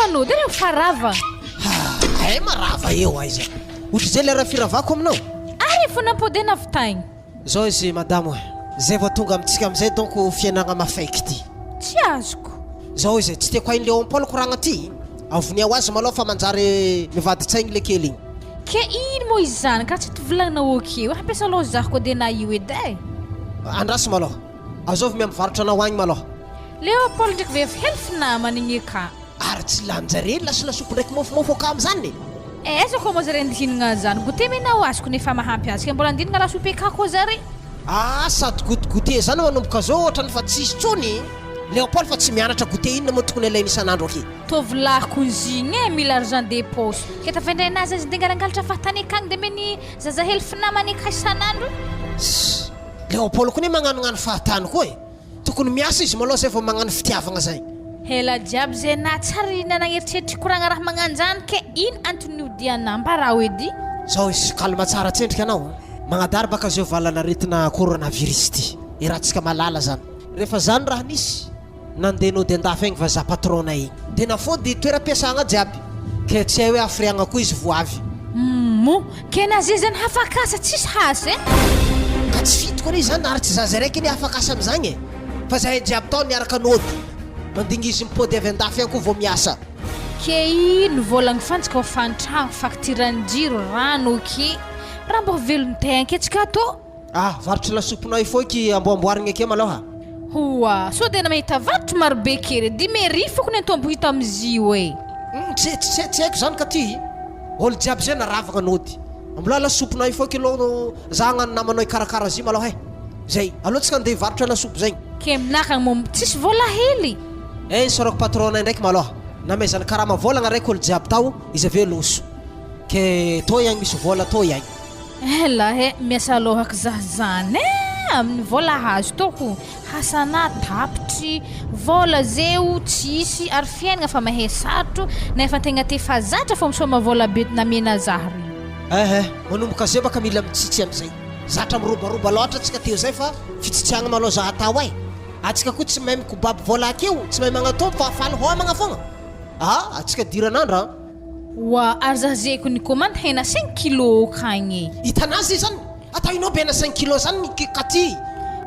fa nody ireo fa rava. Hay marava eo aiza. Ohatrizay le raha firavako aminao. Ary efa nampodina avy tagny. Zao izy madamo e. Zay vao tonga amintsika amizay donc fiainagna mafaiky ty. Tsy azoko. Zao izy e, tsy tiako hain'i Léon-Paul koragna ty. Avonia ho azy malôha fa manjary mivadi-tsaigny le kely igny. Ke ino moa izany ka tsy tovolagnina ok io hampiasa loza ko de na io edy e. Andraso malôha. Azovy miha-mivarotra anao agny malôha. Léopold ndraiky ve efa hely finamana igny ka. Ary tsy lanin-jare lasilasopy ndraiky mofomofo akamo zany e. Aiza koa moa zare ndihinagna zany goûter mena ho azoko nefa mahampy azy ke mbola andinagna lasopy eka koa zare. Ah sady gout goûter zany manomboka zao ohatrany fa tsisy tsony Léopold fa tsy mianatra goûter inona moa tokony alainy isan'andro aky. Tovolahy cuisine e mila argent de poche ke tafaindraina azy azy ndeha angalangalatra fahatany akagny de meny zazahely finamany eka isan'andro. Ssss Léopold koa ne magnanognano fahatany koa e. Tokony miasa izy malôha zay vao magnano fitiavagna zay. Ela jiaby zay na tsary nanagn'eritreritry koragna raha magnanjany ke ino antony niodiana ambarao edy. Zao izy calme tsara tsendriky anao a. Magnadary baka zao valan'aretina coronavirus ty. Iratsika malala zany. Rehefa zany raha nisy. Nandeha nody andafy agny vazaha patron-nay igny. De nafody toeram-piasagna jiaby. Ke tsy hay hoe hafiriagna koa izy vo avy. Humm ke na ze zany hafak'asa tsisy hasy e. Ka tsy fidiko anie izany ary tsy zaza raiky anie afak'asa amizagny e. Fa zahay jiaby tao niaraka nody. Mandigny izy mipody avy andafy agny koa vao miasa. Ke ino vôlagny fantsika hofantragno, faktiran-jiro, rano ok. Raha mbô velon-tegna ke tsika tô. Ah, varotry lasopinao io foiky amboamboarigna eke malôha. Hoa, sao dia mahita varotry marobe kely e, dimy arivo foko ny antombo hita amizio e. Humm, tsy tsy tsy haiko zany ka ty, olo jiaby zay naravagna nody. Mbola lasopinao io foiky aloha za hagnano namanao hikarakara azy io malôha e. Zay, aleo tsika andeha hivarotra lasopy zegny. Ke minakagny moa tsisy vôla hely. Eh, isaorako patron-nay ndraiky malôha, namezany karama vôlagna raiky olo jiaby tao, izy aveo loso. Ke tô ihagny misy vôla tô ihagny. Ela eh, miasa lohako zah zany eh, amin'ny vola azo toko hasana tapitry, vola zeo tsisy ary fiainagna fa mahe sarotro nefa antegna te fa zatra fô misôma vola be namena zah regny. Eh eh, manomboka zay baka mila mitsitsy amizay, zatra mirobaroba loatra tsika teo zay fa fitsitsiagna malôha zah atao eh, atsika koa tsy mahay mikobaby vola akeo, tsy mahay magnatômpo fa faly hômagna fogna, ah atsika diran'andro an. Oa ary za zeko ny commande hena cinq kilo okagny e. Hitanà ze zany? Atao inao be hena cinq kilo zany ny katy.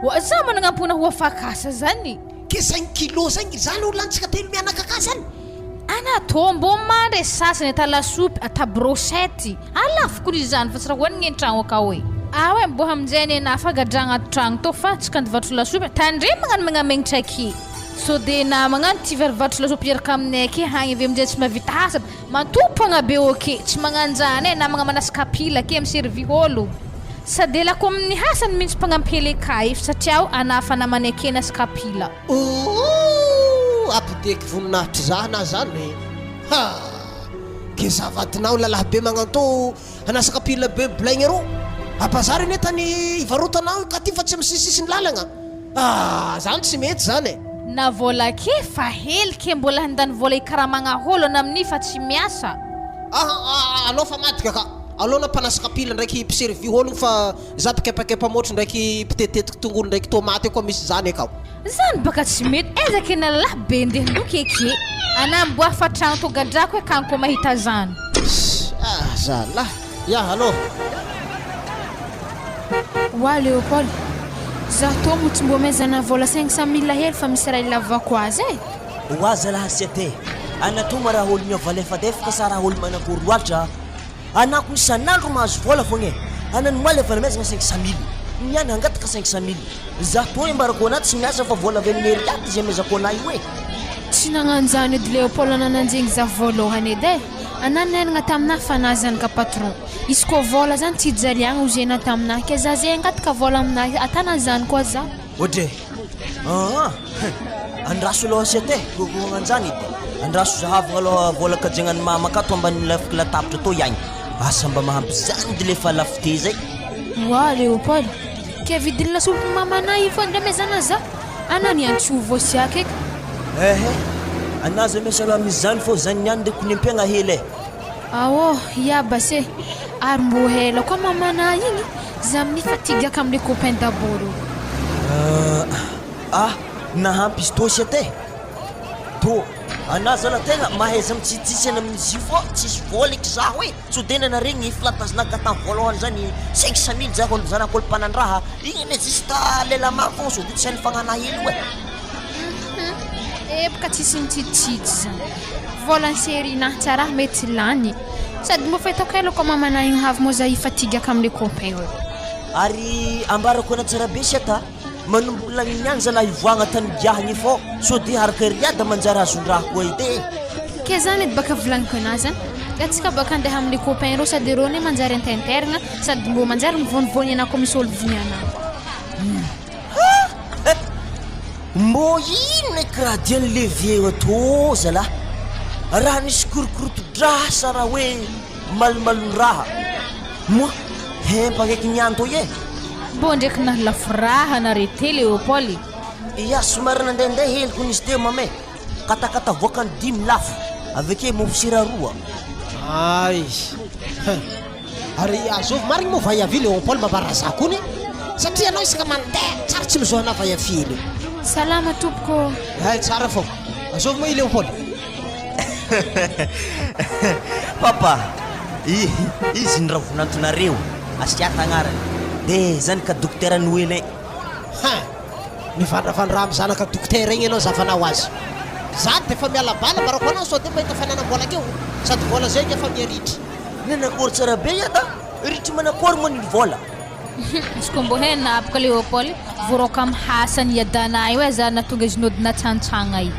Oa za managnampona ho afak'asa zany. Ke cinq kilo zany zany olo antsika telo mianaka ka zany? Ana tô mbô mandre sasany ata lasopy ata brochette alafo kony zany fa tsy raha hoanigny antragno akao e. Aoe mbô hamonjy nenah fa gadragna ato tragno tô fa tsy kandy vatro lasopy tandremo magnano magnamegnitra aky. Sao de namagna any ty varivaritry lasopy hiaraka aminay aky hagny avy amizay tsy mahavita asa mantopagna be ok tsy magnanjany e namagna manasa kapila ake miservir ôlo sady elako amin'ny hasany mintsy mpagnampy hely eka ef satria aho anafa namanay ake nasa kapila. Ooh apodeky voninahitry zah na zany e ha ke za vadinao lalahy be magnantô Hanasa kapila be blaigny arô. A bazary anie tany ivarotana ao ka ty fa tsy am sisisiny lalagna. Ah zany tsy mety zany e. Na vola ke fa hely ke mbola handany vola hikaramagna holo ana aminy fa tsy miasa. Ah alao fa madika ka. Alao na mpanasa kapila ndraiky mpiservy hologno fa za mpikepakepa motro ndraiky mpitetetetiky tongolo ndraiky tomaty io koa misy zany akao. Zany baka tsy mety aiza ke nalalahy be ndeha ndoky eky e ana mboa fa tragno to gadrako e kany ko mahita zany. Ah zalah! Ya allo! Oa Léopold, za tô moa tsy mbô mezana vôla 500 mille hely fa misy raha ilavako azy e! Oa zalah assiette, ana tô ma raha olo miova alefadefaka sa raha olo manakory loatra? Anako isan'andro mahazo vola fogna e! Ana ny omaly efa namezagna 500 mille, niany hangataka 500 mille. Za toa ambarako anah tsy miasa fa vola avy amin'ny heriaty izay amezako anah io e! Tsy nagnanjany edy Léopold nananjegny za voalohany edy e! Anah niainagna taminah fa anah zanaka patron. Izy koa vola zany tsy ijaliagna ozy enah taminah ke za zay hangataka vola aminah atanah zany koa za. Odre! Aa! Andraso aloha assiette e! Gogoagna anjany edy! Andraso zahavagna aloha vola kajiagnan'i mama akato ambany lafiky latabatra tô iagny! Asa mba mahampy zany edy le fa lafo te zay! Oa Léopold! Ke vidin'ny lasopy mamanay io fa ndray mezana za ana ny antso voasiaka eky. Ehe, ana aza miasa loha amin'izany fô zany niany ndreky nempiagna hely e. Aô, ya base, ary mbô hela koa mamanà igny, za amin'ny fatigue aka amle copain d'abord io. Ah, nahampy izy tô sia te. Tô, anà zala tegna mahaiza mitsitsitsy ana amin'izy io fô tsisy vôla eky zaho e! Sao de nanare gny filatazanaka tam voalohany zany 500 mille zah olo zanak'olo mpanandraha igny anie juste lela maro fogna sao de tsy hain'ny fagnanahy hely io e! Hum epoka tsisy mitsitsitsy zany. Volan'i Serina tsara mety lany. Sady mbô fahitako ela koa mamanà igny havy moa za hifatigaka amle copain reo. Ary ambarako ana tsara be sia ta. Manomboka lany niany zalahy ivoahagna tany giahagny fô sao de haraka riada manjary azon-draha koa edy e. Ke zany edy baka volagniko anazy an! Atsika baka andeha amle copain reo sady reo anie manjary antaintairgna sady mbô manjary mivônivôny anah koa misy ôlo vonia anah koa. Ha! Mbô ino eky raha dian'ny le vieux atô zalahy? Raha nisy korokoroto-draha sa raha hoe malomalon-draha? Moa hempaka eky niany tô e! Mbô ndreky nahalafo raha nare te Léopold e. Ia somary nandehandeha hely kony izy teo mama e! Katakata voakany dimy lafo, avy ake mofo sira roa. Ay! Hein! Ary azovy marigny moa vaiavy Léopold mba raza kony satria anao isaka mandeha tsary tsy mizoa anah vaiavy hely io. Salama tompoko ô! Hay tsara fô! Azovy moa i Léopold? Papa, izy ny ravonantonareo, Asiata agnarany, de zany ka dokotera Noelin. Hein! Mivandravandra amin'ny zanaka dokotera igny ianao zavanao azy. Za de efa miala bala mbarako anao sao de mahita fananam-bola akeo, sady vola zay ange efa miha-ritry. Nanakory tsara be iada, ritry manakory moa ny vola. Izy koa mbô he naboka Léopold, voaroaka am hasany iadana io aza nahatonga izy nody natsantsagna io.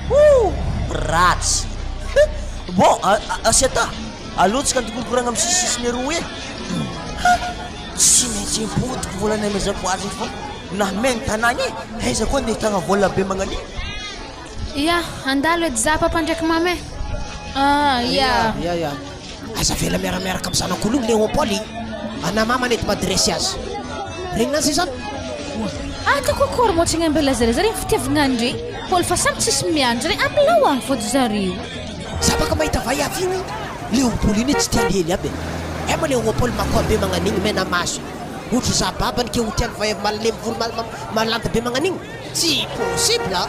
Hoo! Ratsy! Bon, Asiata, aleo tsika andokorkoragna am sisisisiny aroa e! Ha! Tsy maintsy impodiko vola namezako azy fa nameno tanagna e! Aiza koa ndeha hitagna vola be magnan'io? Ya, handalo edy za papa ndraiky mama e! Ah, ya. Ya, ya. Aza avela miara-miaraka amin'ny zanak'olo igny Léopold e! Ana mama nety m'adresse azy. Regninà zay zany? Oa, ataoko akory moa tsy agnambela zare zare fitiavagna andre Paoly fa samy tsisy miandry zare amilao agny fôdy zareo. Za baka mahita vaiavy igny Léopold iny tsy tiany hely aby e! Hay moa Léopold makoa be magnan'igny mena maso ohatry za babany ke ho tiany vaiavy malemy volo malandy be magnan'igny? Tsy possible a!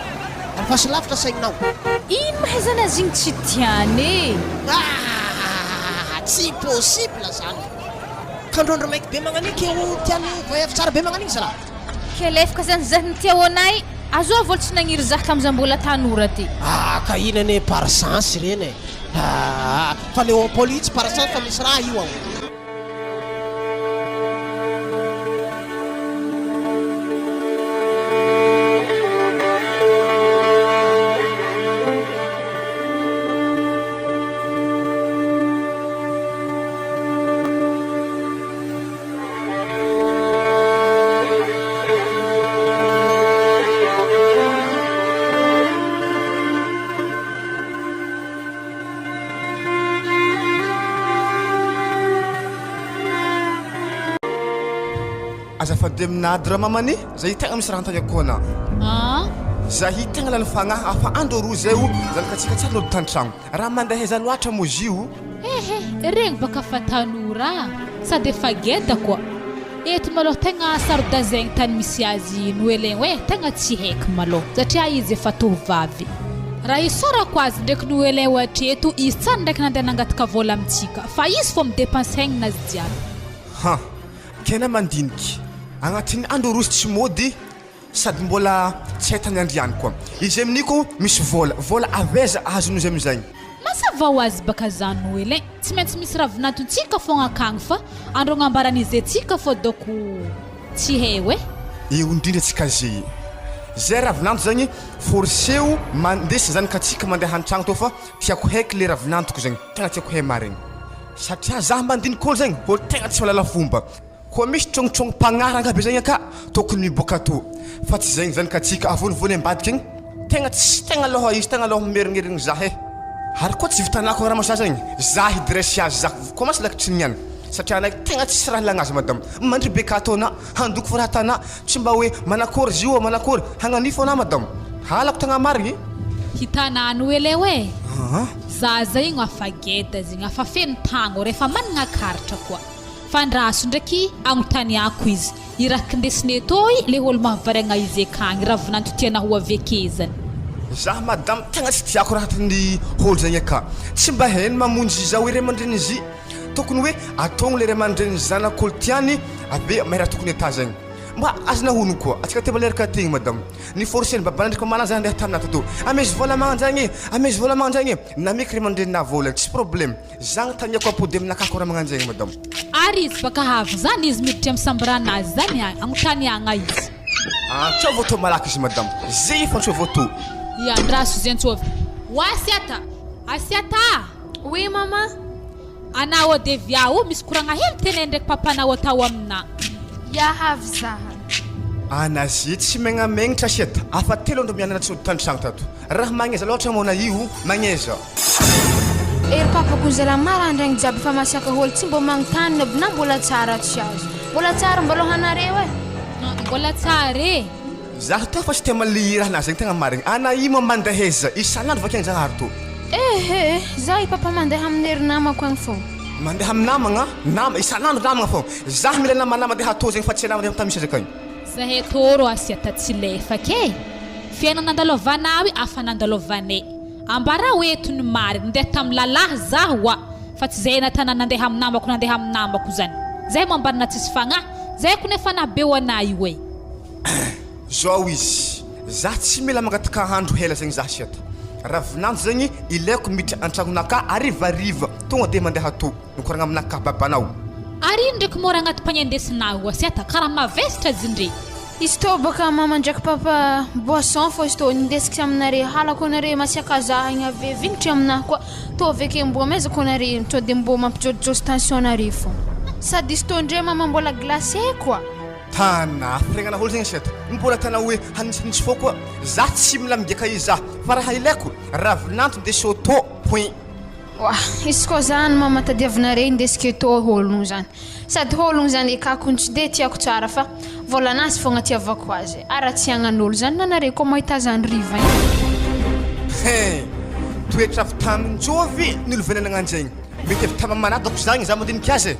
Alefaso lavitra saigninao. Ino mahaizana azy igny tsy tiany e! Ahh! Tsy possible zany! Kandrondro mainty be magnan'igny ke ho tiany vaiavy tsara be magnan'igny zalah. Ke lefaka zany zah nitia hoanay, azovy olo tsy nagniry zah tam zah mbola tanora ty. Ah ka iny anie par sens ireny e! Ah fa Léopold io tsy par sens fa misy raha io ao. Azafady aminah dramamane zay tegna misy raha antagnako anah. Ah. Zahy tegna lany fagnahy afa andro roa zay o zanakatsika tsary nody tantragno. Raha mandeha aiza loatra moa izy io? Ehe, regny baka fa tanora sady efa geda koa. Eto malôha tegna saro-dazaigny tany misy azy Noelin oe, tegna tsy haiky malôha satria izy efa tovovavy. Raha isaorako azy ndraiky Noelin oe hatreto izy tsary ndraiky nandeha nangataka vôla amintsika fa izy fô midepense haigninazy jiaby. Han! Tena mandiniky. Agnatin'ny andro roa izy tsy mody Sady mbola tsy hay tany andriany koa. Izy amin'io koa misy vola. Vola avy aiza azon'izy amin'izay? Mazava ho azy baka zany Noely ein, tsy maintsy misy ravinantontsika fogna akagny fa andro agnambaran'izy antsika fô dôko tsy hay oe. Eo indrindra tsy casier. Zay ravinanto zagny forceo mandesy zany ka tsika mandeha antragno tô fa tiako haiky le ravinantoko zegny tegna tiako hay marigny satria zah mandiniky olo zegny olo tegna tsy mahalala fomba. Koa misy trognotrognom-pagnahy rangah be zegny aka tokony miboaka ato fa tsy zegny zany ka tsika avonivony ambadika igny tegna tsy tegna aloha izy tegna aloha mierignerigny zah e ary koa tsy vitanako raha masaha zegny zah hidresy azy zah commence lakitry ny any satria anay tegna tsisy raha ilagna azy madame mandry be ka ataonà handoko fo raha atanà tsy mba hoe manakory izy io manakory hagnanio fô anà madame halako tegna marigny. Hitanà Noely oe, zaza igny afa geda zegny, afa feno tagno, refa managna karatra koa. Fa andraso ndraiky agnontaniako izy, i raha kindesiny etoy le olo mahavariagna izy akagny, raha vinanto tiana ho avy ake zany. Za madame tegna tsy tiako raha ataon'ny olo zegny ka. Tsy mba hainy mamonjy zaho ray aman-dreny izy. Tokony hoe ataogno le ray aman-dreny zanak'olo tiany avy mahay raha tokony atà zegny. Mba azonao honogno koa, atsika ty mba leraka tegny madame. Ni forcer-n'ny babana ndraiky mamana za handeha taminah tato. Amezo vola magnanjagny e, amezo vola magnanjagny e. Nameko ray aman-dreninah vola, tsisy problème. Za agnontaniako ampody aminakahy koa raha magnanjegny madame. Ary izy baka avy zany izy miditry am sambranazy zany a agnontaniagna izy. Antsôvy tô malaky izy madame. Zay efa antsôvy tô. Ia andraso izy antsôvy. Oa Asiata! Asiata a! Oui maman. Anao Devia o misy koragna hely teneno ndraiky papanao atao aminà. Ia avy zaha. Anazy tsy megnamegnatra Asiata afa telo andro mianana tsy nody tantragno tato. Raha magneza loatra mona io magneza. Ery papako zala marandraigny jiaby fa masiaka hôly tsy mbô magnontany aby na mbola tsara tsy azo. Mbola tsara mbalôha anareo e. Mbola tsara e. Zaho teo fa tsy tia malihy raha nazy tegna marigny. Ana io ma mandeheza isan'andro vakiagny Zagnahary tô. Ehe za i papa mandeha amin'ny ery namako agny fô. Mandeha amin'ny namagna, nama, isan'andro namagna fô. Zaho mila namana mandeha tô zegny fa tsy namana mandeha misy akagny. Zahay tô rô asia tatsilefaky e. Fiainana nandalovanao io afa nandalovanay. Ambarao eto ny marina, ndeha tam lalahy zaho wa, fa tsy zay natana nandeha am namako nandeha am namako zany. Zay mambarina tsisy fagnahy, zay kone fanahy be ho anah io e. Zao izy, za tsy mila mangataka andro hela zegny za siata. Ravinanjo zegny ilaiko miditra antragnonakah arivariva tonga de mandeha ato. Mikoragna aminakahy babanao. Ary ino ndraiky mora agnaty panier ndesinao io asiata karaha mavesatra izy ndre. Izy tô baka mama ndraiky papa boisson fô izy tô nindesiko aminare halako anare masiaka za igny ave vignitry aminah koa tô aveke mbô amezako anare tô de mbô mampijôjôjô tension nare fô sady izy tô ndre mama mbola glace koa. Tana firegnana olo zegny asiata mbola tana hoe hanintsinintsy fô koa za tsy mila migaka izy za fa raha ilaiko ravinanto ndeso auto point. Oa, izy koa zany mama tadiavinare indesiko eto hologno zany. Sady hologno zany ekako tsy de tiako tsara fa volanazy fogna tiavako azy. Haratsiagnan'olo zany nanare koa mahita zany riva igny. Hein! Toetra avy tamin-jovy no nolovaina nagnanjegny. Mety avy tama-manadako zagny za mandinika azy e!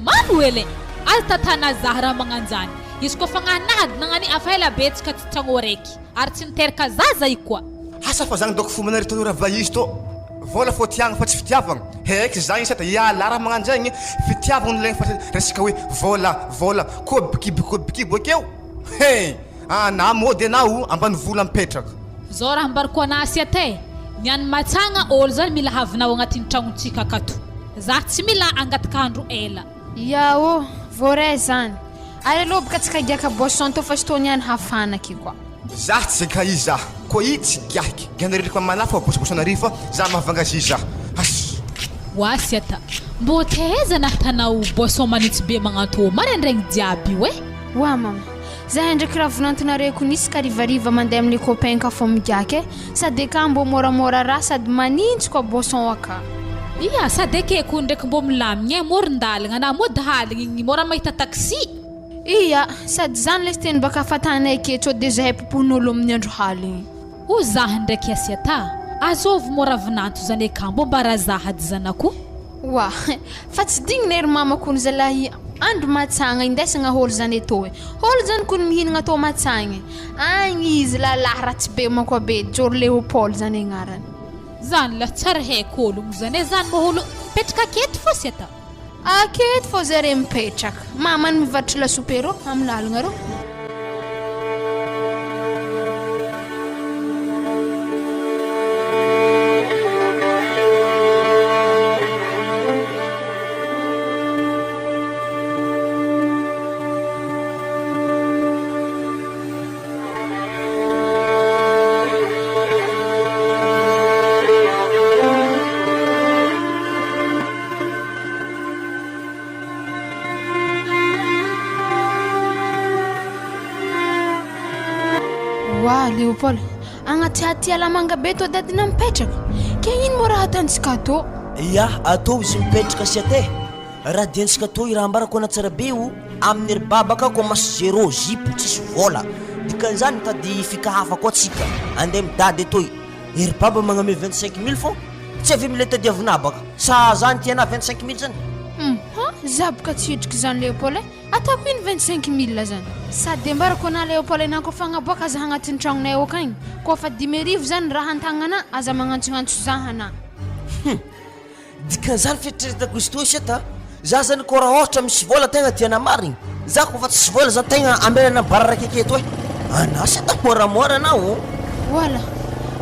Manoel e! Aza tatana zah raha magnanjany. Izy koa fagnahinahy nagnany afa ela be tsika ty tragno araiky. Ary tsy niteraka zaza i koa. Asa fa zagny dôko fombanareo tanora vaizy tô vôla fô tiagna fa tsy fitiavagna heky zagny sata iala raha magnanjegny fitiavagna no ilaigny fa resaka hoe vôla vôla kôbikiby kôbikiby akeo hein anà môdy anao ambanivola mipetraka. Zao raha ambarako anah asiata e, ny any matsagna olo zany mila havinao agnatin'ny tragnontsika akato, zah tsy mila angataka andro ela. Ya ô, voaray zany. Ary aleo boka tsika giaka boisson tô fa tsy tô niany hafana aky koa. Zah tsy zay i zah koa i tsy giahiky gianareo refa manafo fa bosobosoanareo fa zah mahavanga azy zah hass. Oasiata, mbô teheza nahitanao boisson manitsy be magnanto maraindraigny jiaby io eh? Oa mama, zahay ndraiky raha vonantonareo ko nisy karivariva mandeha amle copain ka fô migiaka eh, sady eka mbô môramôra raha sady manintsy koa boisson aka. Ia, sady ekeko ndraiky mbô milamigny eh, moron-dalagna na mody haligny igny môra mahita taxi. Ia, sady zany lesy teny baka fatanay ke tsô de zahay popohin'olo amin'ny andro haligny. O zah ndraiky asiata, azôvy môra vinanto zany eka mbô mbara zah ady zanako. Oa, fa tsy dignina ery mama kony zalahy andro matsagna indesagna hôlo zany etô e, hôlo zany kony mihinagna atô matsagna e, agny izy lalahy ratsy be manko abe Joro Léopold zany agnarany. Zany lah tsary haiko ologno zany e zany moa olo mipetraka aketo fô sy atao. Aketo fô zare mipetraka. Mamany mivarotry lasopy arô amin'ny lalagna arô. Oa Léopold, agnaty aty alamanga be tô dadina mipetraka, ke ino moa raha ataontsika tô? Ya, atao izy mipetraka sy aty e. Raha diantsika tô i raha ambarako ana tsara be io, amin'ny ry baba ka komasy zéro, zipo, tsisy vôla. Dikan'izany mitady fika hafa koa tsika, andeha midady etoy. Ery baba magname 25 mille fô tsy avy amle tadiavina baka. Sa zany tianà 25 mille zany? Hum! Za boka tsy hidriky zany Léopold e! Ataoko ino 25 mille zany? Sady ambarako anà Léopold enà koa fa agnaboaka aza agnatin'ny tragnonay ao akagny, koa fa 5000 zany raha an-tagnanà aza magnantsognantso za anà. Hum! Dikan'izany fieritreretako izy toy seta a! Za zany koa raha ôhatra misy vôla tegna tiana marigny, za koa fa tsisy vôla zany tegna ambelana bararaka aketo e! Anà seta môramôra anà ô! Voila!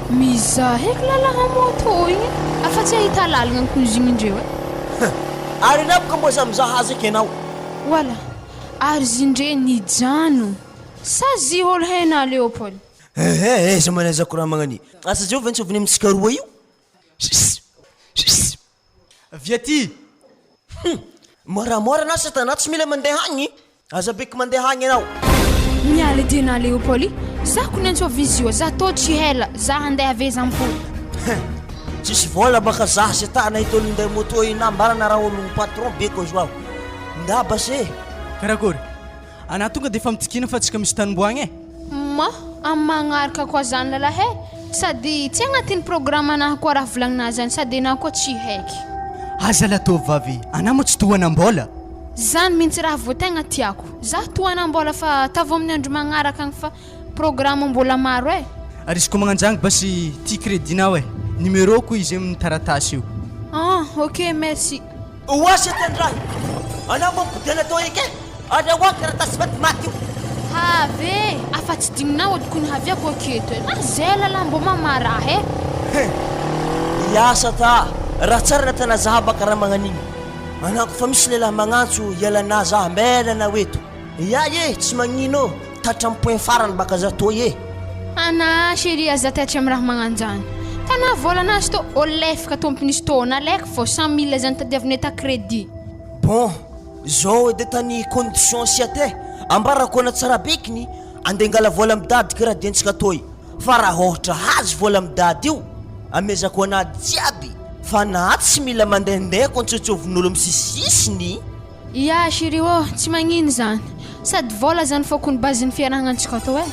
Mizaha eky lalahy moto igny afa tsy ahita lalagna ny cousine-ndreo e! Huh! Ary anà boka mbô za mizaha azy eky anao! Voila! Ary zindre nijano! Sa zy ôlo hainà Léopold? Ehe! Aiza manazako raha magnany! Asa zao ve antsoviny amintsika roa io? Avia aty! Hum! Moramora anao satana tsy mila mandeha agny! Aza beky mandeha agny anao! Miala ety anah Léopold, za ko niantso avy izy io, za tô tsy hela, za handeha avy aiza ampo. Hum! Tsisy vôla baka za satana ito olo minday moto io nambarana raha ologno patron beko azo aho. Ndà base! Karakory? Anah tonga dia efa mitsikina fa tsika misy tanimboagna e! Ma, am magnaraka koa zany lalahy e! Sady tsy agnatin'ny programme anahy koa raha volagninahy zany sady enah koa tsy haiky. Aza la tovovavy, anah moa tsy tohanam-bola. Zany mintsy raha vao tegna tiako. Zah tohanam-bola fa tavo amin'ny andro magnaraka agny fa programme mbola maro e! Ary izy koa magnanjagny basy ty crédit-nao e! Numéro-ko izy amin'ny taratasy io. Ah ok merci. Oa setandrahy! Anao moa mipodiana tao eky e! Ary ahoa taratasy maty maty io? Have e! Afa tsy digninao ody kony haviako aketo e! Na zay lala mbô mamaraha e! He! Hiasa ta! Raha tsara natana zaha baka raha magnan'igny. Anao kofa misy lehilahy magnantso hialanà zaha ambela anao eto. Ia e! Tsy magnino ô! Tatra am point farany baka za toy e! Anà chérie aza taitra am raha magnanjany. Tanà vôlana azy tô olefka tompony izy tô nalaiko vao 100 mille zany tadiaviny eta crédit. Bon, zao edy tany condition siate ambarako ana tsara bekiny ande angala vola am dady kiraha diantsika toy fa raha ôhatra hazo vola am dady io amezako ana jiaby fa na tsy mila mandehandeha ko antsôtsôvin'olo am sisisisiny. Ya chérie ô, tsy magnino zany. Sady vôla zany fô kony base-n'ny fiarahagnantsika tô eh.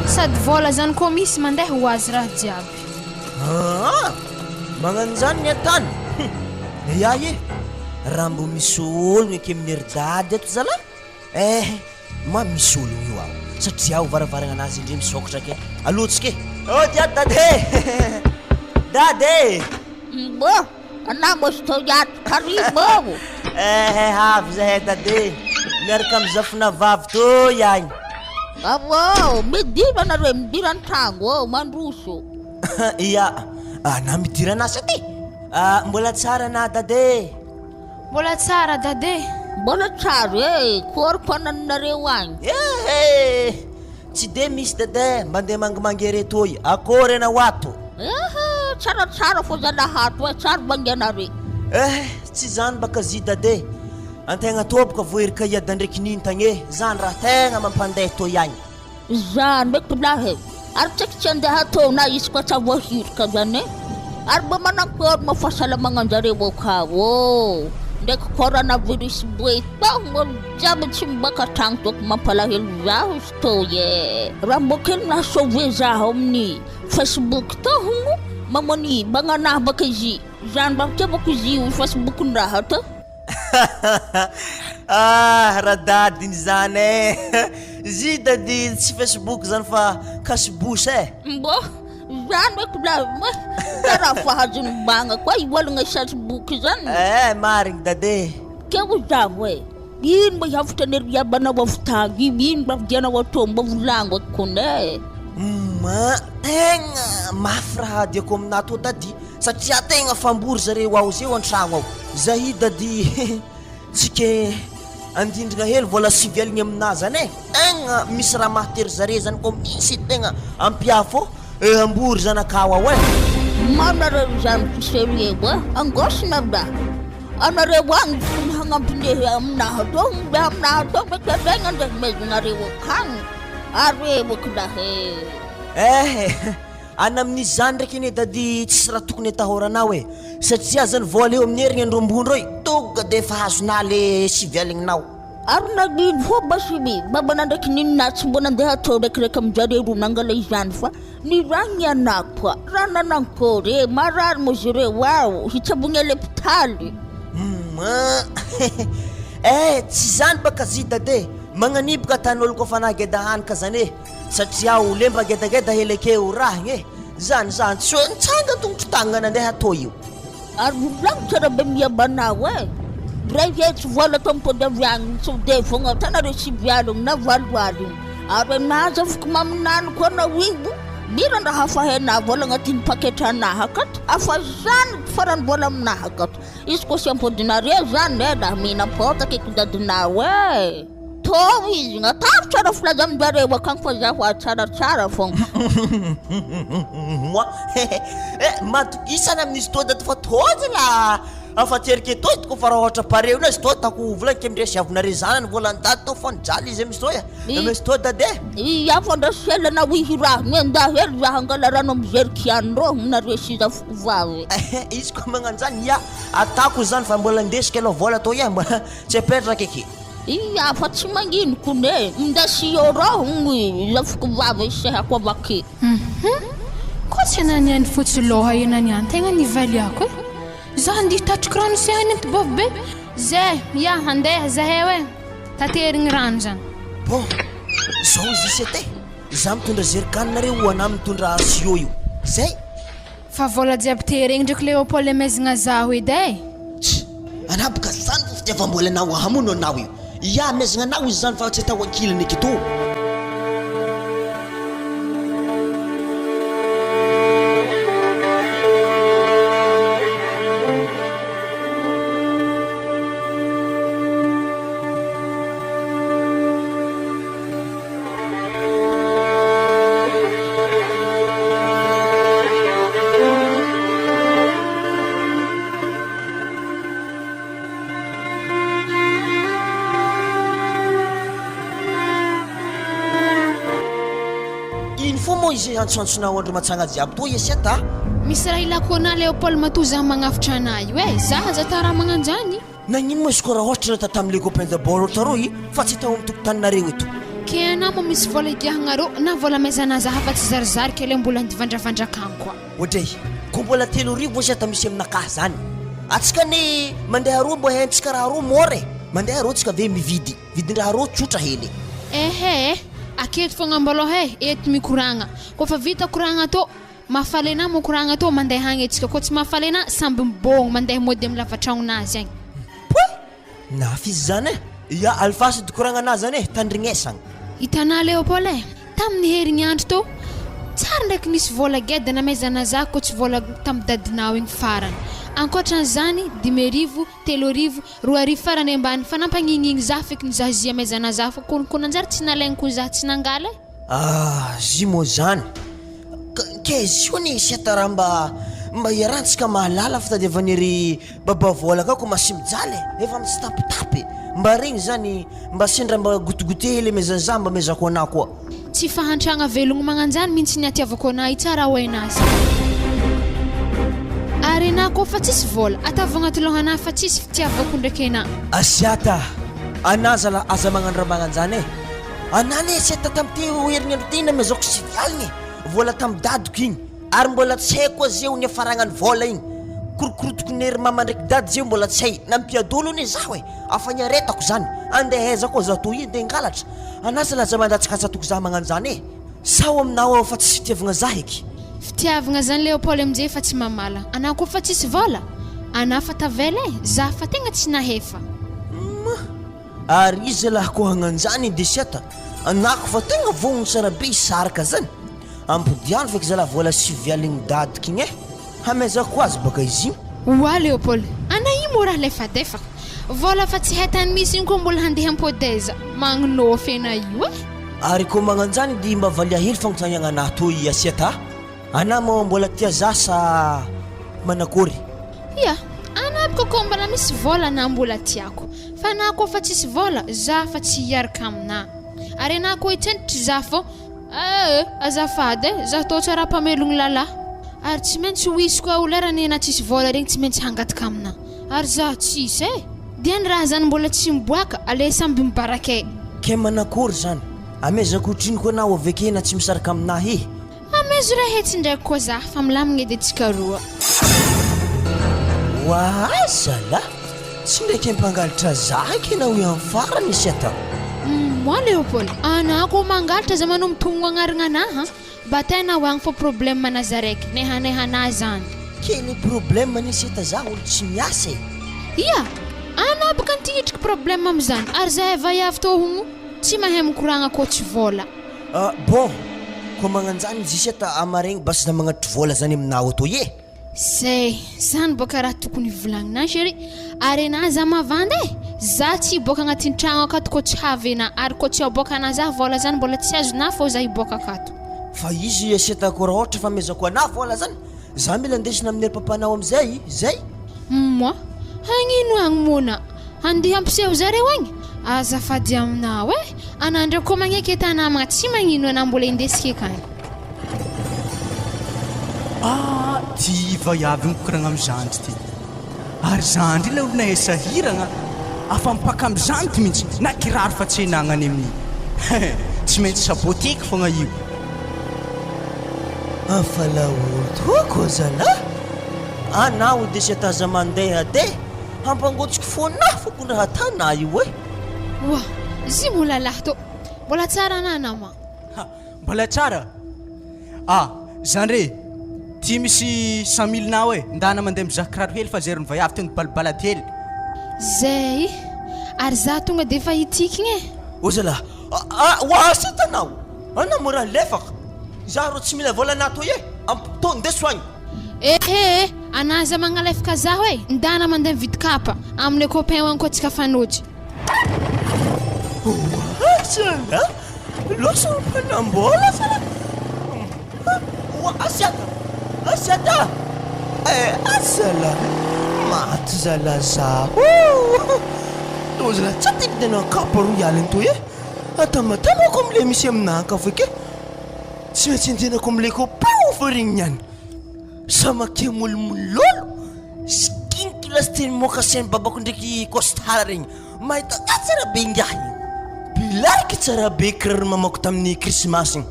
Sady vôla zany kô misy mandeha ho azy raha jiaby. Aa! Magnanjany ny an-tany? Hum! Ya e! Raha mbô misy ologno eky amin'ny ry dady ato zalah eh! Ma misy ologno io aho satria aho varavaragna anazy indray misokatra ke! Alou tsika e! Ody ato dada e! Dada e! Mbô! Anah mbô sy tao iato karibo ô! Eh avy zahay dada e! Miaraka amin'ny zafinà vavy toy agny! Avô! Midira nareo, midira an-tragno ô! Mandroso! Ia, anà midira anà sa ty? Mbola tsara anà dada e! Mbola tsara dada e! Mbola tsara e! Kôry koa naninareo agny? Ehe! Tsy de misy dada e, mba ndeha mangimangy ery etoy, akôry anao ato? Ehe! Tsaratsara fô zalahy ato e, tsara bangy anare. Ehe! Tsy zany baka zy dada e, antegna toa boka voherika hiady ndraiky nintagna e, zany raha tegna mampandeha toy agny. Zany mety lahy e! Ary tsaiky tsy andeha atao na izy koa tsa voahirika zany e! Ary mba manankory moa fahasalamagnanjareo akao ô! Ndraiky coronavirus boe tao moa olo jiaby tsy miboaka tragno dônko mampalahelo zaho izy tô e! Raha mbô kely naha sauver zaho amin'ny facebook tao hono mamony bagnanahy baka izy zany mba hitiavako izy io facebook-ndraha tô. Ah radadiny zany eh! Zy dady tsy facebook zany fa kasibosy eh! Mbô zany hoe kila moa ka raha fahazon'ny banga koa hivolagna facebook zany. Eh marigny dada eh! Ke ho zaho eh! Ino mba hiavotra ny ry abanao avy tagny io, ino mba vidianao atao mba volagno eky kony eh! Humm tegna mafy raha adiako aminah tô dady satria tegna fambory zareo ao zeo antragno ao. Zahi dady tsy ke andindrigna hely vola sivy aligny aminah zany e, tegna misy raha mahatery zare zany ko misy tegna ampiafo eh ambory zanakao ao eh. Maro nareo zany mpiserieux eh, angôsina ra, anareo agny tokony hagnampy aminah tô, mbe aminah tô mety alaigna ndraiky maizina-nareo akagny, ary eky lahy eh. Eh. Any amin'izy zany ndraiky anie dady tsisy raha tokony atahoranao e, satria zany vao aleo amin'ny herigny andro ambony reo tonga de efa azonà le sivy aligninao. Ary nagnino fô basy babana ndraiky ninona tsy mbô nandeha atao raikiraiky aminjareo ro nangala izany fa niragny anah koa raha nanankôry e marary moa zareo ao hitsabogny à l'hôpitaly. Humm. Ma eh tsy zany baka zy dada e! Magnaniboka atan'olo koa fa nageda hany ka zany e! Satria olo e mba gedageda hely eke o raha igny e! Zany zany tsy hoe nitsanga tongotro tagnana nandeha tô io. Ary volagno tsara be miomba anao e! Ndray hetsy vola tô mipody avy agny sao de fogna tanareo sivy aligny na valo aligny ary anah aza afaka maminany koa anao io mira raha afa hainah vola agnatin'ny paketranahy akato afa zany farany vola aminahy akato Izy koa tsy ampodinareo zany eh lah mihinam-potaka eky dadinao eh! Tô izy natavitra raha filaza aminjareo akagny fa zaho ahy tsaratsara fogna. Moi eh matokisana amin'izy tô dady fa tô zala afa-tserike tô izy ko fa raha ohatra pare io izy tô tako volagny ke mindresy avonare zanany vola ny dady tô fa nijaly izy amin'izy tô eh amin'izy tô dady eh. Ia fa ndra sela na ho raha miandahy hely za hangala rano amy zerikiany rô nareo sy zafiko vavy. Izy koa magnano zany ia atako zany fa mbola indesiko aloha vola tô ia mbola tsy apetraka eky. Ia fa tsy magnino kony e, mindesy eo rô gny zafiko vavy isehako avake. Hum koa tsy ananiany fotsy loha io naniany tegna nivaliako e! Za andihy tatriko rano isehany ento bôfy be! Zay, ia handeha zahay oe! Taterigny rano zany. Bon, zao izy ise te, za mitondra jerrycan nareo ho anah mitondra siô io. Zay! Fa vola jiaby teregny ndraiky Léopold amezagna zaho edy e! Tch! Anah boka zany vo fitiavam-bola anao hamono anao io. Ia amezagna anao izy zany fa tsy atao ankilany eky tô. Ino fô moa izay antsoantsonao andro matsagna jiaby toa Esiat a? Misy raha ilako anah Léopold matoa zah magnavotra anah io e, zah aza atao raha magnanjany. Nagnino moa izy koa raha ohatra natao tamin'ny le copain de bord tarô i fa tsy tao amin'ny tokotaninareo eto? Ke anah moa misy vola igiahagnareo na vola amaizanah zah fa tsy zarizary ke le mbola andivandravandra akagny koa. Oadray, ko mbola 3000 izy ata misy aminakahy zany. Atsika anie mandeha aroa mbo haintsika raha aroa mora e! Mandeha aroa tsika ve mividy, vidin-draha aroa tsotra hely. Ehe eh! Aketo fogna mbalôha eh, eto mikoragna. Kôfa vita koragna tô, mahafaly anah mikoragna tô mandeha agny atsika, kô tsy mahafaly anah samby mibôgno mandeha mody amy lavatragnon'azy agny. Poih! Nafy izy zany eh! Ya Alpha sady koragnanà zany eh! Tandrignesagna. Hitanà Léopold eh! Tamin'ny herignandro tô, tsary ndraiky nisy vola geda namezana za ko tsy vola tamin'ny dadinao igny farany. Ankoatran'izany, 2005, 3000, 2000 farany ambany fa nampagnignigny za feky ny za zy amezana za fa ko nanjary tsy nalaigny ko za tsy nangala eh! Ah zy moa zany! Ka ke izy io anie seta raha mba mba iarahantsika mahalala fitadiavan'iry Baba vola ka ko masy mijaly e, efa mitsitapitapy e, mba regny zany mba sendra mba gotigote hely amezany za mba amezako anah koa. Tsy fahantragna velogno magnanjany mintsy ny atiavako anah i tsara ho enah za. Ary enah koa fa tsisy vola, atavo agnaty lohanah fa tsisy fitiavako ndraiky enah. Asiata, anah zala aza magnano raha magnanjany e, anah anie asiata tamty herignandro ty namezako sivy aligny e, vola tam dadiko igny. Ary mbola tsy hay koa ze ho niafaragnany vola igny. Korokorotiko nery mama ndraiky dady ze mbola tsy hay. Nampiadolo anie zaho e! Afa niaretako zany. Andeha aiza koa zaho toy iny de hangalatra? Anah zalahy aza mandatsakatsatoko zaho magnano zany e! Sao aminao aho fa tsisy fitiavagna zah eky. Fitiavagna zany Léopold amizay fa tsy mamala. Anah koa fa tsisy vola? Anah fa tavela e! Zah fa tegna tsy nahefa. Humm! Ary iza lahy koa hagnanjany i Desiata? Anako fa tegna vognogno tsara be hisaraka zany. Ampodiano feky zalah vola sivy aligny dadiko igny eh! Hamezako azy baka izy igny. Oa Léopold, ana io moa raha lefadefaka. Vola fa tsy hay tany misy igny koa mbola handeha hampody aiza? Magnonofy ana io eh! Ary koa magnanjany di mba valia hely fagnontaniagna anah toy Asiata a! Anah moa mbola tia zah sa manakory? Ia, anah aby koa mbola misy vola anah mbola tiako. Fa anah koa fa tsisy vola, zah fa tsy hiaraka aminah. Ary anah koa hitsentritry zah fô. Eh! Azafady eh! Zah tô tsara mpamelogno lalah. Ary tsy maintsy ho hisy koa olera ny na tsisy vola regny tsy maintsy hangataka aminah. Ary zah tsisy eh! Dia ny raha zany mbola tsy miboaka, ale samby mibarakay. Ke manakory zany? Amezako otrino koa anah aveke na tsy misaraka aminah eh! Amezo ray hetsy ndraiky koa zah fa milamigna edy atsika roa. Oaa zalah! Tsy ndraiky mpangalatra za eky enao io amin'ny farany i Seta. Moi Léopold, anah koa mangalatra aza manao mitonogno agnaragna anah an! Mba tena ho agny fô problème ana zaraiky, nehaneha anah zany. Quel problème anie Seta za olo tsy miasa e! Ia! Anah baka ntihitriky problème amizany ary zahay vaiavy tô hogno tsy mahay mikoragna kô tsy vôla. Ah bon! Koa magnanjany izy Seta amaregny basy za magnatitry vôla zany aminao atô e! Zay, zany boka raha tokony hivolagninah chérie, ary enah za mavandy e! Za tsy hiboaka agnatin'ny tragno akato kô tsy havy enah, ary kô tsy aboakanah za vôla zany mbola tsy azonah fô za hiboaka akato. Fa izy asetako raha ôhatra fa amezako anah vôla zany, za mila andesina amin'ny ery papanao amizay, zay. Moi, hagnino agny môna? Handeha hampiseho zareo agny? Azafady aminao e! Anah ndray kô magneky eto namagna tsy magnino anah mbola indesiko ekagny. Ah ty vaiavy mikoragna am zandry ty ary zandry ilay olona eh sahiragna afa mipaka am zandry mintsy na kiraro fa tsy enagnany amin'io he tsy maintsy saboteko fogna io. Afa laolo toa koa zalah anao de sy ataza mandeha de hampangotsiky fona foko raha tana io eh. Oa, zy moa lalah tô mbola tsara anah nama. Ha! Mbola tsara? Ah! Zandry e! Ty misy 100 mille nao e! Ndana mandeha mizaha kiraro hely fa zerony vaiavy teo nibalibalady hely. Zay! Ary za tonga de efa hitikigna e! Ô zalah! Ah! Oa satanao! Anao mora alefaka! Za rô tsy mila vôla anah toy e! Ampitô ndeso agny! Ehe! Anah aza magnalefaka zaho e! Ndana mandeha mividy kapa amle copain agny koa tsika fanojy. Oa zalah! Loso mpanambola zalah! Oa asiata! Asiata! Eh azalah! Maty zalah zaho! Tô zalah tsy tadidinao kapa roa hialiny toy e! Atamatama ko amle misy aminah ka feky e! Tsy maintsy andehanako amle copain fa regny niany! Samake molomololo! Skinky lasiteny mocassin babako ndraiky costard regny! Mahita ah tsara be ingahy io. Bilariky tsara be kiraro mamako tamin'ny krismasy igny.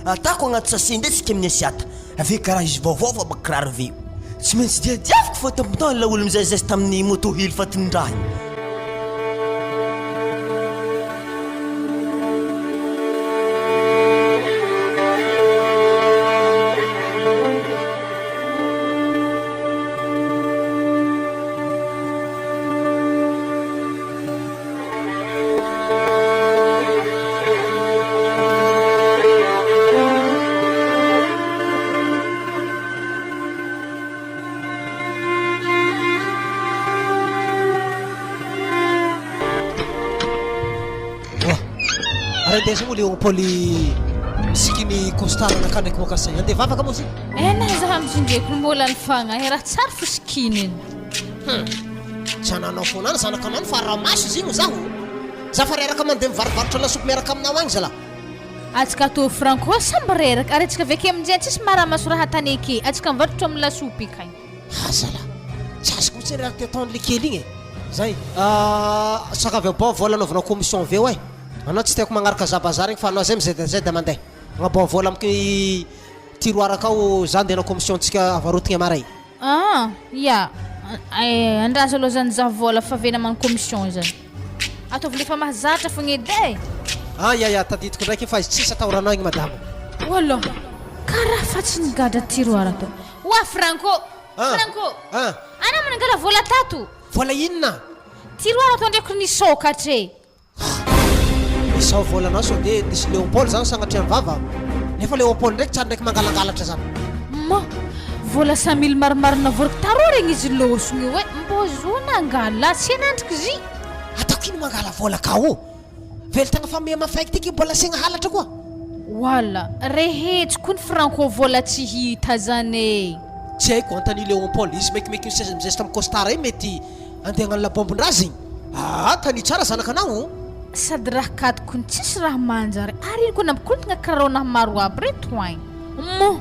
Atako agnaty sachet ndray tsika amin'ny asiata. Ave karaha izy vaovao fa ba kiraro ve io. Tsy maintsy diadiaviko fa tampon-taona ilay olo mizaizaiza tamin'ny moto hely fatin-draha igny. Ary andeha zay moa Léopold misikiny costard anakahy ndraiky mocassin. Andeha vavaka moa zay? Eh na za amizindreko ny mbola ny fagnahy raha tsara fisikiny. Hum. Tsy ananao foana any zanaka anao fa ramaso izy igny zaho. Za fa reraka mandeha mivarovarotra lasopy miaraka aminao agny zalahy. Atsika tô franco samby reraka ary atsika avy ake aminjay tsisy maramaso raha tany ake atsika mivarotra amin'ny lasopy kay. Ha zalahy. Tsy azoko mihitsy raha ty ataon'le kely igny e. Zay. Ah, saka avy aboa vola anaovanao commission avy eo e. Anao tsy tiako magnaraka za bazary igny fa anao zay mi-ZZ mandeha. Agnaboa vola amiko tiroir akao za andeha hanao commission tsika avarotigny amaray. Ah ya eh andraso aloha zany za vola fa avela man commission zany. Ataovy le efa mahazatra fogna edy eh. Ah ya ya tadidiko ndraiky fa izy tsisy atahoranao igny madama. Wallah karaha fa tsy nigadra tiroir tao. Oa Franco! Ah Franco! ah. Anao manangala vola tato? Vola inona? Tiroir tao ndraiky nisokatra e. Izao volanao sao dia nisy Léopold zany sagnatria ny vava? Nefa Léopold ndraiky tsary ndraiky mangalangalatra zany. Ma, vola samily marimarina voaroky tarô regny izy lôsogno io e, mbô zo nangala tsy henandriky zy. Ataoko ino mangala vola ka ô? Velotagna fa miha mafaiky ty ki mbola asiagna halatra koa. Wala, rehetsy koa ny franco vola tsy hita zany e. Tsy haiko, antanio Léopold, izy maikimaiky mizesta am costard iny mety Andeha hagnano labombon-draza igny? Aa tania tsara zanakanao o! Sady raha katoko ny tsisy raha manjary ary ino koa nampikorontagna kiraronah maro aby reto agny moa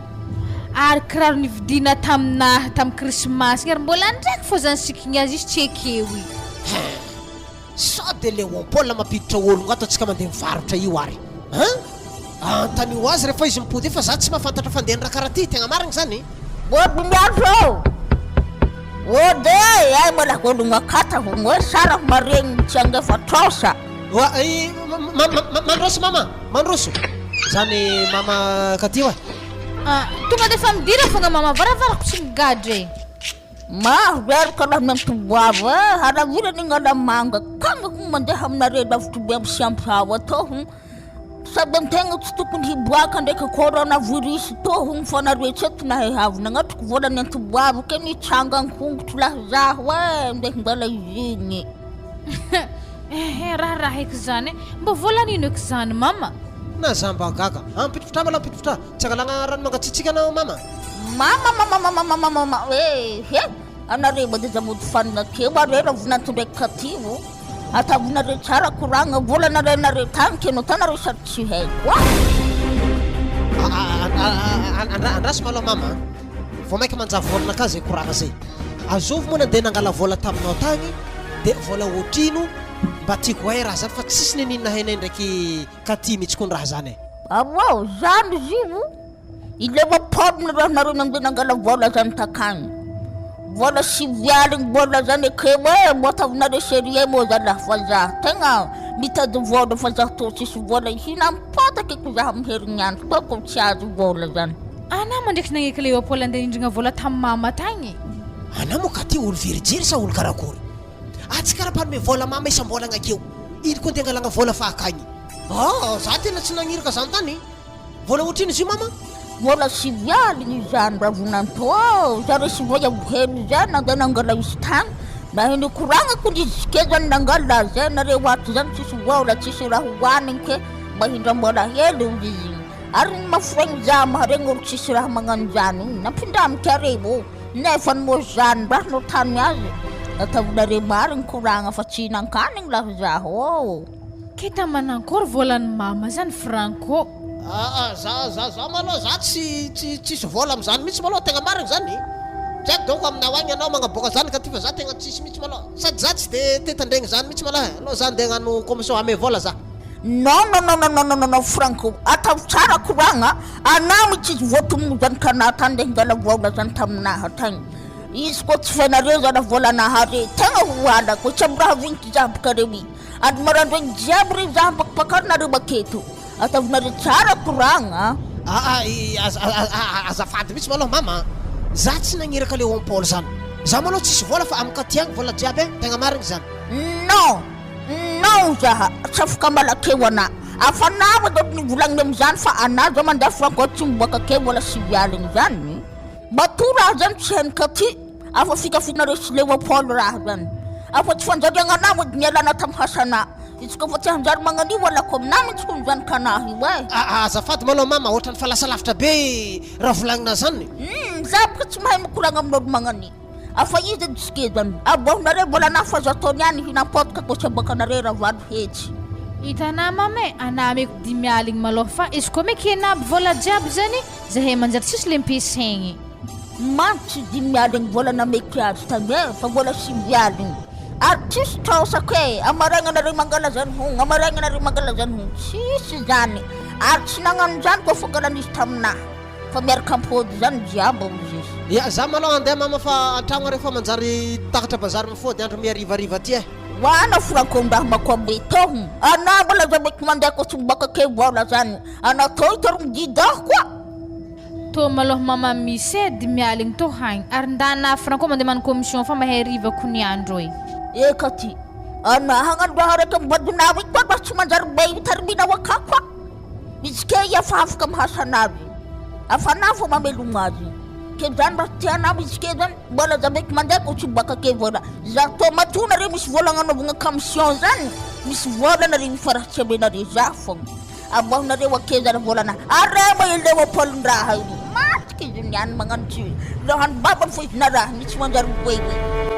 ary kiraro nividiana taminah tam krismasy igny ary mbola ndraiky fô zany sikigny azy izy tsy ekeo i. Hein! Sao dia Léopold mampiditra ologno ato antsika mandeha mivarotra io ary hein! Antanio azy rehefa izy mipody eo fa za tsy mahafantatra fandehan'ny raha karaha ty, tegna marigny zany. Bobingazo! Ode e, ay mbola ologno akata hono e, sara ho maregny tsy andefa trosa. Oa i mandroso mama, mandroso. Zany mama katy oa. Ah, tonga de fa midira fogna mama, varavarako tsy migadra e. Maro very ka raha miantomboava e, haravirana igny alamanga, kamo hono mandeha aminareo lavitry be amin'ny siampy ao atao hono. Sady antegna tsy tokony hiboaka ndraiky coronavirus tô hono fa nareo tsy eto nahay avy nagnatrika vola nentim-boavy ke nitsangan hongotro lahy zaho eh ndeha mbala izy igny. Ehe raharaha eky zany eh, mbô volan'ino eky zany mama? Na za mba gaga. Ampidifitra maloha ampidifitra. Tsy angalagna rano mangatsiatsiaka anao mama. Mama mama mama mama mama eh he anareo mba de za mody fanina keo are raha vinanto ndraiky katy o. Ataovonareo tsara koragna vola nalainareo tany ke no tanareo sady tsy haiko a. Andraso malôha mama a. Vao maika manjavona anakahy zay koragna zay. Azovy moa nandeha nangala vola taminao tagny de vola otrino mba tiako hay raha zany fa tsisy nininona hainay ndraiky Katy mitsy kony raha zany e. Aoao, zany izy io. I Léopold no raha nareo nandeha nangala vola zany takagny. Vola 90 vola zany ekeo e, mbô ataovinareo sérieux moa zalahy fa za tegna mitady vola fa za tô tsisy vola hihinam-potaka eky za amin'ny herignandro tô kô tsy azo vola zany. Anah moa ndraiky nagneky Léopold andeha nindrigna vola tamy mama tagny. Anah moa Katy olo verijery sa olo karakory? Ah tsy kara mpanome vola mama isam-bolagna akeo. Ino koa ndeha angalagna vola fa akagny. Ah za tena tsy nagniraka zany tany. Vola ohatrino izy io mama? Vola 90 izany Ravonanto ô! Zareo sy voa helo zany nandeha nangala izy tany, nahay nikoragnako izy ke zany nangala azy e, nareo ato zany tsisy vola tsisy raha hohanigny ke mba hindram-bola hely hozy izy igny, ary ny maforegny za maharegny olo tsisy raha magnano zany igny, nampindramiko areo ô, nefa ny moa zany raha no tany azy, ataovinareo marigny koragna fa tsy hihinan-kanigny lahy zaho ô! Keta manankory volan'i mama zany Franco? Aa za za za malôha za tsy tsy tsisy vôla amizany mihitsy malôha tegna marigny zany tsy haiko dônko aminao agny anao magnaboaka zany ka ty fa za tegna tsisy mihitsy malôha sady za tsy de te tandregny zany mihitsy malôha e alô za andeha hagnano commission ame vôla za. Non non non non non non non Franco ataovy tsara koragna anah mitsy izy voatonona zany ka anah tany le hingala vôla zany taminah tagny izy koa tsy fainareo zany vôlanah are tegna ho halako tsy amby raha vinty za boka reo i. Andro maraindraigny jiaby re za ampakapakarina nareo aketo. Ataovinareo tsara koragna a. Aa azafady mihitsy malôha mama a! Za tsy nagniraka Léon Paul zany. Za malôha tsisy vôla fa am Katy agny vôla jiaby e, tegna marigny zany. Non! Non zaha tsy afaka malakeo anà. Afa anà edy olo nivolagniny amizany fa anà zao mandeha franco tsy miboaka akeo mbola 90 zany. Matoa raha zany tsy hain'i Katy. Afa fikafinareo sy Léopold raha zany. Afa tsy fanjariagnanah mody nialana tam hasanah. Izy koa fa tsy hanjary magnanio alako aminah mintsy hono zany kanah io eh. Aa azafady malôha mama, ohatrany fa lasa lavitra be raha volagnina zany. Humm za boka tsy mahay mikoragna amin'olo magnanio. Afa iza edy ske zany. Aboahonareo volanah fa azo ataony ihany hihinam-potoka koa tsy aboakanareo raha 800. Hitanà mama e, anà ameko dimy aligny malôha fa izy koa mekena aby vôla jiaby zany, zahay manjary tsisy le mpiasaigny. Mantsy 50 vola nameko azy tany e, fa mbola 90. Ary tsisy trosako e, amaraigna nareo mangala zany hogno, amaraigna nareo mangala zany hogno, tsisy zany. Ary tsy nagnano zany koa fangalan'izy taminahy, fa miaraka ampody zany jiaby hozy izy. Ya, za malôha andeha mama fa antragno refa manjary takatra bazary mifody andro miharivariva aty e. Hoana Franco mba makoambe tôhogno, anà mbola za mety mandeha koa tsy miboaka ake vola zany, anà tô hitorogno guide koa. Tô malôha mama misy e 50 tô hagny ary ndana franco mandeha mano commission fa mahay hariva ko ny andro e. Eka ty, anà hagnano raha araiky am vadinao iny koa raha tsy manjary be io tariminao akà koa. Izy ke efa afaka mihasa anazy, afa anà vao mamelogno azy. Ke zany raha tianao izy ke zany mbola za mety mandeha ko tsy miboaka ake vola. Za tô matoa nareo misy vola agnanaovagna commission zany, misy vola nareo fa raha tsy amenareo za fogna. Aboahinareo akeza ry volana arema i Léopold ndraha io maty izy niany magnano tsy lohan'ny babany fo izy narahiny tsy manjary mihoehoe.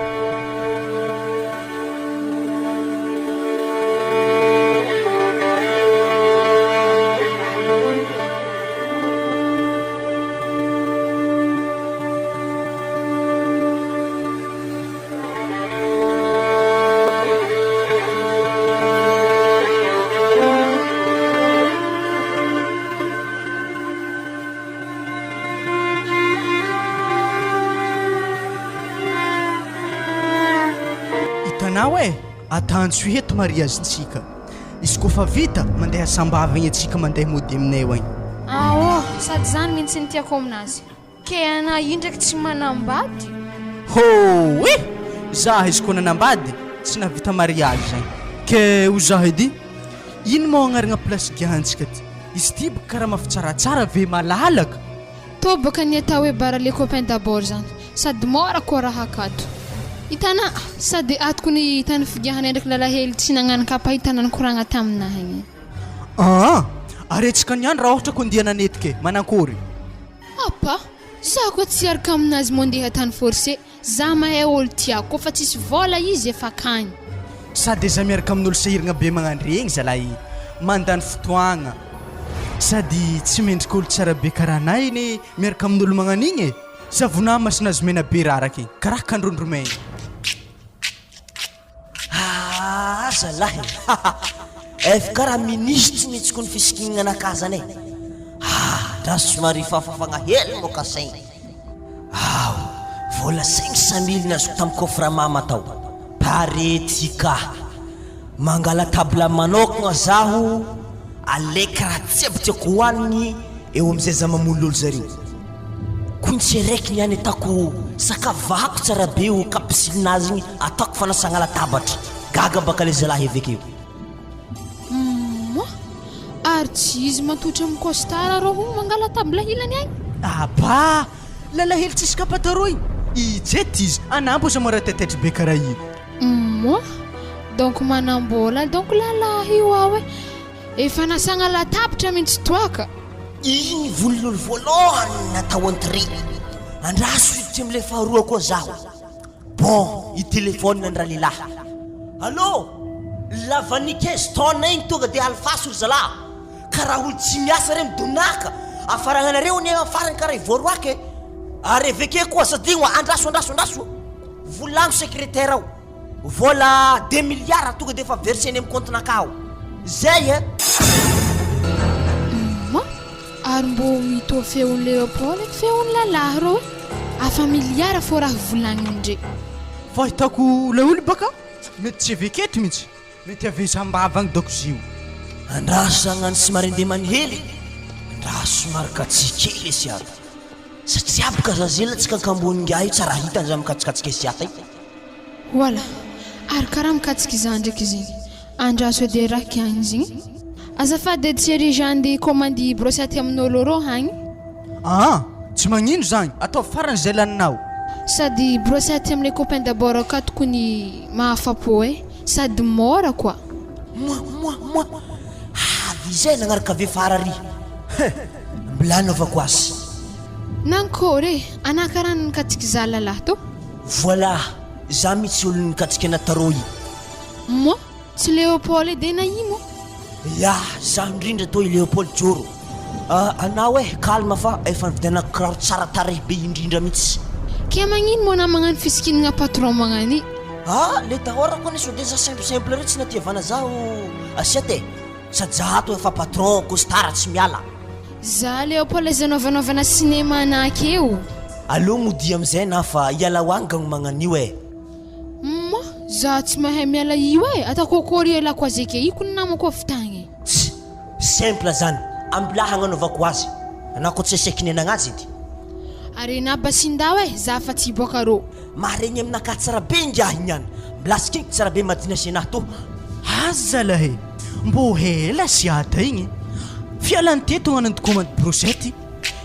Anao e! Atanjo eto mariazintsika. Izy koa fa vita, mandeha Sambava igny atsika mandeha mody aminay agny. Aô, sady zany mintsy ny tiako aminazy. Ke anah io ndraiky tsy manambady? Hoo eh! Zah izy koa nanambady tsy nahavita mariage zagny. Ke ho zah edy, ino moa agnaragna place giahantsika ty? Izy ty boka karaha mafy tsaratsara ve malalaka? Tô boka ny atao hoe bar les copains d'abord zany, sady mora koa raha akato. Hitanà, sady atoko ny tany figiahanay ndraiky lalahelo tsy nagnano kapa hitana nikoragna taminah igny. Aa! Ary antsika niany raha ohatra ko ndia nanetika e, manankory? Apa! Za koa tsy hiaraka aminazy mondeha tany forcé, za mahay olo tiako, koa fa tsisy vola izy efa akagny. Sady aza miaraka amin'olo sahiragna be magnandregny zalahy mandany fotoagna sady tsy mendrika olo tsara be karaha anay anie miaraka amin'olo magnan'igny e! Savonà masinazo mena be raraka igny karaha kandrondro maigny. Aa zalahy e! Hahaha! Karaha minisitry mihitsy koa ny fisikinanakahy zany e! Ah! Dra somary fafafagna hely mocassin! Ao! Vola 500 mille nazoko tam coffre mama tao! Pare ty ka! Mangala table manokagna zaho aleky raha jiaby tiako hoanigny eo amizay za mamono olo zareo. Kointsy araiky niany atako sakafo vahako tsara be io kapsilinazy igny ataoko fanasagna latabatra. Gaga baka le zalahy avekeo. Humm ary tsy izy matotra am costard rô hono mangala table ilany agny. Aba! Lalahelo tsisy kapa taroy! I jet izy, anah mbo somary taitaitry be karaha io. Humm donc manambola donc lalahy io aho e! Efa nasagna latabatra mintsy toaka. Iny volon'olo voalohany natao entrée. Andraso hiditra amle faharoa koa zaho. Bon, i téléphone ny ralehilahy. Allô! Lavan'ny 15 tonnes igny tonga de alefaso ry zalahy. Ka raha olo tsy miasa re midonaka, afaragnanareo anie am farany karaha i voaroaka e. Ary eveke koa aza adigno a, andraso andraso andraso. Volagno secrétaire ao. Vola deux milliards tonga de efa verseny am compte nakahy ao. Zay e! Humm ary mbô mitovy feon'i Léopold eky feon'i lalahy rô e! Afa milliard fô raha volagnindre. Fahitako ilay olo baka mety tsy eveke eto mintsy, mety avy Sambava agny dôko izy io. Andraso zagnany somary andeha manihely, andraso somary katsy kely esy ary. Satria boka zazela tsy kankambony ingahy io tsara hitany zany mikatsikatsik'e siata io. Voilà! Ary karaha mikasika izany ndraiky izy igny. Andraso edy raky agny izy igny. Azafady edy chérie Jean ndeha hikômandy brochette amin'ôlo rô agny. Aa! Tsy magnino zagny, ataovy farany zay laninao. Sady brochette amle copain d'abord akato kony mahafapo eh! Sady môra koa. Moi moi moi! Avy izay nagnaraka ave fara ry! Hein! Mbla anaovako azy. Nankôry e! Anah karaha nikatsiky za lalahy tô. Voilà! Za mitsy olo nikatsika ana tarô i. Moi, tsy Léopold edy e na ino? Ya, zaho indrindra tô i Léopold Joro. Ah, anao eh, calme fa efa nividianako kiraro tsara tarehy be indrindra mitsy. Ke magnino moa anah magnano fisikinagna patron magnano i? Ah, le dahorako anie sode za simple simple reo tsy natiavana zaho assiette e. Sady za ato efa patron, costard tsy miala. Za Léopold aza anaovanaovana cinéma anah eo. Aleo modia amizay na fa hiala ho agny gagno magnanio eh. Humm za tsy mahay miala io eh, ataoko akory ialako azy eke, iko ny namako avy tagny. Tsy simple zany, ambilà hagnanaovako azy, anah ko tsy eseky nenagnazy edy. Arena basindao eh, za fa tsy hiboaka rô. Maharegny aminakahy tsara be ingahy niany, mblà sikiniko tsara be madina senah tô. Aza zalahy e! Mbô ela sy ata igny fialany teto agnano commande brochette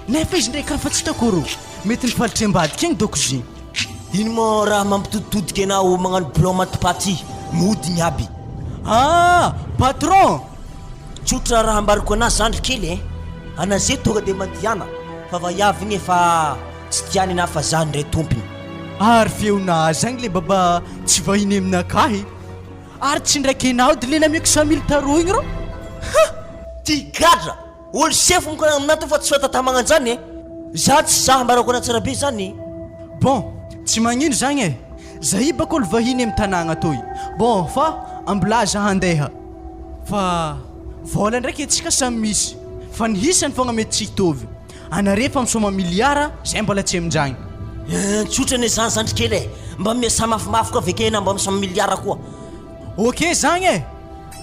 nefa izy ndraiky raha fa tsy hitako rô mety nifalitry ambadika igny dôko izy igny. Ino moa raha mampitoditodika anao magnano blanc matipaty mody igny aby. Ah! Patron! Tsotra raha ambarako anah zandry kely eh! Ana ze tonga de mandiana fa vaiavy igny efa tsy tiany anah fa zah ndray tompony. Ary feonah zagny le baba tsy vahiny aminakahy. Ary tsy ndraiky enao de le nameko 100 mille taro igny rô? Ha! Ty gadra! Olo sefo mikoragna aminah to fa tsy fatata magnanjany e! Za tsy za ambarako anah tsara be zany. Bon, tsy magnino zagny e! Zahay baka olo vahiny amy tanagna atoy. Bon fa ambilà za handeha. Fa vôla ndraiky antsika samy misy fa ny hisany fogna mety tsy hitovy. Anare fa misaoma milliard zay mbola tsy aminjagny. Tsotra anie zany zandry kely e! Mba miasà mafimafy koa avekeo enà mba misamy milliard koa. Ok zagny e!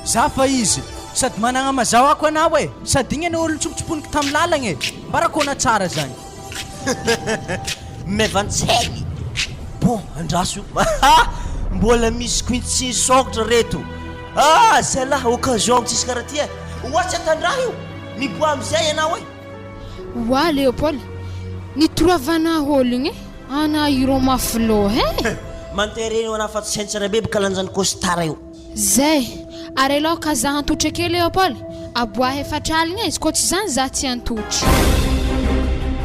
Za fa izy sady managna mazahoako anao e! Sady igny anie olo nitsopotsoponiko tamy lalagna e! Mbarakôna tsara zany. Maivan-tsaigny! Bon, andraso ha! Mbola misy kointsy sôkatra reto! Ah! Zalah, occasion tsisy karaha ty e! Oa tsy atandraha io! Miboaha amizay ianao e! Oa Léopold, nitoravana ôlogno e! Ana irô mafy lôha e! Mantereny ho anah fa tsy saintsy rabe bka lanjan'ny costard io. Zay! Ary aleo ka za hantotry ake Léopold, aboahy efatr'aligna izy, kô tsy zany za tsy hantotry.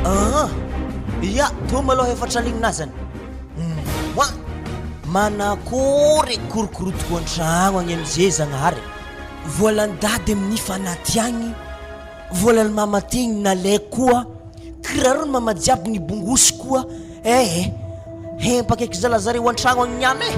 Aa! Ya, tô malôha efatr'aligna zany. Mwa! Manakory korokorontoko an-tragno agny amizay Zagnahary. Voalan'i dada amin'ny fanaty agny. Volan'i mama ty nalaiko koa, kiraron'i mama jiaby nibongosy koa eh eh, hempaka eky zala zareo antragno agny niany eh.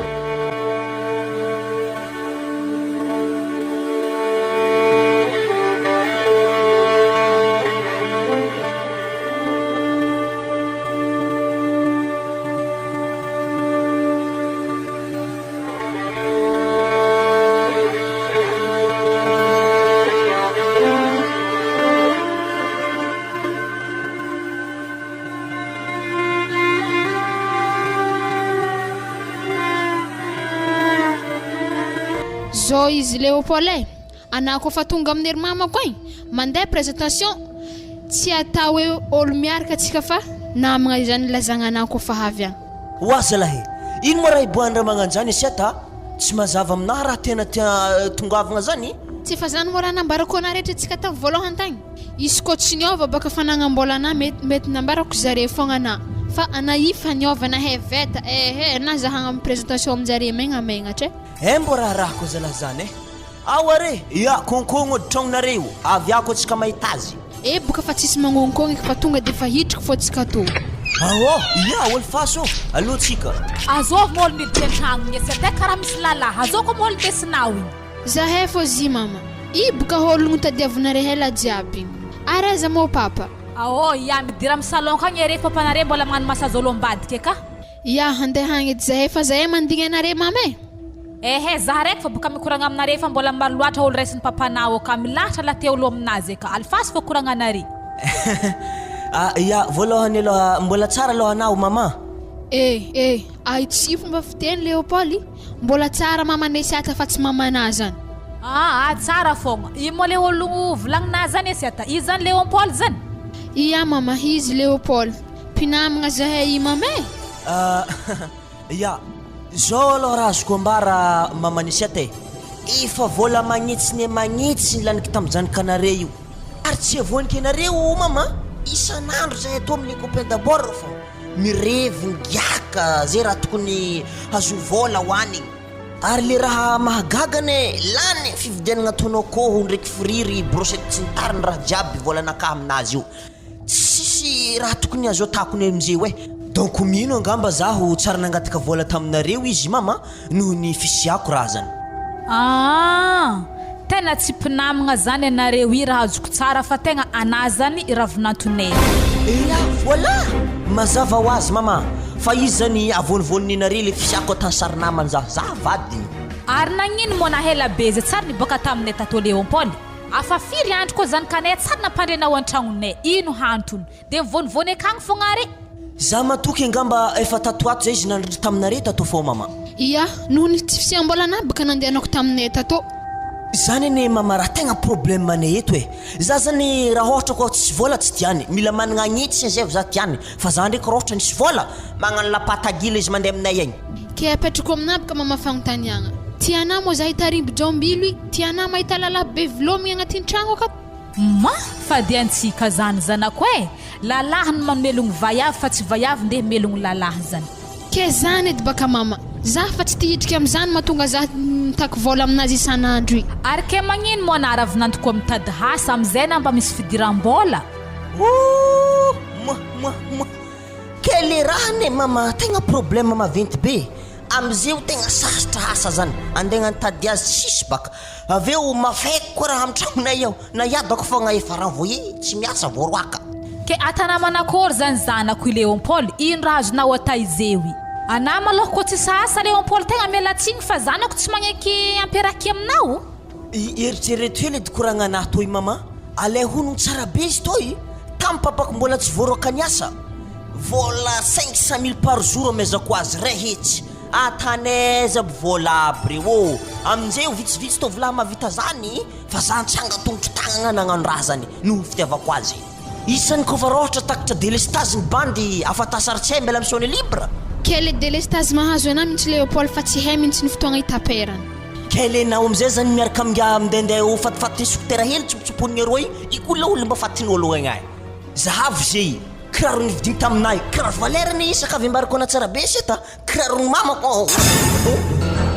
Zao izy Léopold e, anah koa fa tonga amin'ny ery mamako agny, mandeha présentation, tsy atao hoe olo miaraka tsika fa namagna izany ilazagna anah koa fa avy agny. Oa zalahy e! Ino moa raha hiboahan'ny ray magnanjany asia ta? Tsy mazava aminahy raha tena tia tongavagna zany. Tsy efa zany moa raha nambarako anah rehetra tsika tam voalohany tagny? Izy koa tsy niova baka fanagnam-bola anah mety mety nambarako zare fogna anah fa anah i fa niova nahay veta ehe na za hagnano présentation aminjare megnamegnatra e. Eh mbô raharaha koa zalahy zany eh! Ao are! Ya, konkogno ody tragnonareo, avy ako antsika mahita azy. Eh boka fa tsisy magnonkogno eky fa tonga defa hitriko fô tsika tô. Ao, ya, olo fasy ô, aleo tsika. Azovy moa olo miditra an-tragno igny etsy ate karaha misy lalahy, azao koa moa olo ndesinao igny. Zahay fô zy mama. I boka ologno tadiavinare ela jiaby igny. Ary aiza moa papa? Ao, ya, midira amy salon akagny are papanare mbola magnano massage olo ambadika eka. Ya, handeha agny edy zahay fa zahay mandigny anare mama e! Ehe, za raiky fa boka mikoragna aminare fa mbola maro loatra olo raisin'i papanao ka milahatra la te olo aminazy ka alifaso fô koragnanare. Ah, ya, voalohany aloha mbola tsara aloha anao maman. Eh, eh, ahitsio fomba fiteny Léopold, mbola tsara mama Nesiata fa tsy mamanà zany. Ah, ah, tsara fogna. Ino moa le ologno volagninà zany Nesiata? Izy zany Léopold zany? Ia mama, izy Léopold. Mpinamagna zahay i mama e! Ah, ya, zao aloha raha azoko ambara mama Nisiata e, efa vola magnitsy ne magnitsy ny laniko tamin'izany kanare io, ary tsy avoaniko ianareo mama, isan'andro zahay ato amin'ny les copains d'abord fa mirevy migiaka ze raha tokony hazoa vola hoanigny, ary le raha mahagaga anie lany fividianagna ataonao akoho ndraiky friry, brochette sy ny tariny raha jiaby volanakahy aminazy io. Tsisy raha tokony azo atako ny amzeo eh. Donc mino angamba zaho tsara nangataka vola taminareo izy mama noho ny fisiako razana. Aa! Tena tsy mpinamagna zany anareo i raha azoko tsara fa tegna anah zany i ravinantonay. Ea voilà! Mazava ho azy mama fa izy zany avonovononinare le fisiako atany sary namany za, za vadiny. Ary nagnino moa nahela be zay tsary niboaka taminay tato Léopold? Afa firy andro koa zany kanay tsary nampandre anao antragnonay, ino hantony? De mivônivôny akagny fogna are. Za matoky angamba efa tato ato zay izy nandritra taminare tato fô mama. Ia, noho ny tsy fisiam-bola baka nandehanako taminay tato. Zany anie mama raha tegna problème anay eto e! Za zany raha ôhatra koa tsisy vôla tsy tiany, mila managna agnitsy zay vao za tiany, fa za ndraiky raha ôhatra nisy vôla, magnano lapatagila izy mandeha aminay agny. Ke apetrako aminà baka mama fagnontaniagna, tianà moa za hitarimby jaombilo i, tianà mahita lalahy be vilomigny agnatin-tragno akato? Ma, fady antsika zany zanako e! Lalahy no mamelogno vaiavy fa tsy vaiavy ndeha melogno lalahy zany. Ke zany edy baka mama, za fa tsy te hidriky amizany mahatonga za mitaky vola aminazy isanandro i. Ary ke magnino moa na ravinanto koa mitady hasa amizay na mba misy fidiram-bola? Ooh! Moa moa moa! Ke le raha anie mama tegna problème maventy be amizeo tegna sarotra asa zany andegna nitady azy tsisy baka aveo mafaiky koa raha amy tragnonay ao na iadako fogna efa renvoyer tsy miasa voaroaka. Ke atanà manakôry zany zanako i Léon Paul, ino raha azonao atao izeo i? Anah malôha koa tsy sasa Léopold tegna miala tsigny fa zanako tsy magneky ampiaraky aminao. Eritrereto hely edy koragnanah toy mama, alay honogno tsara be izy toy, tam papako mbola tsy voaroaka niasa, vola 500 mille par jour amezako azy ray hetsy, atanaiza aby vola aby reo ô, aminjay io vitsivitsy tovolahy mahavita zany fa za nitsanga tongotro tagnagna nagnano raha zany noho fitiavako azy. Isany kofa rohatra takatra delestazy ny bandy afa-tasary tsy hay mbela misaona libre. Kay le delestazy mahazo anah mintsy Léopold fa tsy hay mintsy ny fotoagna hitaperana. Kay le nao amizay zany miaraka aminga mindehandeha eo fatifaty scooter hely tsopotsoponigny aroa igny, io koa olo mba fatin'olo agny ay. Zahavo ze kiraro nividigny taminay, kiraro valeur anie isaka avy ambarako anatsarabe seta, kiraron'ny mamako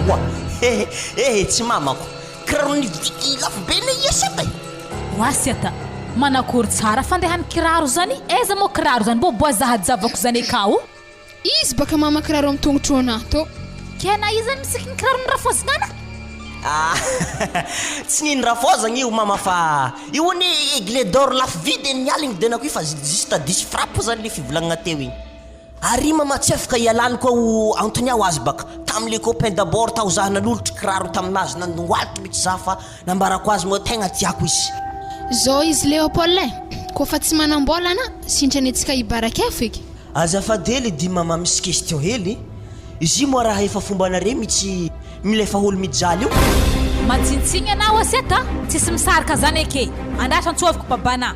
oa hehe ehe tsy mamako. Kiraro nividy lafo be ne ia sata e! Oa siata, manakory tsara fandehany kiraro zany, aiza moa kiraro zany mbô boa zahajavako zany akao. Izy baka mama kiraro am tongotro anah tô. Kay na iza misikiny kirarony rafozagnana? Ah tsy nino rafozagna io mama fa io anie aigle d'or lafo vidy e ny aligny vidianako io fa juste diso frappe zany le fivolagnana teo igny. Ary mama tsy afaka ialany koa o antony aho azy baka tam le copain d'abord tao zah nanolotry kiraro taminazy nandongoalitry mitsy zah fa nambarako azy moa tegna tiako izy. Zao izy Léopold e, kôfa tsy manam-bôla ana, sintrany antsika hibarakefo eky. Azafady hely edy mama misy question hely, izy moa raha efa fombanare mitsy milefa olo mijaly io? Matsintsigny anao Aseta a! Tsisy misarika zany eke! Andraso antsoviko babana!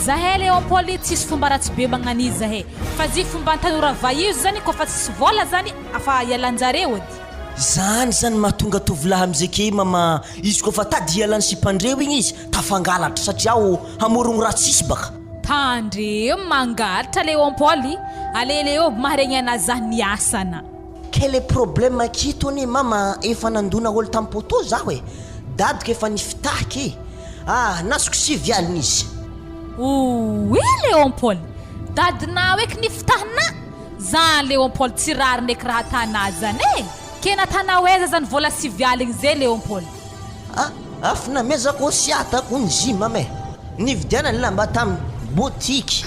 Zahay Léopold tsisy fomba ratsy be magnanizy zahay. Fa zy fomba tanora vaizo zany kofa tsisy vola zany afa ialanjareo edy. Zany zany mahatonga tovolahy amizeke mama izy kofa tady hialany sipandreo igny izy tafangalatra satria aho hamorogno raha tsisy baka. Tandremo mangalatra Léon Paul ale Léo maharegny anah zah niasana. Quel est problème aketo anie mama efa nandona olo tam poteau zaho e! Dadiko efa nifitaky e! Ah nasoko sivy alina izy. Ouii Léon Paul! Dadinao eky nifitahina! Zany Léon Paul tsy rariny eky raha atanà zany e! Ke natanao aiza zany vola sivy aligny zay Léon Paul? Ah afo namezako sy atako ny zy mama e! Nividianany lamba tam boutique.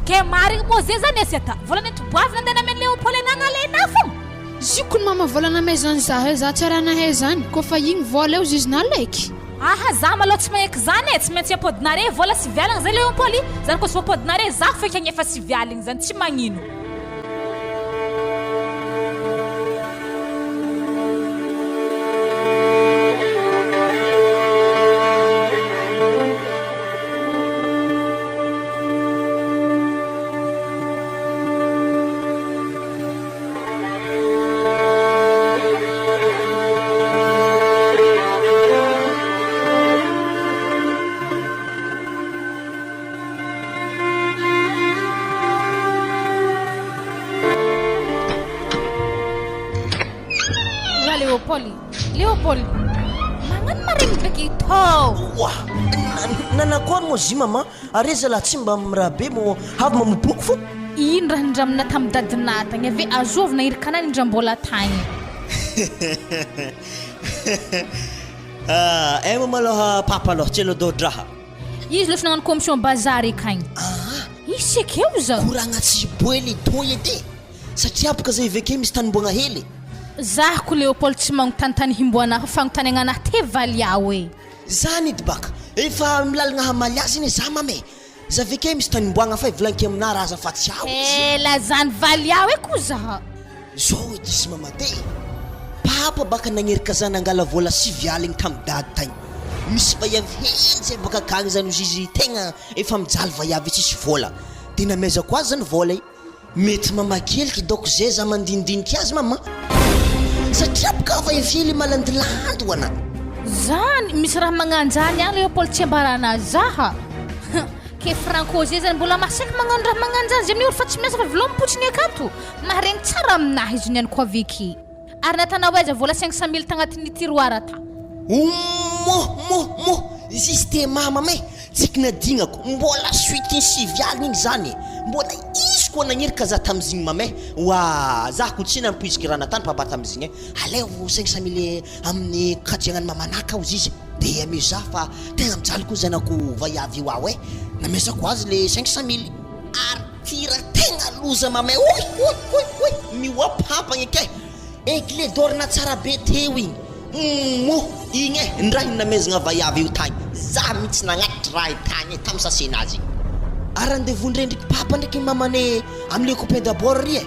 Ke marigny moa ze zany Asiata? Vola nentoboavina andeha namen'i Léon Paul anà nalainà fogna? Ziko ny mama vola namezany za e, za tsy raha nahay zany, koa fa igny vola eo zizy nalaiky. Aha za malou tsy magneky zany e, tsy maintsy ampodinare vola sivialigny zay Léon Paul, zany koa tsy voampodinare za feky agnefa sivialigny zany tsy magnino. Oa Léopold, Léopold, magnano maregny beky tô. Oa, nanakory moa zy maman? Are zalahy tsy mba miraha be mo avy mamopoko fo. Ino raha nindramina tamin'i dadinà tagny ave azovy na irikana nindram-bola tagny. Ah, ema malôha papa alôha tsy alododraha. Izy loatra nagnano commission bazary akagny. Izy akeo zao. Koragna tsy boely toy edy e! Satria boka zay avy ake misy tanimboagna hely e. Zah ko Léopold tsy magnontany tany himboanah fa fagnontaniagna anah te valiao e. Zany edy baka efa milalagna hamaly azy anie za mama e! Za ve kay misy tanimboagna fa volaniko aminah raha aza fa tsy ao izy. Ela zany valiao e ko za. Zao edy izy mama te e! Papa baka nagnerika za nangala vola sivy aligny tamy dady tagny. Misy vaiavy hely zay baka akagny zany ozy izy tegna efa mijaly vaiavy tsisy vola. De namezako azy zany vola i. Mety mama kely dok zay za mandinidiniky azy mama satria boka va efely malandilandy ho ana. Zany misy raha magnanjany agny Léopold tsy ambarana zaha ke Franco zay zany mbola masaky magnano raha magnanjany zay amin'io fa tsy miasa fa vilompotsiny akato maharegny tsara aminahy izy niany ko avy Ary natanao aiza vola 500 mille tagnatin'ny tiroir ta. Moh moh moh juste mama eh tsiky nadignako mbola suite ny sivy alina igny zany e mbola izy koa nagniry ka za tamizigny mama eh oa za ko tsy nampoiziky raha natany papa tamizigny eh alaivo 500 mille amin'ny kajiagnan'ny mamanah ka ozy izy de ameo za fa tegna mijaly koa zanako vaiavy io aho eh namesako azy le 500 mille ary ty raha tegna loza mama eh oy oy oy oy. Mihoapampagna eky e! Aigle d'or natsara be teo igny. Moh! Igny e! Ndra ino namezagna vaiavy io tagny. Za mitsy nagnatitry raha io tagny e, tamy sachet-nazy igny. Ary rendez-vous ndrendriky papa ndraiky mamane amy le copain d'abord ry e!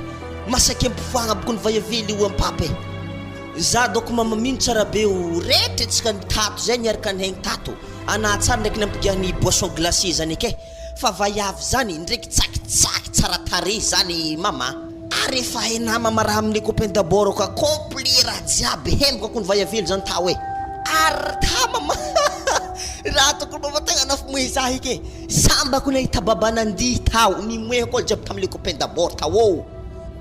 Masaky ampifoagna boko ny vaiavy le oam papa e! Za doko mama mino tsara be o rehetra tsika tato zay niaraka nihaigny tato. Anah tsara ndraiky nampigiahiny boisson glacé zany eky e! Fa vaiavy zany ndraiky tsakitsaky tsara tarehy zany mama. Ary efa hainà mama raha amle copain d'abord ka complet raha jiaby hemboka kony vaiavelo zany tao e! Ary ta mama raha tokony mama tegna nafimoehy za eky e! Sambako nahita baba nandihy tao nimoehy koa jiaby tamle copain d'abord tao ô!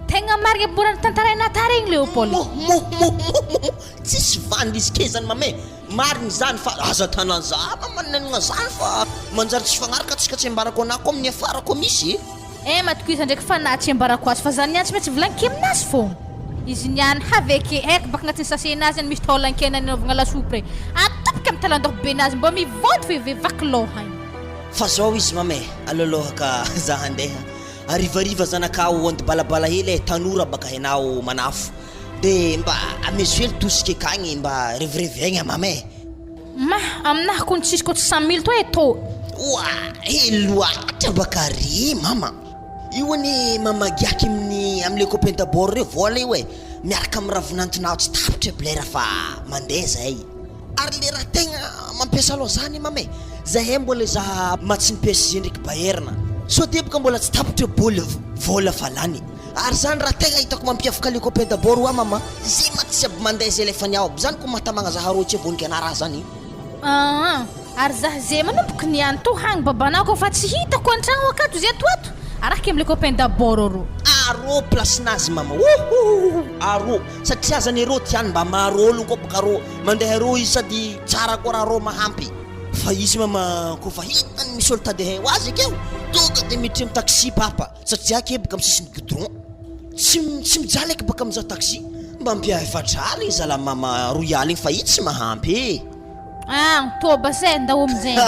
Tegna marigna aby mora notantarainà tary igny Léopold. Moh moh moh moh moh tsisy vandy izy ke zany mama e! Marina izany fa aza atana za mamanenina zany fa manjary tsy fagnaraka tsika tsy ambarako anah ko amin'ny afara ko misy e. Eh matokisa ndraiky fa na tsy ambarako azy fa za niany tsy maintsy volagniko aminazy fogna. Izy niany haveke haiko baka agnatin'ny sachet nazy any misy taolan-kena nanaovagna lasopy regny. Atopika amin'ny talan-doha be nazy mbô mivonto fe ve vaky lôha igny. Fa zao izy mama e, alôlôha ka za handeha. Harivariva zanakao andibalabala hely e, tanora baka henao manafo. De mba amezo hely tosika akagny mba revirevegna mama e. Ma, aminahy kony tsisy ko tsy samy mily to e tô. Oa, hely loatra baka re mama. Io anie mama giaky amin'ny am le copain d'abord reo vola io e, miaraka am ravinantonao tsy tapitra blera fa mandeha zahay. Ary le raha tegna mampiasa loha za anie mama e, zahay mbola hizaha match ny PSG ndraiky Bayern, sao dia boka mbola tsy tapitra eo bôly vola fa lany. Ary zany raha tegna hitako mampiavaka le copain d'abord hoa mama, ze maty aby mandeha ze alefany ao aby zany ko mahatamagna za arô tsy avoniky anah raha zany. Aa ary zah ze manomboky niany to hagny babanah ko fa tsy hitako antragno akato ze ato ato arahiko am le copain d'abord arô. Arô place nazy mama ouhouhou arô satria zany arô tiany mba maro olo ko baka arô mandeha arô izy sady tsara koa raha arô mahampy fa izy mama kofa hitany misy olo tady hay ho azy akeo tonga de miditry am taxi papa. Satria keboka amin'ny sisin'ny goudron tsy tsy mijaly eky baka mizaha taxi mba ampia efatr'aligny zala mama roy aligny fa i tsy mahampy e. Ah toba se ndao amizegny.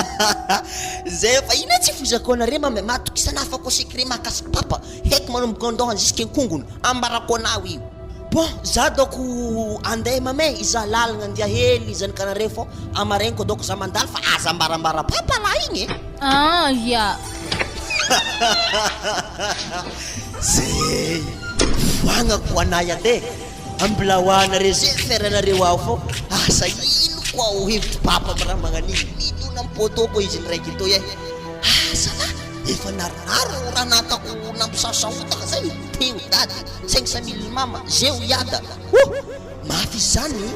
Zay fa ina tsy foizako anare mama e matokisa anah fa ko secret mahakasiky papa heky manomboka andohany jusque ankongony ambarako anao io. Bon za doko andeha mama e izaha lalagna andia hely zanakanare fô amaregny ko doko za mandalo fa aza ambarambara papa lah igny e. Ah ya. Zay foagnako anay ade ambilaoanareo ze feranareo ao fô asa ino koa o hevitry papa am raha magnan'igny midona am poteau koa izy ndraiky toy e asa lah efa narinary o raha natako nampisasahotaka zay teo dady 500 mille mama zeo iada oh mafy izany.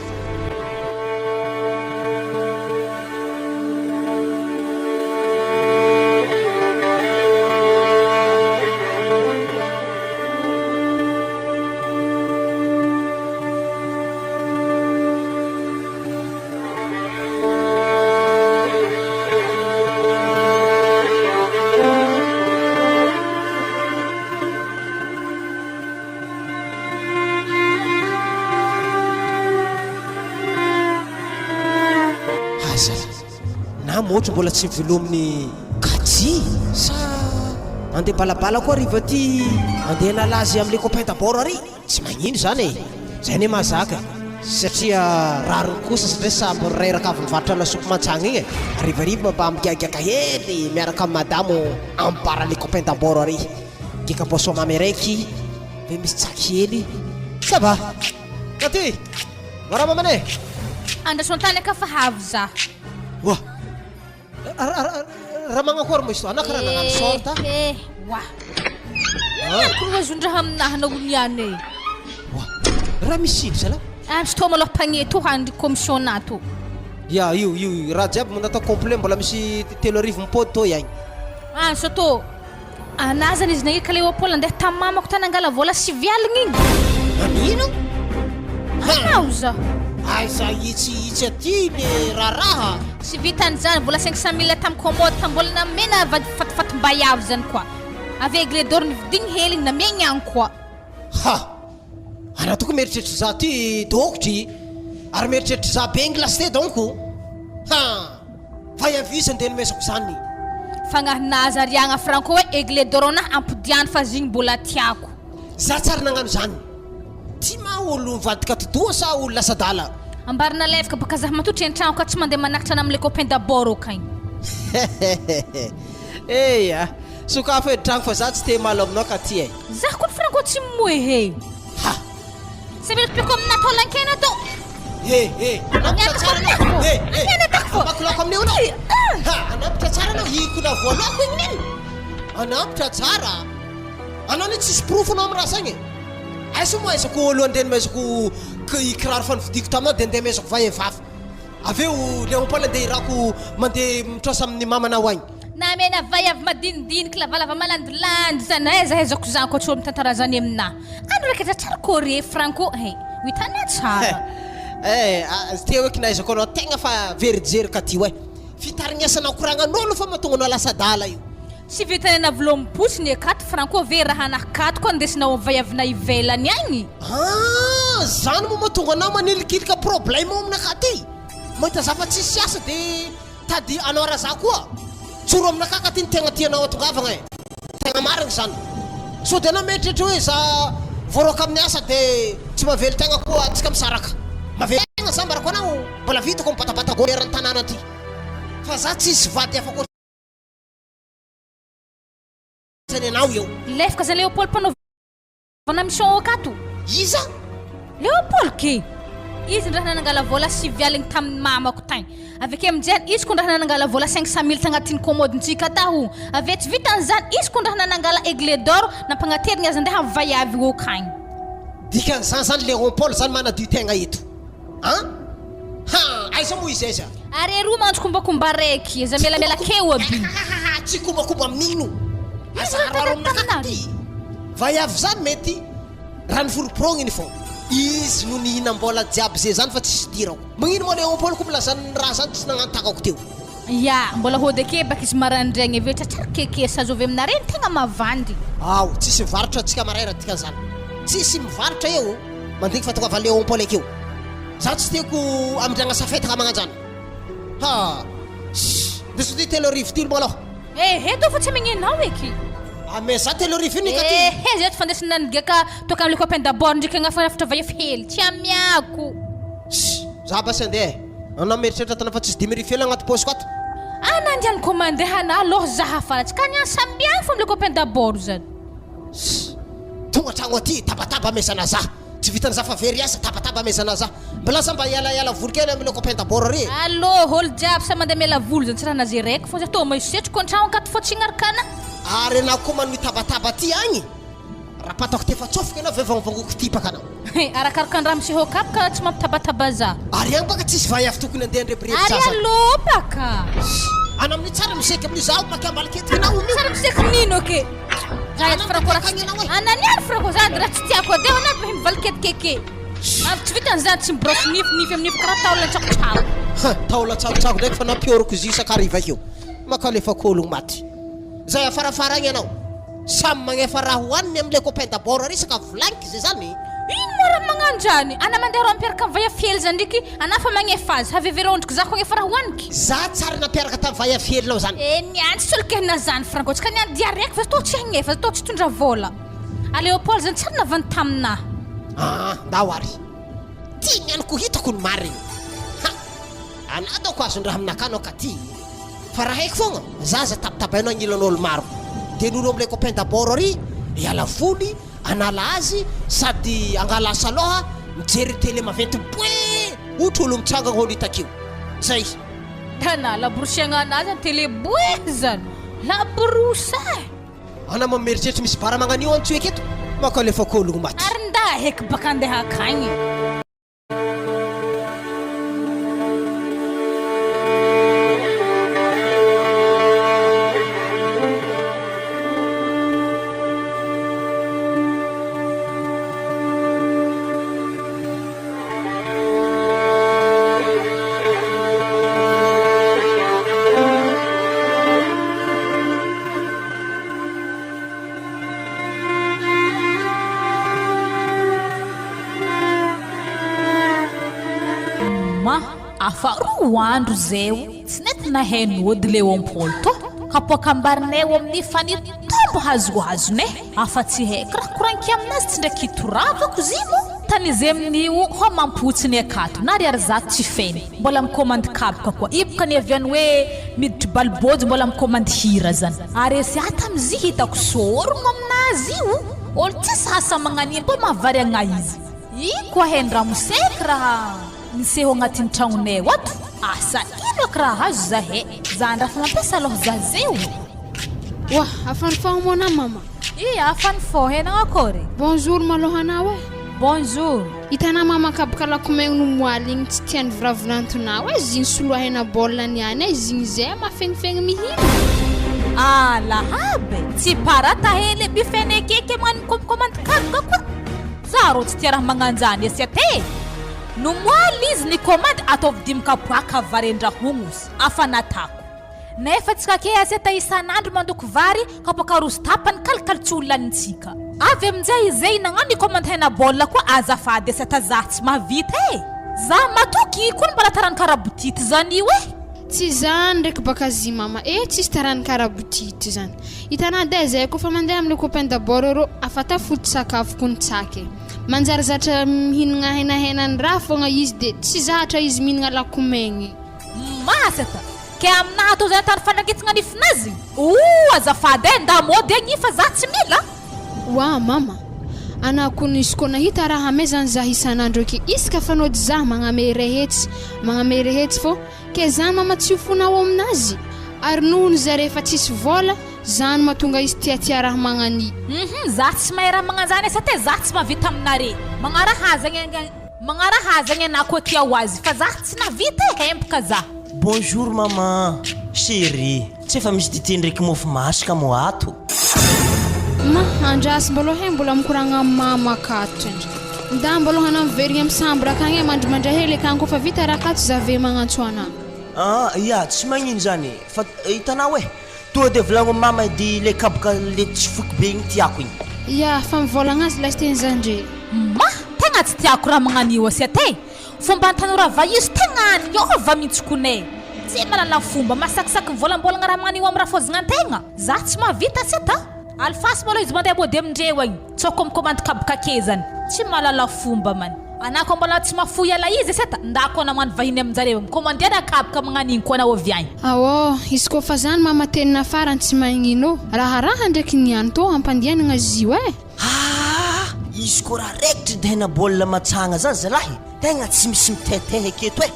Aza na môtro mbola tsy velominy kajy sa andeha balabala koa hariva ty andeha hanala azy amle copain d'abord ary? Tsy magnino zany e! Zay anie mahazaka e! Satria rariny kosa satria samby reraka avy nivarotra lasopy mantsagna igny e! Harivariva mba migagiaga hely miaraka am madamo am bar le copain d'abord ary! Giaka boisson mamy araiky ve misy tsaky hely? Ça va! Taty! Marahaba mamane! Andraso an-tany aka fa havy za. Oa! Raha magnakory moa izy to? Anah karaha nagnano short a. Eh, oa. Ino ko azon-draha aminahy anao niany e? Oa. Raha misy ino zalahy? Ah, misy tô malôha panier tô handry commission to. Ya, io io raha jiaby mbo natao complet mbola misy 3000 mipody tô iagny. Ah, sao tô Anah zany izy nahia ka Léopold nandeha tam mamako tany nangala vola sivy aligna igny. Manino? Anao za. Aiza itsy itsy aty le raharaha. Tsy vitan'izany, vola 500 mille tam commode tam mbola namena vady fatifatim-baiavy zany koa. Avy Aigle d'or nividigny hely igny namegny agny koa. Ha! Anah tokoa mieritreritra za ty dokotry ary mieritreritra za be glace donc. Ha! Fa iavisa ndeha nomezako zany. Fagnahy Nazariagna Franco hoe Aigle d'or anah ampodiano fa zigny mbola tiako. Za tsary nagnano zany. Ty ma olo mivadika atidoha sa olo lasa adala? Ambarina levaka baka zah matotry antragno ka tsy mandeha manakatra ana amle copain d'abord okany. Eya, sokafo edy tragno fa za tsy te himalo aminao ka ty e. Zah kony franco tsy mimoe he. Ha! Tsy mila topeko amina taolan-kena to. He he, anampitra tsara anao. He he, amako laoko amin'io anao. Ha, anampitra tsara anao, hikona voaloko igny neny. Anampitra tsara. Anao anie tsisy porofo anao amin'ny raha zagny e. Aiza moa aizako olo andeha nomezako i kiraro fa novidiako taminao dia andeha amezako vahivavy. Avy eo Léopold andeha irako mandeha mitrosa amin'ny mamanao agny. Namena vaiavy madinidiniky lavalava malandilandy zany aiza ahaizako zany koa tsy olo mitantara zany aminah andro raiky tratraro Corée Franco he ho hitanah tsara. Eh, teo eky nahaizako anao tegna fa very jery ka ty oe. Fitarignesanao koragnan'olo fa mahatonga anao lasa adala io. Tsy vitan'ny anavoloam-potsy ny akato Franco ve raha anakato koa andesinao am vaiavinah ivelany agny? Ah, zany moa mahatonga anao manilikilika problème ao aminakahy ty? Mahita za fa tsisy asa de tady anao raha za koa? Tsoro aminakahy ka ty ny tegna tianao atongavagna e! Tegna marigny zany. Sao de anao mieritreritra hoe za voaroaka amin'ny asa de tsy mahavelon-tegna koa antsika misaraka. Mahavelon-tegna za ambarako anao, mbola vitako mibatabata gôly eran'ny tanàna ty. Fa za tsisy vady hafa ankoatran'ny anao eo. Lefaka zay Léopold mpanaovana mission akato. Iza? Léopold ke! Izy ndraha nanangala vola sivy aligny tamin'ny mamako tagny. Avy ake aminjay izy ko ndraha nanangala vola 500 mille tagnatin'ny commode-ntsika taho. Avy eo tsy vitan'izany izy ko ndraha nanangala aigle d'or nampagnaterigny azy andeha vaiavy okagny. Dikan'izany zany Léopold zany manadio tegna eto. An! Ha! Aiza moa izy aiza? Ary eroa mantsy kombakomba raiky, aza mialamiala keo aby. Hahahaha! Tsy kombakomba mino. Aza aroaro aminakahy ty. Vaiavy zany mety raha ny foromporogny fô izy no nihinam-bola jiaby ze zany fa tsisy idirako. Magnino moa Léopold ko milaza ny raha zany tsy nagnano takako teo. Ya, mbola hody ake baka izy maraindraigny avy eo tratraro keke sazo avy aminareo ny tegna mavandy. Ao, tsisy mivarotra antsika maray raha dikan'izany. Tsisy mivarotra eo. Mandinika fa tongava Léon Paul akeo. Za tsy tiako amindragna safetaka magnanjany. Ha! Shh! Ndeso ty 3000 ty malôha. Ehe tô fa tsy amignenao eky. Ame za 3000 io nika ty. Ehe zay tsy fandesina nigaka toaka amle copain d'abord ndriky agnafatra vaiafy hely. Tsy amiako. Shh! Za basy andeha e. Anao mieritreritra tana fa tsisy 5000 hely agnaty paosiko ato. Ana andianiko mandeha ana alôha za hafana tsy ka niany samby agny fô amle copain d'abord zany. Shh! Tonga an-tragno aty, tabataba amezana za. Tsy vitan'ny za fa very asa, tabataba amezana za. Mbola za mba hialaiala voly kely amle copain d'abord ary e. Allô, olo jiaby samy mandeha miala voly zany tsy raha naze raiky fô za tô maisetsiko an-tragno akato fô tsy hignaraka ana. Ary enao koa manohy tabataba aty agny, rapatako ty efa tsofiko enao avy eo vangovangoiko tipaka anao. He, arakaraka ny raha miseho akato ka tsy mampitabataba za. Ary agny baka tsisy vaiavy tokony andeha handrebireby Ary zaza. allô baka. Ana amin'io tsara miseky amin'io zaho makambaliky anao amin'io. Tsara miseky nino ake. Raha eto franco raha tsy ananiany franco zany raha tsy tiako adeha anao mahay mivalikety keke. Ary tsy vitan'izany tsy mibrosy nify nify amin'ny nify karaha taolana tsakotsako. Ha, taolana tsakotsako ndraiky fa nampioriko izy isan-kariva io. Makalefako ologno maty. Zay afarafara agny anao. Samy magnefa raha hohaniny amle copain d'abord ary isaka volagniko zay zany. Ino moa raha magnano zany? Ana mandeha raha mipiaraka am vaiavy hely zany ndriky ana fa magnefa azy havevera ondriky za ko agnefa raha hoaniky. Za tsary nampiaraka tam vaiavy helinao zany. Eh niany tsy solokena zany franco tsika niany dia raiky fa tô tsy hagnefa tô tsy hitondra vola. A Léopold zany tsary navany taminah. Aa ndao ary. Ty niany ko hitako ny marigny. Ha! Anah daoko azon-draha aminakahy anao ka ty. Fa raha haiko foagna, za aza tabatabainao agnilan'olo maro. De ny olo amle copain d'abord ary hiala voly, hanala azy, sady angala asa lôha, mijery télé maventy boe! Ohatry olo mitsangagna olo hitako io. Zay. Tana, laborosiagna anazy zany télé boe zany. Laborosy e! Ana ma mieritreritra misy bara magnan'io any Tsoeky eto? Maka alefako ologno maty. Ary nda heky baka andeha akagny. Ma, afa roa andro zay tsy nety naheno ody Léopold to, kapoakam-barinay eo amin'ny fanitombo hazohazonay, afa tsy haiko raha koranky aminazy tsy ndraiky hitoravako zy moa. Fotany izy amin'io hoa mampotsy ny akato na ariary zato tsy feno mbola mikomandy kapoka koa iboka ny avy any hoe miditry balibôjy mbola mikomandy hira zany ary ese ato amzy hitako sôrogno aminazy io olo tsisy asa magnanino mbô mahavariagna izy i koa hen-dramoseko raha miseho agnatin'ny tragnonay ato asa ino aky raha azo zahay za ndrafa mampiasa aloha za zeo. Oa, afanifagno moa anah mama. Ia, afanifô he nagnakory? Bonjour malôha anao e. Bonjour. Hitanà mama kabaka lakomegny no moaly igny tsy tiany viravirantonao e, zigny soloa hena baolina niany e, zigny zay mafegnifegny mihina. Ah lahab e, tsy parata hely e, mifenekeke magnano mikomikomandy kabaka koa. Za rô tsy tia raha magnanjany e sia te. No moaly izy nikomandy ataovy dimy kapoaka vary andrahogno ozy, afa natako. Nefa tsika ke aza ta isan'andro mandoko vary kapoaka roso tapany kalikaly tsy ho lanintsika. Avy aminjay izay nagnano i-commande hena baolina koa azafady asa ta zah tsy mahavita e! Zah matoky koa mbola tarany karabotity zany io e! Tsy zany ndraiky baka zy mama e tsisy tarany karabotity zany. Hitanà deh zay kofa mandeha am le copain d'abord rô afa tafody sakafo kony tsaky e. Manjary zatra mihinagna henahenan raha fogna izy de tsy zatra izy mihinagna lakomegny. Masaka! Ke aminahy ato zay tany fandrangitagna nifinazy? Ooh azafady eh, nda mody agny fa za tsy mila. Oa mama, anah kony izy koa nahita raha ame zany zah isan'andro ake isaka fanody zah magname rehetsy magname rehetsy fô ke zany mama tsy ho fonao aminazy ary nohony zay rehefa tsisy vôla zany matonga izy tiatia raha magnani. Hum za tsy mahay raha magnanzany asa te za tsy mahavita aminare magnaraha zegny Magnaraha zegny anah koa tia ho azy fa zah tsy nahavita e hempaka zah. Bonjour maman, chérie, tsy efa misy dite ndraiky mofo masaka moa ato? Ma, andraso mbalôha e mbola mikoragna am mama akato ndry. Nda mbalôha anah miverigny am chambre akagny e mandrimandray hely akagny kôfa vita raha akato za ave magnantso anah. Ah ya, tsy magnino zany fa hitanao e, Tonga de volagno am mama edy le kaboka le tsy foiko be igny tiako igny. Ya, fa mivôlagna azy lesy teny zandry. Ma, tegna tsy tiako raha magnan'io assiette e! Fomba tanora vaizo tegna niova mintsy kone! Tsy mahalala fomba, masakisaky mivolambolagna raha magnan'io am raha fôzigna antegna! Za tsy mahavita assiette a! Alifasy malôha izy mandeha mody amindreo agny, tsao ko mikomandy kabaka ake zany! Tsy mahalala fomba man! Anah koa mbola tsy mahafoy ala izy seta nda koa namano vahiny aminjareo mikomandiana kaboka magnan'igny koa anao avy agny. Aô, izy koa fa zany mama tenina farany tsy magnino raharaha ndraiky niany tô ampandianagna zio eh. Haa izy koa raha raikitry de hena baolina matsagna zany zalahy tegna tsy misy miteteha eketo eh.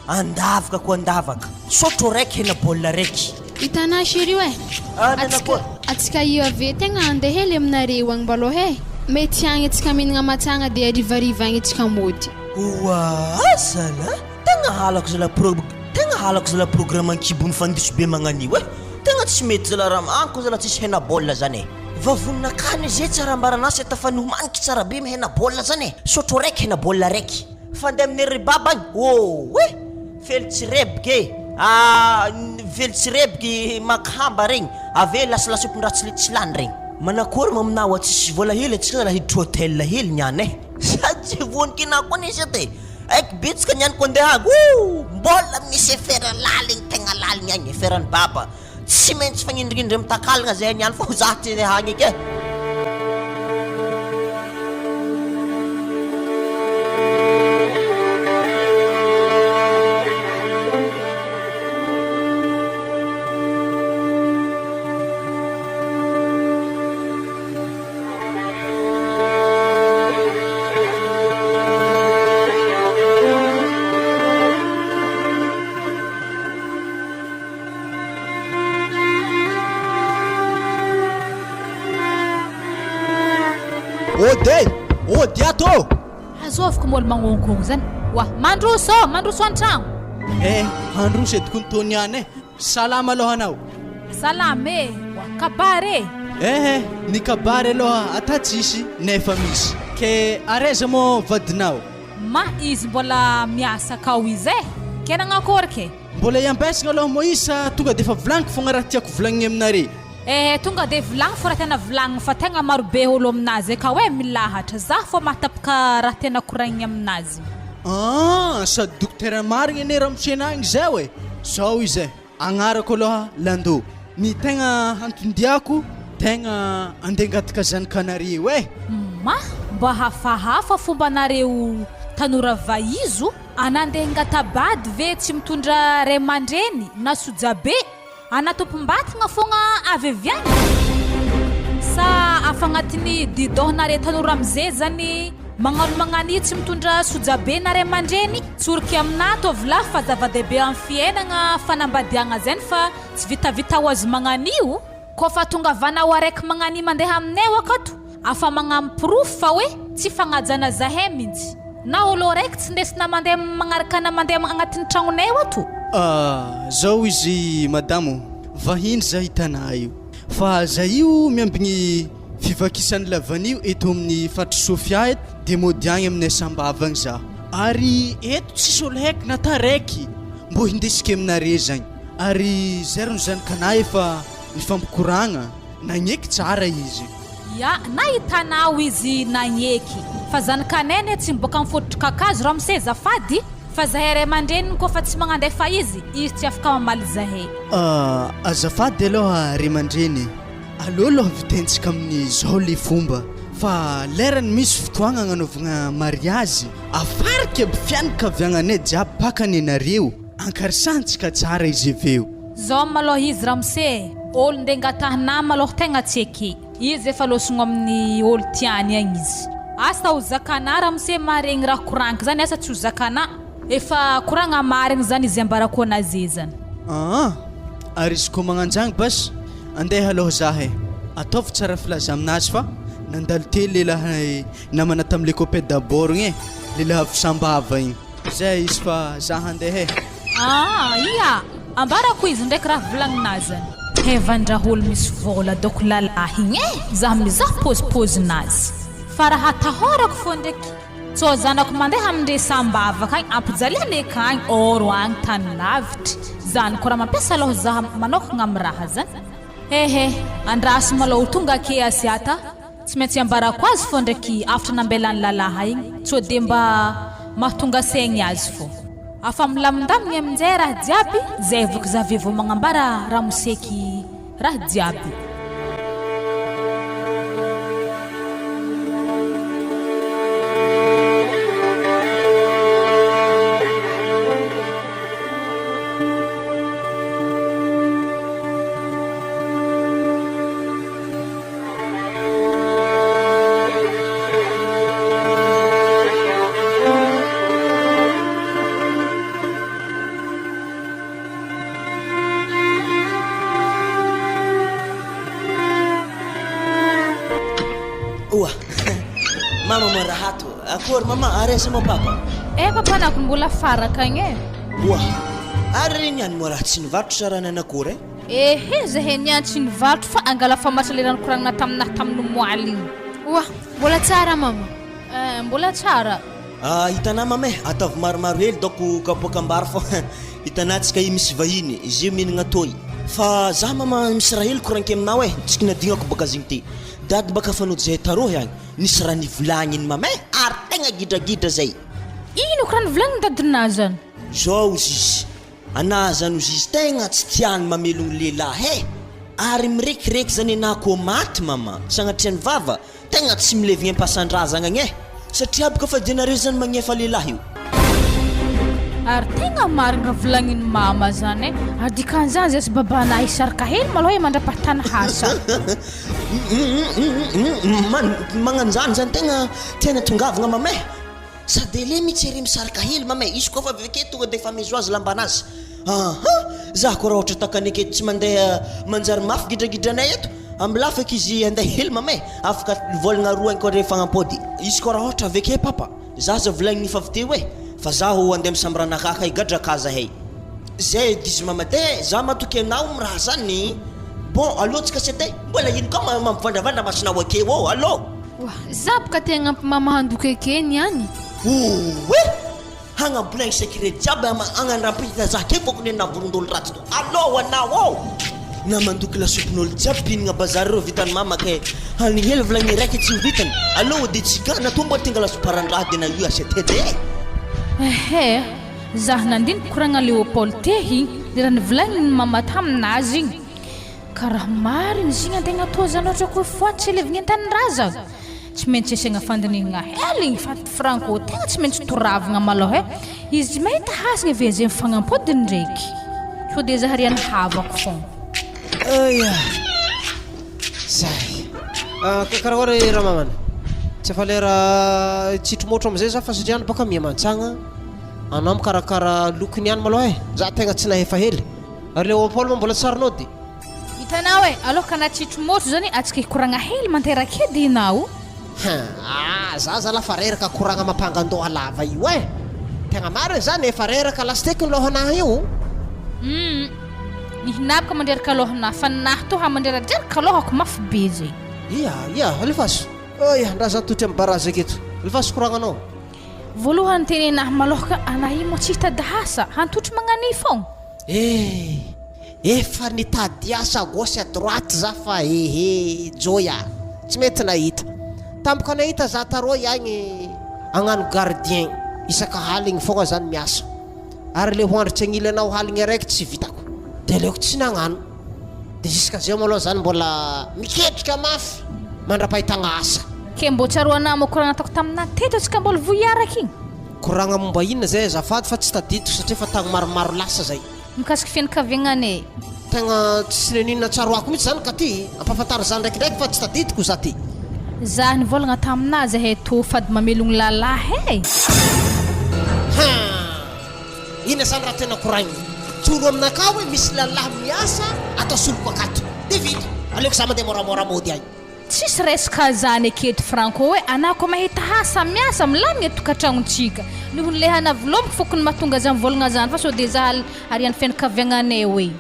Andavaka ko andavaka. Sotro raiky hena baolina raiky. Hitanà chérie eh! Ah nanakory? Atsika io avy tegna andeha hely aminareo agny mbalôha eh! Mety agny atsika mihinagna matsagna de harivariva agny atsika mody. Oaa zala! Tegna halako zala prog tegna halako zala programme ankibon'ny fandiso be magnan'io eh! Tegna tsy mety zala raha amiko zala tsisy hena baolina zany eh! Vavoninakany ze tsara ambaranasy tafa nohomaniky tsara be hena baolina zany eh! Sotro raiky hena baolina raiky. Fandeha amin'ny ry baba agny ooe! Fely tsy reboky e! Ah fely tsy reboky makamba regny avy eo lasa lasopin-draha tsy tsy lany regny. Manakory moa aminah oa tsisy vola hely antsika zala hiditra hotel hely niany eh! Sady tsy vonon-kena koa nisy eto e! Aiky bitsika niany ko andeha agny ooh! Mbola misy afera laligny tegna laligny agny aferan'i baba. Tsy maintsy fagnindrinindry mitakalagna zay niany fô za tsy andeha agny eky e. Ody e! Ody ato ô! Azoviko moa olo magnonkogno zany. Oa, mandroso ô, mandroso an-tragno. Eh, handroso edy kony tô niany eh. Salama aloha anao. Salama e! Oa, kabary e! Eh eh, ny kabary aloha ata tsisy nefa misy. Ke ary aiza moa vadinao? Ma, izy mbola miasa akao izy eh! Ke nagnakory ke? Mbola iambesagna aloha Moïse sa tonga de efa volagniko fogna raha tiako volagnigny aminare? Eh tonga de volagno fô raha tena volagniny fa tegna maro be olo aminazy akao eh milahatra za fô mahatapaka raha tena koragniny aminazy. Aa sady dokotera marigny anie ramose agny zao e! Zao izy e, agnarako aloha Lando, ny tegna anton-diako tegna andeha angataka zanakanareo e! Ma, mba hafahafa fombanareo tanora vaizo a! Nandeha hangata-bady ve tsy mitondra ray aman-dreny na sojabe ana tompom-batagna fogna avy avy agny? Sa afa agnatin'ny didon-nare tanora amizay zany magnano magnano io tsy mitondra sojabe na ray aman-dreny? Tsoriky aminah tovolahy fa zava-dehibe amin'ny fiainagna fanambadiagna zany fa tsy vitavita ho azy magnano io. Koa fa tongavanao araiky magnani mandeha aminay akato afa magnamy porofo fa hoe tsy fagnajana zahay mintsy. Na olo araiky tsy ndesina mandeha magnaraka ana mandeha agnatin'ny tragnonay ato. Ah, zao izy madamo o, vahiny zahy tanà io, fa zay io miambigny fivakisan'ny lavanio eto amin'ny faritry Sofia eto de mody agny aminay Sambava agny zaho, ary eto tsisy olo haiky na taraiky mbô hindesiky aminare zagny. Ary zay ro ny zanak'anah efa nifampikoragna, nagneky tsara izy. Ya, nahitanao izy nagneky. Fa zanak'anay anie tsy miboaka amin'ny fototry kakazo ramose zafady, fa zahay ray aman-dreniny koa fa tsy magnandefa izy, izy tsy afaka mamaly zahay. Ah, azafady aloha ray aman-dreny, aleo aloha vitaintsika amin'izao le fomba, fa lerany misy fotoagna agnanaovagna mariazy, afariky aby fianakaviagnanay jiaby paka nenareo. Ankarisantsika tsara izy aveo. Zao malôha izy ramose e! Olo nde ngatahinà malôha tegna tsy eke. Izy efa lôsogno amin'ny olo tiany agny izy. Asa ho zakanà ramose maharegny raha koragniko zany asa tsy ho zakanà. Efa koragna marigny zany izy ambarako anazy zany. Aa! Ary izy koa magnanjagny basy? Andeha aloha zah e! Ataovy tsara filaza aminazy fa nandalo teo lehilahy namana tamle copain d'abord igny e! Lehilahy avy Sambava igny. Zay izy fa za handeha e. Aa ia! Ambarako izy ndraiky raha volagnina zany. Hevan-draholo misy vôla dôko lalahy igny e! Za mizaha pôzipôzinazy. Fa raha atahorako fô ndraiky, tsô zanako mandeha amindre Sambavaka agny ampijaliany akagny ôro agny tany lavitry. Zany koa raha mampiasa lôha za manôkagna amy raha zany. Ehe, andraso malôha ho tonga ake Asiata. Tsy maintsy ambarako azy fô ndraiky afatra nambelan'ny lalahy igny tsô de mba mahatonga saigny azy fô. Afa milamindamigny aminjay raha jiaby zay voky za ve vô magnambara ramoseky raha jiaby. Oa! Mama moa raha ato. Akory mama, ary aiza moa papa? Eh papa nako mbola faraka agny e. Oa! Ary reny ihany moa raha tsy nivarotra sa raha nanakory e? Ehe zahay niany tsy nivarotra fa angala famasa le raha nikoragnina taminah tamin'ny omaly igny. Oa, mbola tsara mama. Eh, mbola tsara. Ah, hitanà mama eh, ataovy maromaro hely daoko kapoakam-bary fô hitanà tsika io misy vahiny, izy io mihinagna toy. Fa za mama misy raha hely koraniko aminao eh, tsy kinadignako baka zegny ty. Dady baka fa nody zahay tarôhy agny, nisy raha nivolagniny mama eh, ary tegna gidragidra zay. Ino ko raha nivolagniny dadinà zany? Zao ozy izy, Anah zany ozy izy tegna tsy tiany mamelogno lehilahy eh! Ary mirekireky zany anah koa maty mama, sagnatria ny vava, tegna tsy milevigny am-pasandrazagna agny eh! Satria aby koa fa de nareo zany magnefa lehilahy io. Ary tegna marigny raha volagnin'i mama zany eh! Ary dikan'izany zay sy babanah hisaraka hely malôha eh mandrapahtany hasa. Magnanjany zany tegna tiana tongavagna mama eh! Sady ele mitsy ery misarika hely mama e, izy koa fa avy ake tonga de efa amezo azy lambanazy aha, za koa raha ohatra takany aketo tsy mandeha manjary mafy gidragidranay eto, ambilafy eky izy andeha hely mama e, afaka volagna roa agny koa rehefa agnampody, izy koa raha ohatra avy ake papa, za aza volagniny efa avy teo e, fa zaho andeha misamboranakaka higadra ka zahay, zay edy izy mama de za matoky anao am raha zany, bon aleo tsika sy edy e, mbola ino koa mampivandravandra masonao akeo ô, allo. Oa, za boka te hagnampy mama handoky eke niany. Oe! Hagnambolagny secret jiaby ama agnandram-pihita za ke foko nenah vorondolo ratsy to. Allo anao ô! Na mandoky lasopin'olo jiaby mpihinagna bazary reo vitan'i mama ke hanigny hely vilagny raiky tsy ho vitany. Allo ode tsigana to mbola tingala soparan-draha de na io assiette de. Ehe, zah nandiniky koragna Léopold te igny, le raha nivolagnin'i mama taminazy igny. Ka raha marina izy igny antegna toa zany ohatra koa foa tsy levigny an-tanindrazagna. Tsy maintsy asiagna fandinihagna hely igny fa Franco tegna tsy maintsy toravagna malôha e! Izy tsy mahita hasigna ve zay mifagnampody ndraiky? Sao de za harian'ny havako fogna. Eia! Zay. Ah, ka karakory Ramamana? Tsy efa lera hitsitro môtro amizay za fa satria any bôka miha-mantsagna. Anao mikarakara lokony ihany malôha e! Za tegna tsy nahefa hely. Ary Léopold moa mbola tsy sarinao de. Hitanao e, aloha ka natsitro môtro zany atsika hikoragna hely manteraka edy enao. Haa, za zala fa reraka koragna mampangandoha lava io eh! Tegna marina zany efa reraka lasiteky ny lôhanahy io. Humm, ny hinabaka mandreraka lôhanahy fa ny nahy toa mandreradreraka lôhako mafy be zay. Ia, ia, alefaso. Ia, ndra za totry am barazy aketo. Alefaso koragnanao. Voalohany tenenahy malôha ka anah io moa tsy hitady asa, hantotry magnania fogna. Eh! Efa nitady asa à gauche à droite za fa ehe Joy a! Tsy mety nahita. Tampoka nahita za taroa iagny agnano gardien isaka haligny fogna zany miasa. Ary le hoandry tsy agnilanao haligny araiky tsy vitako. De aleoko tsy nagnano. De jusqu'à zao malôha zany mbola miketrika mafy mandrapahitagna asa. Ke mbô tsaroanà mo koragna ataoko taminà teto antsika mbola voa hiaraka igny? Koragna momba inona zay azafady fa tsy tadidiko satria efa tagny maromaro lasa zay. Mikasika fianakaviagnana e. Tegna tsy nenina tsaroako mihitsy zany ka ty, ampafantaro za ndraikindraiky fa tsy tadidiko za ty. Za nivolagna taminà zahay tô fady mamelogno lalahy e. Haa! Inona zany raha tena koragnina? Toro aminakahy hoe misy lalahy miasa atao soloko akato. De vita. Aleoko za mandeha moramora mody agny. Tsisy resaka zany aketo Franco hoe anah ko mahita asa miasa milamigna tokatragnontsika nohony le hanavilomiko fokony mahatonga za mivolagna zany fa sode za ariany fianakaviagnanay hoe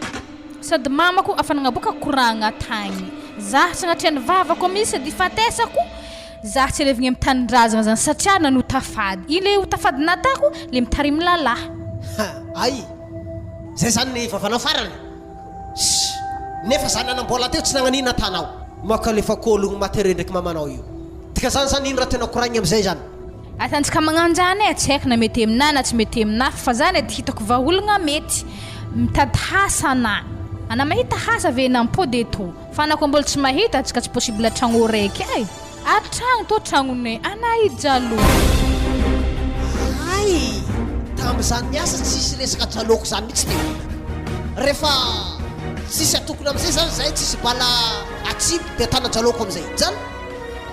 sady mamako afa nagnaboaka koragna tagny za sagnatriany vavako misy sady ifatesako za tsy alevigny amy tanindrazagna zany satria nanota fady iny le ota fady natako le mitarimy lalahy. Ha! Ay! Zay zany ny vavanao farany? Ssy! Nefa za nanambola teo tsy nagnanina tanao. Makalefa kologno maty rendreky mamanao io. Dika zany zany ino raha tena koraigny amizay zany. Atantsika magnanjany e, tsy haiko na mety aminah na tsy mety aminah fa zany edy hitako vahaolagna mety, mitady hasa anah, anah mahita hasa ve enah mipody eto, fa anah koa mbola tsy mahita antsika tsy possible tragno raiky e. Ary tragno tô tragnonay ana i Jalo. Hay! Tamin'izany niasa tsisy resaka Jaloko zany mihitsy teo. Rehefa tsisy atokona amizay zany zahay tsisy bala atsipy de atana Jaloko amizay. Zany?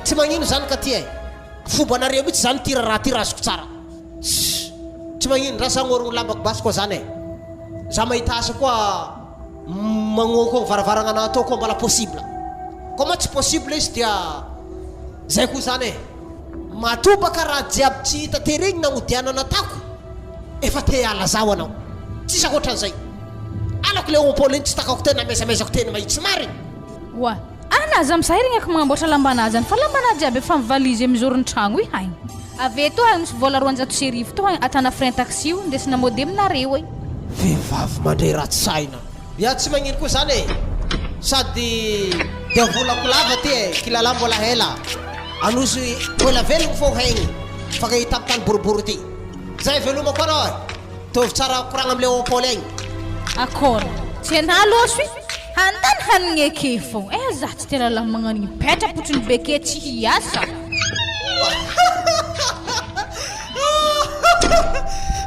Tsy magnino zany ka ty e. Fombanareo mihitsy zany ty raharaha ty raha azoko tsara. Tss! Tsy magnino, ndra za agnorogno lambako basy koa zany e. Za mahita asa koa. Magnohoko ny varavaragna anah atao koa mbala possible. Comment tsy possible izy dia zay koa zany e. Matoa baka raha jiaby tsy hita tery igny nagnodianana tako efa te hiala zaho anao. Tsisy ankoatran'izay. Alako le Paul igny tsy takako tena amezamezako teny mahitsy marigny. Oa. Ana aza misahiragna eky magnamboatra lambanà zany fa lambanà jiaby efa mivalise mizoron'ny tragno i hagny. Avy eto hagny misy vola 1200 to hagny atana frein taxi io ndesina mody aminareo e. Vehivavy mandre ratsy saina. Ya tsy magnino koa zany e! Sady diavolako lava ty e, kilala mbola hela. Anosy mbola velogno fô hegny fa ka hita am tany boribory ty. Zay veloma koa anao e! Tovy tsara koragna am Léopold egny. Akôry. Tsy anah lôso i. Handany hanigny eke fogna. Eh zah tsy tia lalahy magnano igny. Petrapotriny be ke tsy hiasa.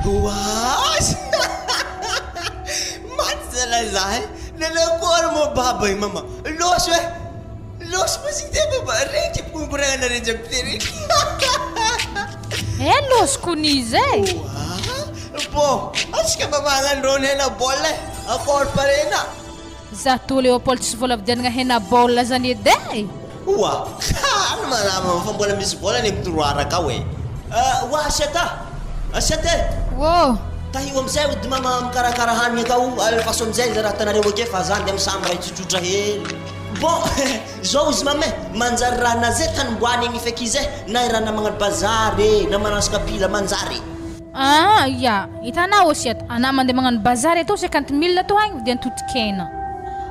Oaas! Maty zalahy zah eh! Nanakôry moa baba i mama? Lôso eh! Lôso moa izy ity baba? Regny mikoragna jiaby ty regny. Eh lôso kony izy eh! Oa! Bon, antsika mba magnano rony hena baolina e! Akôry parena? Za toa Léopold tsisy vola vidianagna hena baolina zany edy e! Oa! Kalo malama fa mbola misy vola any amin'ny tiroir akao e! Oa Asiata! Asiata e! Ô! Tahio amizay ody mama mikarakara hanigny akao, alefaso amizay ze raha hitanareo ake fa za ndeha misamba ray tsotsotra hely. Bon! Zao izy mama e! Manjary raha na ze tany mboany egny feky izy e! Na i raha na magnano bazary e! Na magnano kapila manjary! Ah ya! Hitanao Osiat, anah mandeha magnano bazary atao cinquante mille atao agny vidian totokena.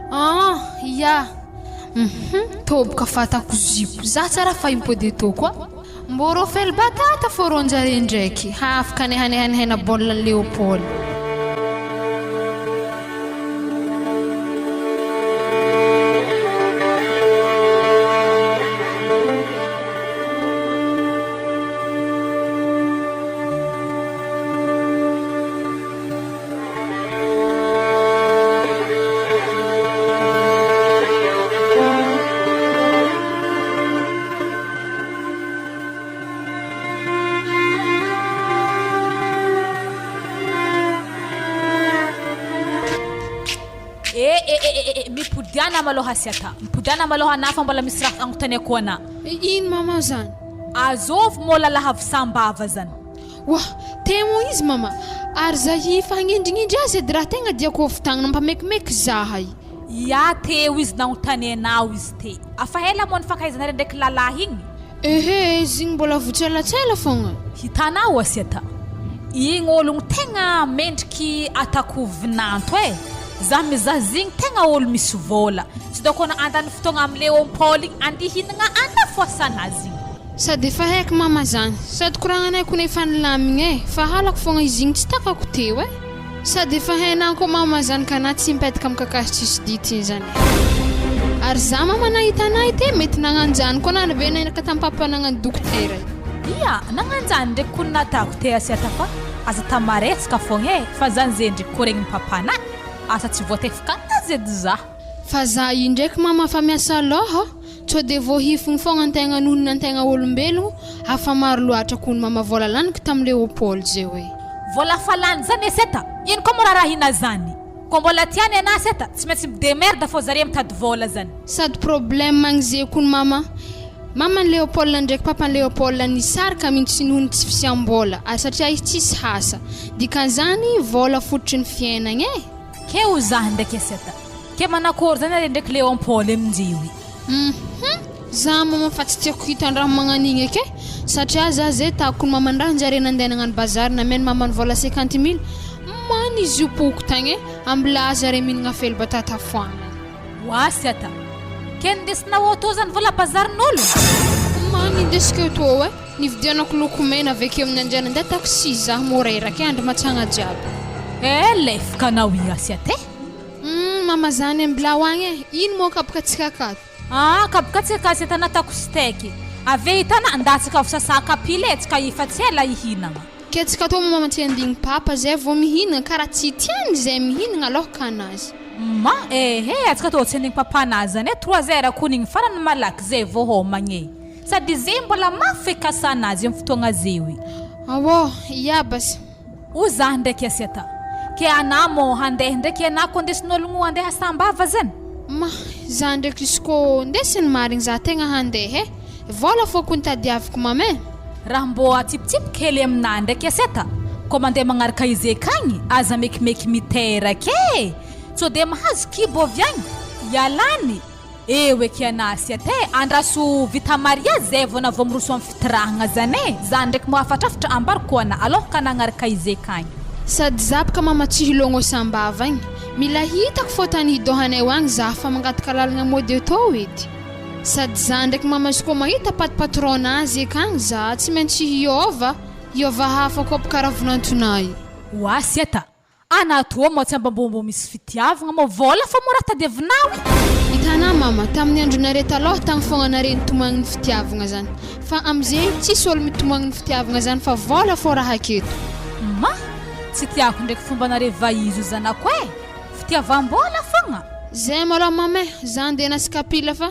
Ah ya! Uhum, toboka fatako zipo, za tsara fa impody eto koa. Mbô rô fel batata fô rô njare ndraiky, hafaka nehanehany hena baolina Léopold. Mipodiana malôha Asiata, mipodiana malôha anà fa mbola misy raha agnontaniako anà. Ino mama zany? Azôvy mô lalahy avy sambava zany? Oa, temo izy mama, ary za efa hagnendrignendry azy edy raha tegna diako ôfitagnana mampamekimeky zahay. Ia, teo izy nagnontany anao izy te. Afa ela moa nifankahaizanareo ndraiky lalahy igny? Ehe, izy igny mbola vo tselatsela fogna. Hitanao Asiata, igny ologno tegna mendriky atako vinanto e! Za mizaha zigny tegna olo misy vôla, tsy dôko anao andany fotoagna am Léopold igny andeha hihinagna ana foasanazy igny. Sady efa haiko mama zany, sady koragnanay kony efa nilamigna e, fa halako fogna izy igny tsy takako teo e. Sady efa hainà koa mama zany ka na tsy mipetaka am kakazo tsisy ditiny zany e. Ary za mama nahita anah ity mety nagnanjany koa na ve nainaka tam papa nagnano dokotera e. Ia, nagnanjany ndraiky kony natako te asiata fa aza ta maresaka fogna e, fa zany ze ndriky koa regny papanah, asa tsy voatery fkanazy edy za. Fa za io ndraiky mama fa miasa lôha, Sao de voahifigny fogna antegna noho ny antegna olombelogno, hafa maro loatra kony mama vola laniko tam Léopold zeo e. Vola fa lany zany Eseta, ino koa moa rarahina zany? Ko mbola tiany anah Seta, tsy maintsy mi demerde fô zare mitady vola zany. Sady problème agny ze kony mama, maman'i Léopold ndraiky papan'i Léopold nisaraka mintsy noho ny tsy fisiam-bola ary satria izy tsisy hasa, dikan'izany vola fototry ny fiainagna e. Ke ho zah ndraiky Eseta, Ke manakory zany are ndraiky Léon Paul aminjeo i. Hum za mama fa tsy tiako hitan-draha magnan'igny eky e, satria za zay takony maman-draha njare nandeha nagnano bazary nameno mamany vola cinquante mille, many izy io poko tagny e, ambilà zare mihinagna fely batata foagna. Oasy ata. Ke nindesinao auto zany vola bazarin'olo? Many indesiko auto e, nividianako lokomena avekeo amin'ny andeha nandeha taxi za mô reraka e, andro matsagna jiaby. Eh lefaka anao i Asia te. Humm mama zany ambilao agny e, ino moa kabokatsika akato? Aa kabokatsika ka tsy tana tako steak ave hitana andatsaka avy sasa kapila e tsika efa tsy ela hihinagna. Ke tsika tô mama tsy andigny papa zay vô mihinagna kara tsy tiany zay mihinagna aloha kanazy. Ma ehe atsika tô tsy andigny papa nazy zany e trois heures kony igny farany malaky zay vô homagna e sady zay mbola mafy fikasanazy am fotoagna zeo i. Aô, ia basy. O zah ndraiky asiata. Ke anah mô handeha ndraiky anah ko andesin'ologno andeha sambava zany? Ma, zah ndraiky izy kô ndesiny marigny zah tegna handeha e! Vôla fô kony tadiaviko mama e! Raha mbô atsipitsipiky hely aminah ndraiky asiata, kô mandeha magnaraka izy akagny aza mekimeky miteraka e! Tsô de mahazo kibo avy agny, ialany! Eo eky anasy aty e, andraso vita mariazy zay vao na vao miroso am fitirahagna zany e, za ndraiky mo hafatrafatra ambarako ana aloha ka nagnaraka izy akagny. Sady za bka mama tsy hilôgno sambava agny, mila hitako fô tany hidôhanay agny za fa mangataka lalagna mody atô edy. Sady za ndraiky mama izy kô mahita pat patron nazy akagny za tsy maintsy hiôva, hiôva hafa koa bka ravinantonay. Oasy ata, Ana toa moa tsy ambambombo misy fitiavagna moa vola fa mora tadiavinao e! Hitanà mama, tamin'ny andronareo taloha tagny fogna nare nitomagny ny fitiavagna zany, fa amizegny tsisy olo mitomagny ny fitiavagna zany fa vola fô raha aketo. Ma, tsy tiako ndraiky fombanare vahizo zanako e! Fitiavam-bola fogna! Zay malôha mama e, za ndeha nasy kapila fa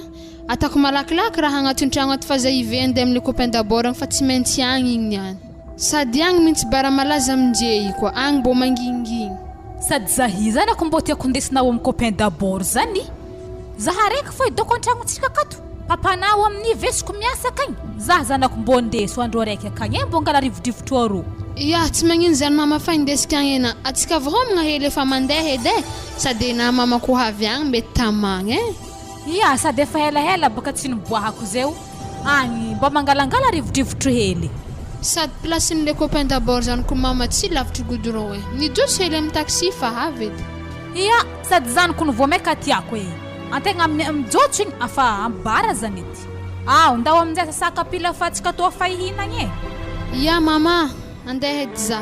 atako malakilaky raha agnatin'ny tragno ato fa za hive andeha amle copain d'abord agny fa tsy maintsy agny igny niany. Sady agny mintsy bara malaza aminje i koa agny mbô mangingigny. Sady zahi zany ako mbô tiako indesinao am copain d'abord zany zaha raiky fô idoko antragnotsika akato papanao aminy vesiko miasa akagny zah zanako mbô ndeso andro araiky akagny e mbô angala rivodrivotro arô. Ya, tsy magnino zany mama fa indesiko agny enà, atsika avy homagna hely efa mandeha edy e, sady enà mama ko havy agny mety tamagna e. Ya, sady efa helahela baka tsy niboahako zeo. Agny mba mangalangala rivodrivotro hely. Sady place ny le copain d'abord zany ko mama tsy lavitry goudron e. Nijotso hely am taxi fa avy edy. Ia, sady zany kony vao maika tiako e. Antegna mijotso igny afa am bar zany edy. Ao, ndao aminjay sasa kapila fa tsika toa fa hihinagna e. Ia mama, andeha edy za.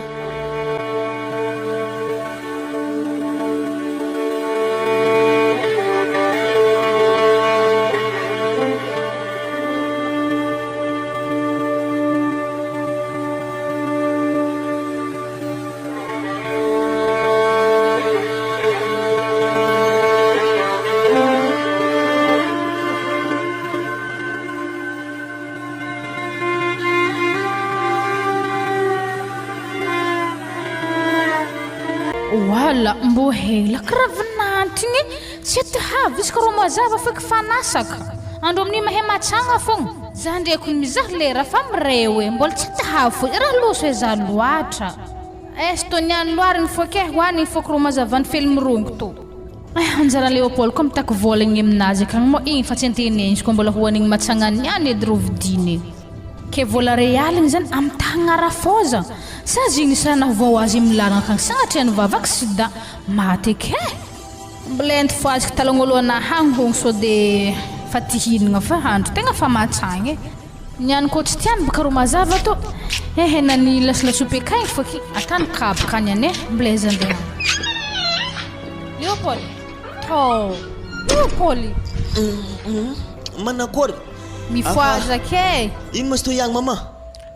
Wala mbô hela kiravinanto. ravinanto igny tsy tahavy izy ka rô mazava feky fanasaka. Andro amin'io mahay matsagna fogna. Za ndreky mizaha lera fa mireo e, mbola tsy tahavy fo raha loso e za loatra. Estonian loariny fo ke hoanigny fo ko rô mazava ny fely mirongo to. Eh anjara Léopold koa mitaky vola igny aminazy akagny moa igny fa tsy antenegny izy koa mbola hoanigny matsagna niany edy rô vidiny e. Ke vola real igny zany amy tagnagna rafoza sa zigny sa naho vao azy amy lalagna akagny sagnatria ny vava accident maty eky eh. Mbola ento fo azoko talagnolo anahy agny hogno sao de fa ty hihinagna fa andro tegna fa matsagna e. Ny any koa tsy tiany baka ro mazava tô eh na ny lasilasopy akagny fô ki atany kabaka any any eh mbola aiza andeha any. Léopold tô Léopold. Manakory? Mifohaza kay. Ino ma izy tô ihagny mama?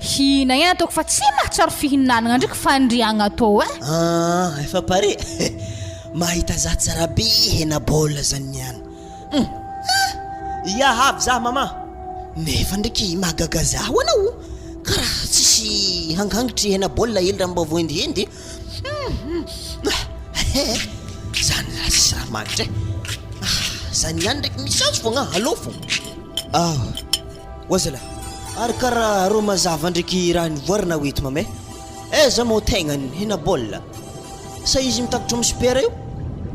Hihinagna ihany ataoko fa tsy mahatsiaro fihinanagna ndreky fandriagna tô eh. Ah efa pare mahita za tsara be hena baolina zany niany. Hum ah! Ia avy za mama! Nefa ndraiky mahagaga za ho'a anao karaha tsisy hangangitry hena baolina hely raha mba voahendihendy hum ah! He zany raha tsisy raha manitra eh! Ah zany ihany ndraiky misy azy fogna aleo fô. Ah oa zalahy ary karaha rô mazava ndraiky raha nivoarina ho eto mama eh! Aiza moa tegnany hena baolina? Sa izy mitakitra amin'ny super io?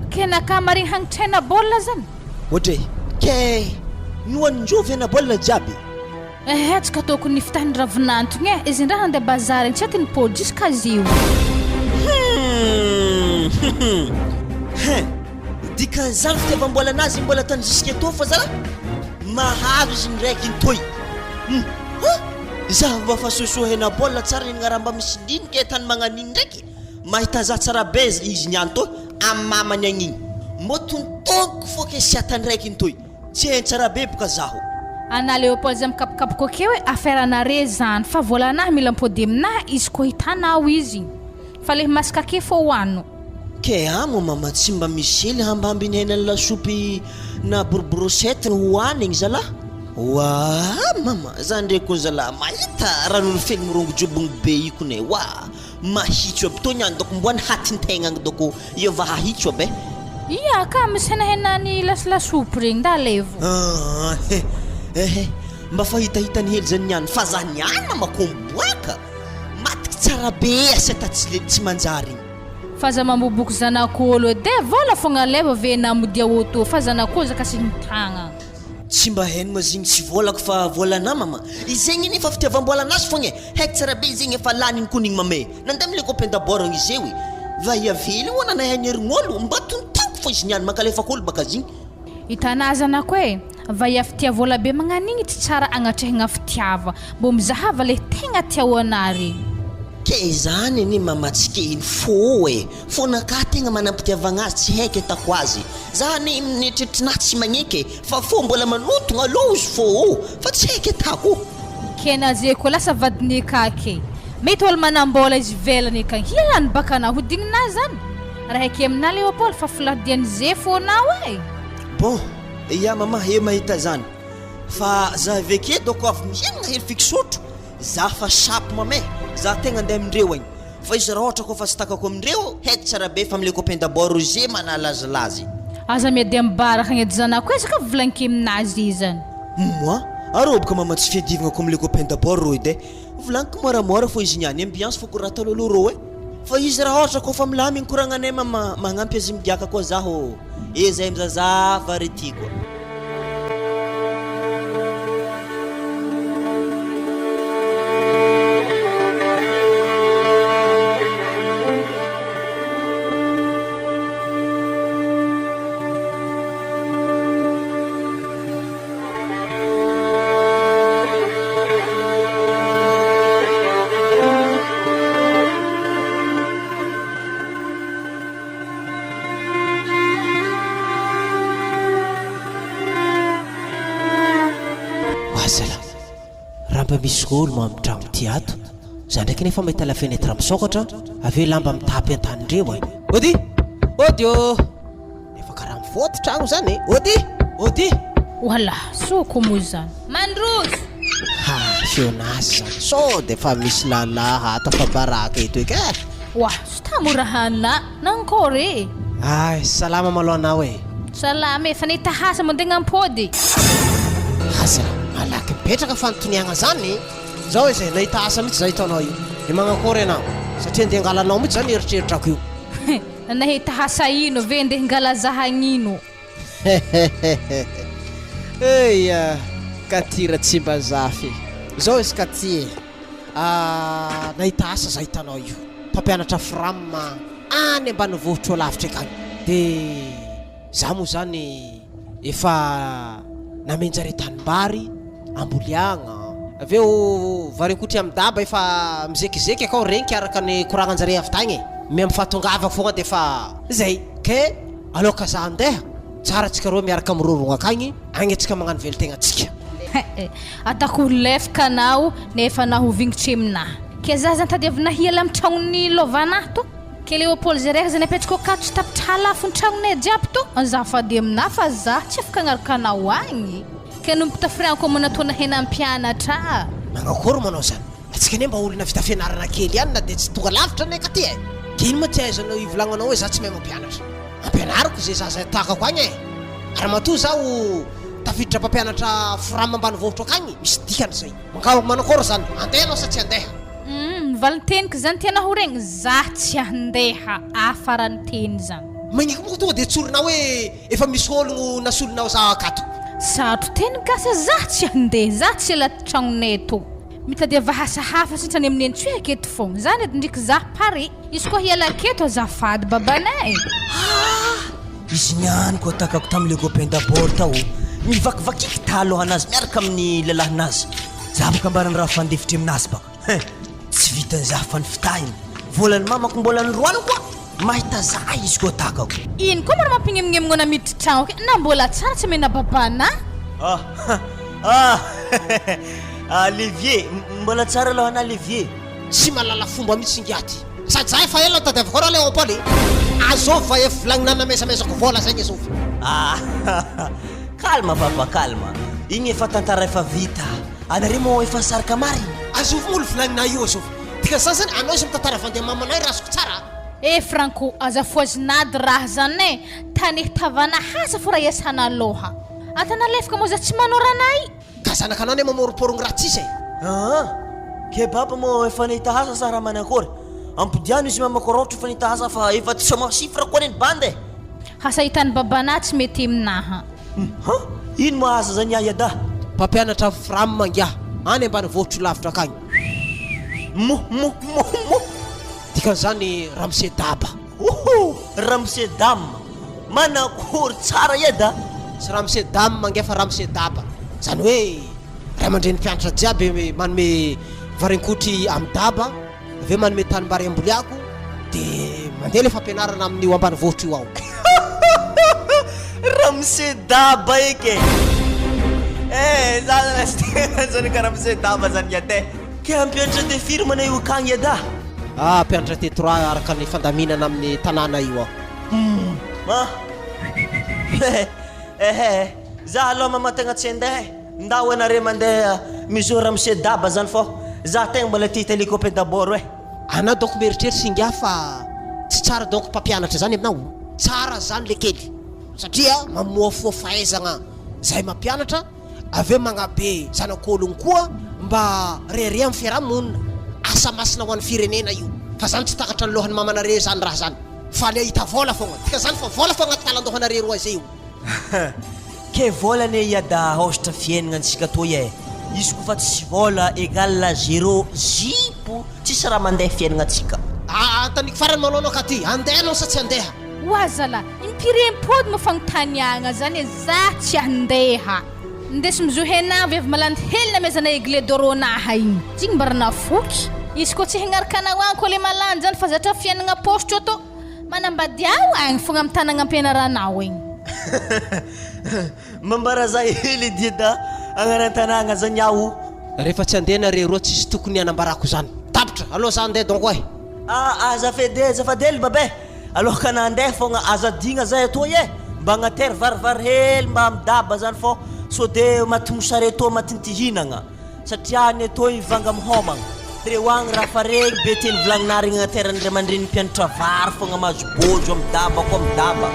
Ke naka marigny hagnitra hena baolina zany? Ohatry e! Ke nohanin-jovy hena baolina jiaby? Ehe tsy ka tokony nifitahiny ravinantogny e! Izy ndray handeha bazary igny tsy aty nipody jusqu'à zio. Hum Hein! Dikan'izany fitiavam-boalanazy mbola tany jusque tô fa zalahy mahazo izy ndraiky ntoy. Hum! Huh! Izaho mba fa sosoa hena baolina tsara ninagna raha mba misy dinika e tany magnan'igny ndraiky mahita za tsara be izy niany tô amy mamany agny igny mbô tontoniko fô ke siata ndraiky ntoy tsy hainy tsara be boka zaho. Ana Léopold zay mikapokapoko akeo e affaire anare zany fa vola anahy mila mipody aminahy izy koa hitanao izy fa le masaka ake fô hoano. Ke amo mama tsy mba misy hely hambambiny henan'ny lasopy na boroborosette hohanigny zalah? Waa mama za ndreky kony zalah mahita ranony feno mirongo jobogny be io kony e waa mahitso aby tô niany doko mboa ny hatintegna agny doko io va hahitso aby e. Ia ka misy henahenany lasilasopy regny nda alevo. Aa he ehe mba fa hitahitany hely zany niany fa za niany mama ko miboaka matiky tsara be asiata tsy tsy manjary igny. Fa aza mamboboky zanak'olo edy e, vola fogna alefa ve na modia auto fa zanak'olo za kasihiny tagna. Tsy mba hainy ma zegny tsy volako fa volanà mama, izegny anie fa fitiavam-bolan'azy fogna e, haiko tsara be izegny efa laniny kony igny mama e, nandeha amle copain d'abord igny izeo e, va hiavela io ana nahay niherign'olo, mba tontoniko fô izy niany mankalefaka olo baka zigny. Hitanà zanako e, va fitia vola be magnan'igny tsy tsara agnatrehagna fitiava, mbô mizahava le tegna tiao anà regny. Ke zany anie mama tsy ke iny fô e, fônakah tegna manam-pitiavagna azy tsy haiko atako azy, za anie mieritreritrinahy tsy magneky e, fa fô mbola manontogna alou izy fô ô, fa tsy haiko atako. Ke naze koa lasa vadiny eka ke, mety olo manam-bôla izy ivelany akagny hialany bakanà hodigninà zany. Raha eke aminà Léopold fa filadian'i Ze fônao e! Bon, ya mama he mahita zany fa za avy ake doko avy mihinagna hely fikisotro za fa shap mama e, za tegna andeha amindreo agny fa izy raha ohatra koa fa tsy takako amindreo haiko tsara be fa amle copain d'abord ze manalazilazy. Aza miady am baraka agny edy zanako e, zaka volagniko aminazy zany. Moi, arô boka mama tsy fiadivagna ko amle copain d'abord rô edy e, Volagniko moramora fô izy niany ambiance fô ko raha taloha rô e. Fa izy raha ôhatra kôfa milamigny koragnanay mama magnampy azy migiaka koa zaho e zay mizazava ry ty koa. Oazala, raha mba misy olo moa amin'ny tragno ty ato, za ndraiky nefa mahita la fenêtre misokatra, avy eo lamba mitapy an-tanindreo e. Ody! Ody ô! Efa karaha mivoady tragno zany e! Ody! Ody! Wala, soa ko moa izany. Mandroso! Ha, feon'azy zany. Sao dia efa misy lalahy ato afa-baraka eto eky e! Wa, sy ta mora hana, nankôry e! Ay, salama malôha anao e! Salama e, fa nahita asa mandeha ampody. Asa, malaky mipetraka fanotoniagna zany e! Zao izy e, nahita asa mihitsy za hitanao io. De magnankôry anao? Satria andeha hangalanao mihitsy zany eritreritrako io. Nahita asa ino ve ndeha hingala za hagnino? Hehehehe Eia Katy Ratsimbazafy Zao izy Katy e Ah nahita asa za hitanao io Mpampianatra fram any ambanivohitra lavitra akagny De za moa zany efa namenjare tanimbary amboliagna Avy eo varinkotry am daba efa mizekizeky akao regniky araka ny koragnanjare avy tagny e Me am fahatongavako fogna de efa zay Ke Aloka za andeha, tsara tsika roa miaraka mirorogna akagny, agny atsika magnano velon-tegna tsika. He, ataoko ho lefaka anao nefa anao ho vingitry aminahy. Ke za zany tadiavina hiala amy tragnon'ny lôvanah to. Ke Léopold zay raiky zany apetrako akato tsy tapitra halafo ny tragnonay jiaby to. Azafady aminahy fa za tsy afaka agnaraka anao agny. Ke nomiko tafirianko manatona hena mpianatra. Manakôry manao zany? Atsika anie mba olona vita fianarana kely ihany na dia tsy tonga lavitra anie ka ty e! Dia ino moa ty ahaizanao ivolagnanao hoe za tsy mahay mampianatra? Ampianariko ze zaza takako agny e! Ary matoa zaho tafiditra mpampianatra fram ambanivohitra akagny, misy dikany zay. Mankaho manakôry zany? Andeha anao sa tsy andeha? Humm, valinteniko zany tianao ho regny? Za tsy andeha, afaran'ny teny zany. Magniko moa tonga dia tsorinao hoe efa misy ologno nasolonao za akato. Sarotro teny gasy za tsy andeha, za tsy hiala tragnonay eto. Mitadiava asa hafa sisa any amin'ny Nenitsoa aketo fogna. Zany edy ndriky za pare. Izy koa hiala aketo azafady babanay. Ah! Izy niany koa takako tam le copain d'abord tao nivakivakiky talohanazy miaraka amin'ny lelahinazy za baka ambarany raha fandefitry aminazy baka hein tsy vitany za fa ny fitahiny volan'ny mamako mbola noroany koa mahita za izy koa takako. Ino koa moa mampignemignemigna anao miditra tragno ake na mbola tsara tsy omena babanà. Ah ah ah Levier mbola tsara aloha anà Levier. Tsy mahalala fomba mihitsy ingahy ty. Sady za efa ela nitadiavako anao Léopold e! Azovy va efa volagnina namezamezako vola zegny azovy. Ah calme papa calme igny efa tantara efa vita anareo moa efa nisaraka marigny. Azovy moa olo volagnina io azovy. Dikan'izany zany anao izy mitantara vandy mamanay raha azoko tsara a. Eh Franco, aza fohazin'ady raha zany e! Tany tavana haza fo raha iasana loha. Antanalefaka moa za tsy manao ranay. Ka zanakanao anie mamoromporogno raha tsisy e! Aa! Kebab moa efa nahita asa sa raha manakory? Ampodiano izy mamako raotra efa nahita asa fa efa tsy sama chiffre koa anie ny bandy e! Asa hitan'i babanah tsy mety aminaha. Hum! Ino moa asa zany ahy ada? Mpampianatra fram angaha any ambanivohitro lavitra akagny. Mo mo mo mo! Dikan'izany ramose daba. Ohoh! Ramose dame! Manakory tsara edy a! Tsy ramose dame angaha fa ramose daba. Zany hoe ray aman-dreny mpianatra jiaby manome varinkotry amin'ny daba, avy eo manome tanimbary amboliako, de mandeha le fampianarana amin'io ambanivohitra io ao. Ramose daba eky e! Eh! Za zany tsy tena zany ka ramose daba zany edy e! Ke hampianatra te firy manao io akagny eda? Ah, mpianatra te trois araka ny fandaminana amin'ny tanàna io aho. Humm ah ehe za aloha mama tegna tsy andeha e, ndao anare mandeha mizo ramose daba zany fô za tegna mbola te hita le copain d'abord e. Anao donc mieritreritra ingahy fa tsy tsara donc mpampianatra zany aminao? Tsara zany le kely satria mamohafoha fahaizagna zahay mampianatra Avy eo magnabe zanak'ologno koa mba rehareha amin'ny fiaraha-monina. Asa masina ho an'ny firenena io. Fa zany tsy takatra ny lohan'ny mamanareo zany raha zany. Faly ahita vola fogna. Dika zany fa vola fo agnaty talan-dohanareo roa zay io. Ke vola anie iada haositra fiaignana antsika toy e! Izy kofa tsisy vola egal zero zipo tsisy raha mandeha fiaignana tsika. Anontaniako farany malôha anao ka ty, andeha anao sa tsy andeha? Oa zala, impiry impody moa fagnontaniagna zany e, za tsy handeha. Ndeso mizo hena avy avy malandy hely namezana aigle d'or anaha igny. Igny mba ranafoky. Izy koa tsy hagnaraka anao agny koa le malandy zany fa zatra fiaignana paositra tô. Manambady aho agny fogna amy tanagna ampianaranao igny. Mambara za hely dieda agnaran-tanagna zany aho. Rehefa tsy andeha nareo roa tsisy tokony hanambarako zany. Tapitra, aleo za andeha donc eh. Ah azafady azafady hely babe. Aloka nandeha fogna aza adigna zay atoy e! Mba agnatery varivary hely mba midaba zany fô sode maty mosare toa matintihinagna satria ny atoy vanga mihomagna. Reo agny raha fa regny be teny volagninà regny agnateran'ny ray aman-dreny mpianatra vary fogna mahazo bôjo amy daba ko amy daba.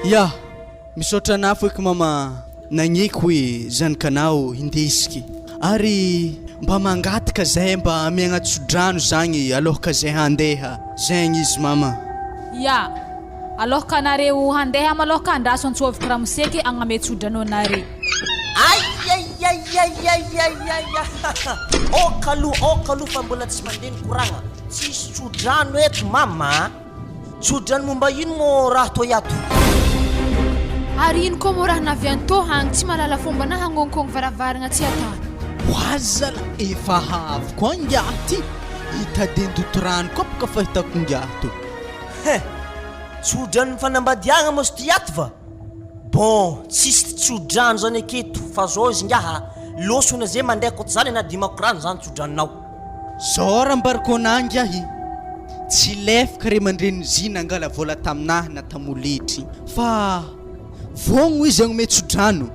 Ya! Misaotra anah foiky mama nagneko hoe zanakanao hindesiky ary mba mangataka zahay mba amiagna tsodrano zagny aloka zay handeha zegny izy mama. Ya! Aloka anareo handeha maloha ka andraso antsoviko ramose ke agname tsodrano anare. Aiaiaiaiaiaiaia Ok aloha ok aloha fa mbola tsy mandeha ny koragna Tsisy tsodrano eto mama a! Tsodrano momba ino moa raha toa iato? Ary ino koa moa raha navy any toa agny tsy mahalala fomba na hagnonkogno varavaragna tsy atany. Ho zala efa avy koa ingahy ty hitadian-doto rano koa boka fahitako ingahy to. He! Tsodranon'ny fanambadiagna moa sy ty ato va? Bon, tsisy tsodrano zany aketo fa zao izy ingaha a, lôsona ze mandeha koa tsy zany na dimako rano zany tsodranonao. Zao ra ambarako anah ingahy, tsy lefaka ray aman-drenin'i Zy nangala vola taminah na tamoletry fa vogno izy hagnome tsodrano,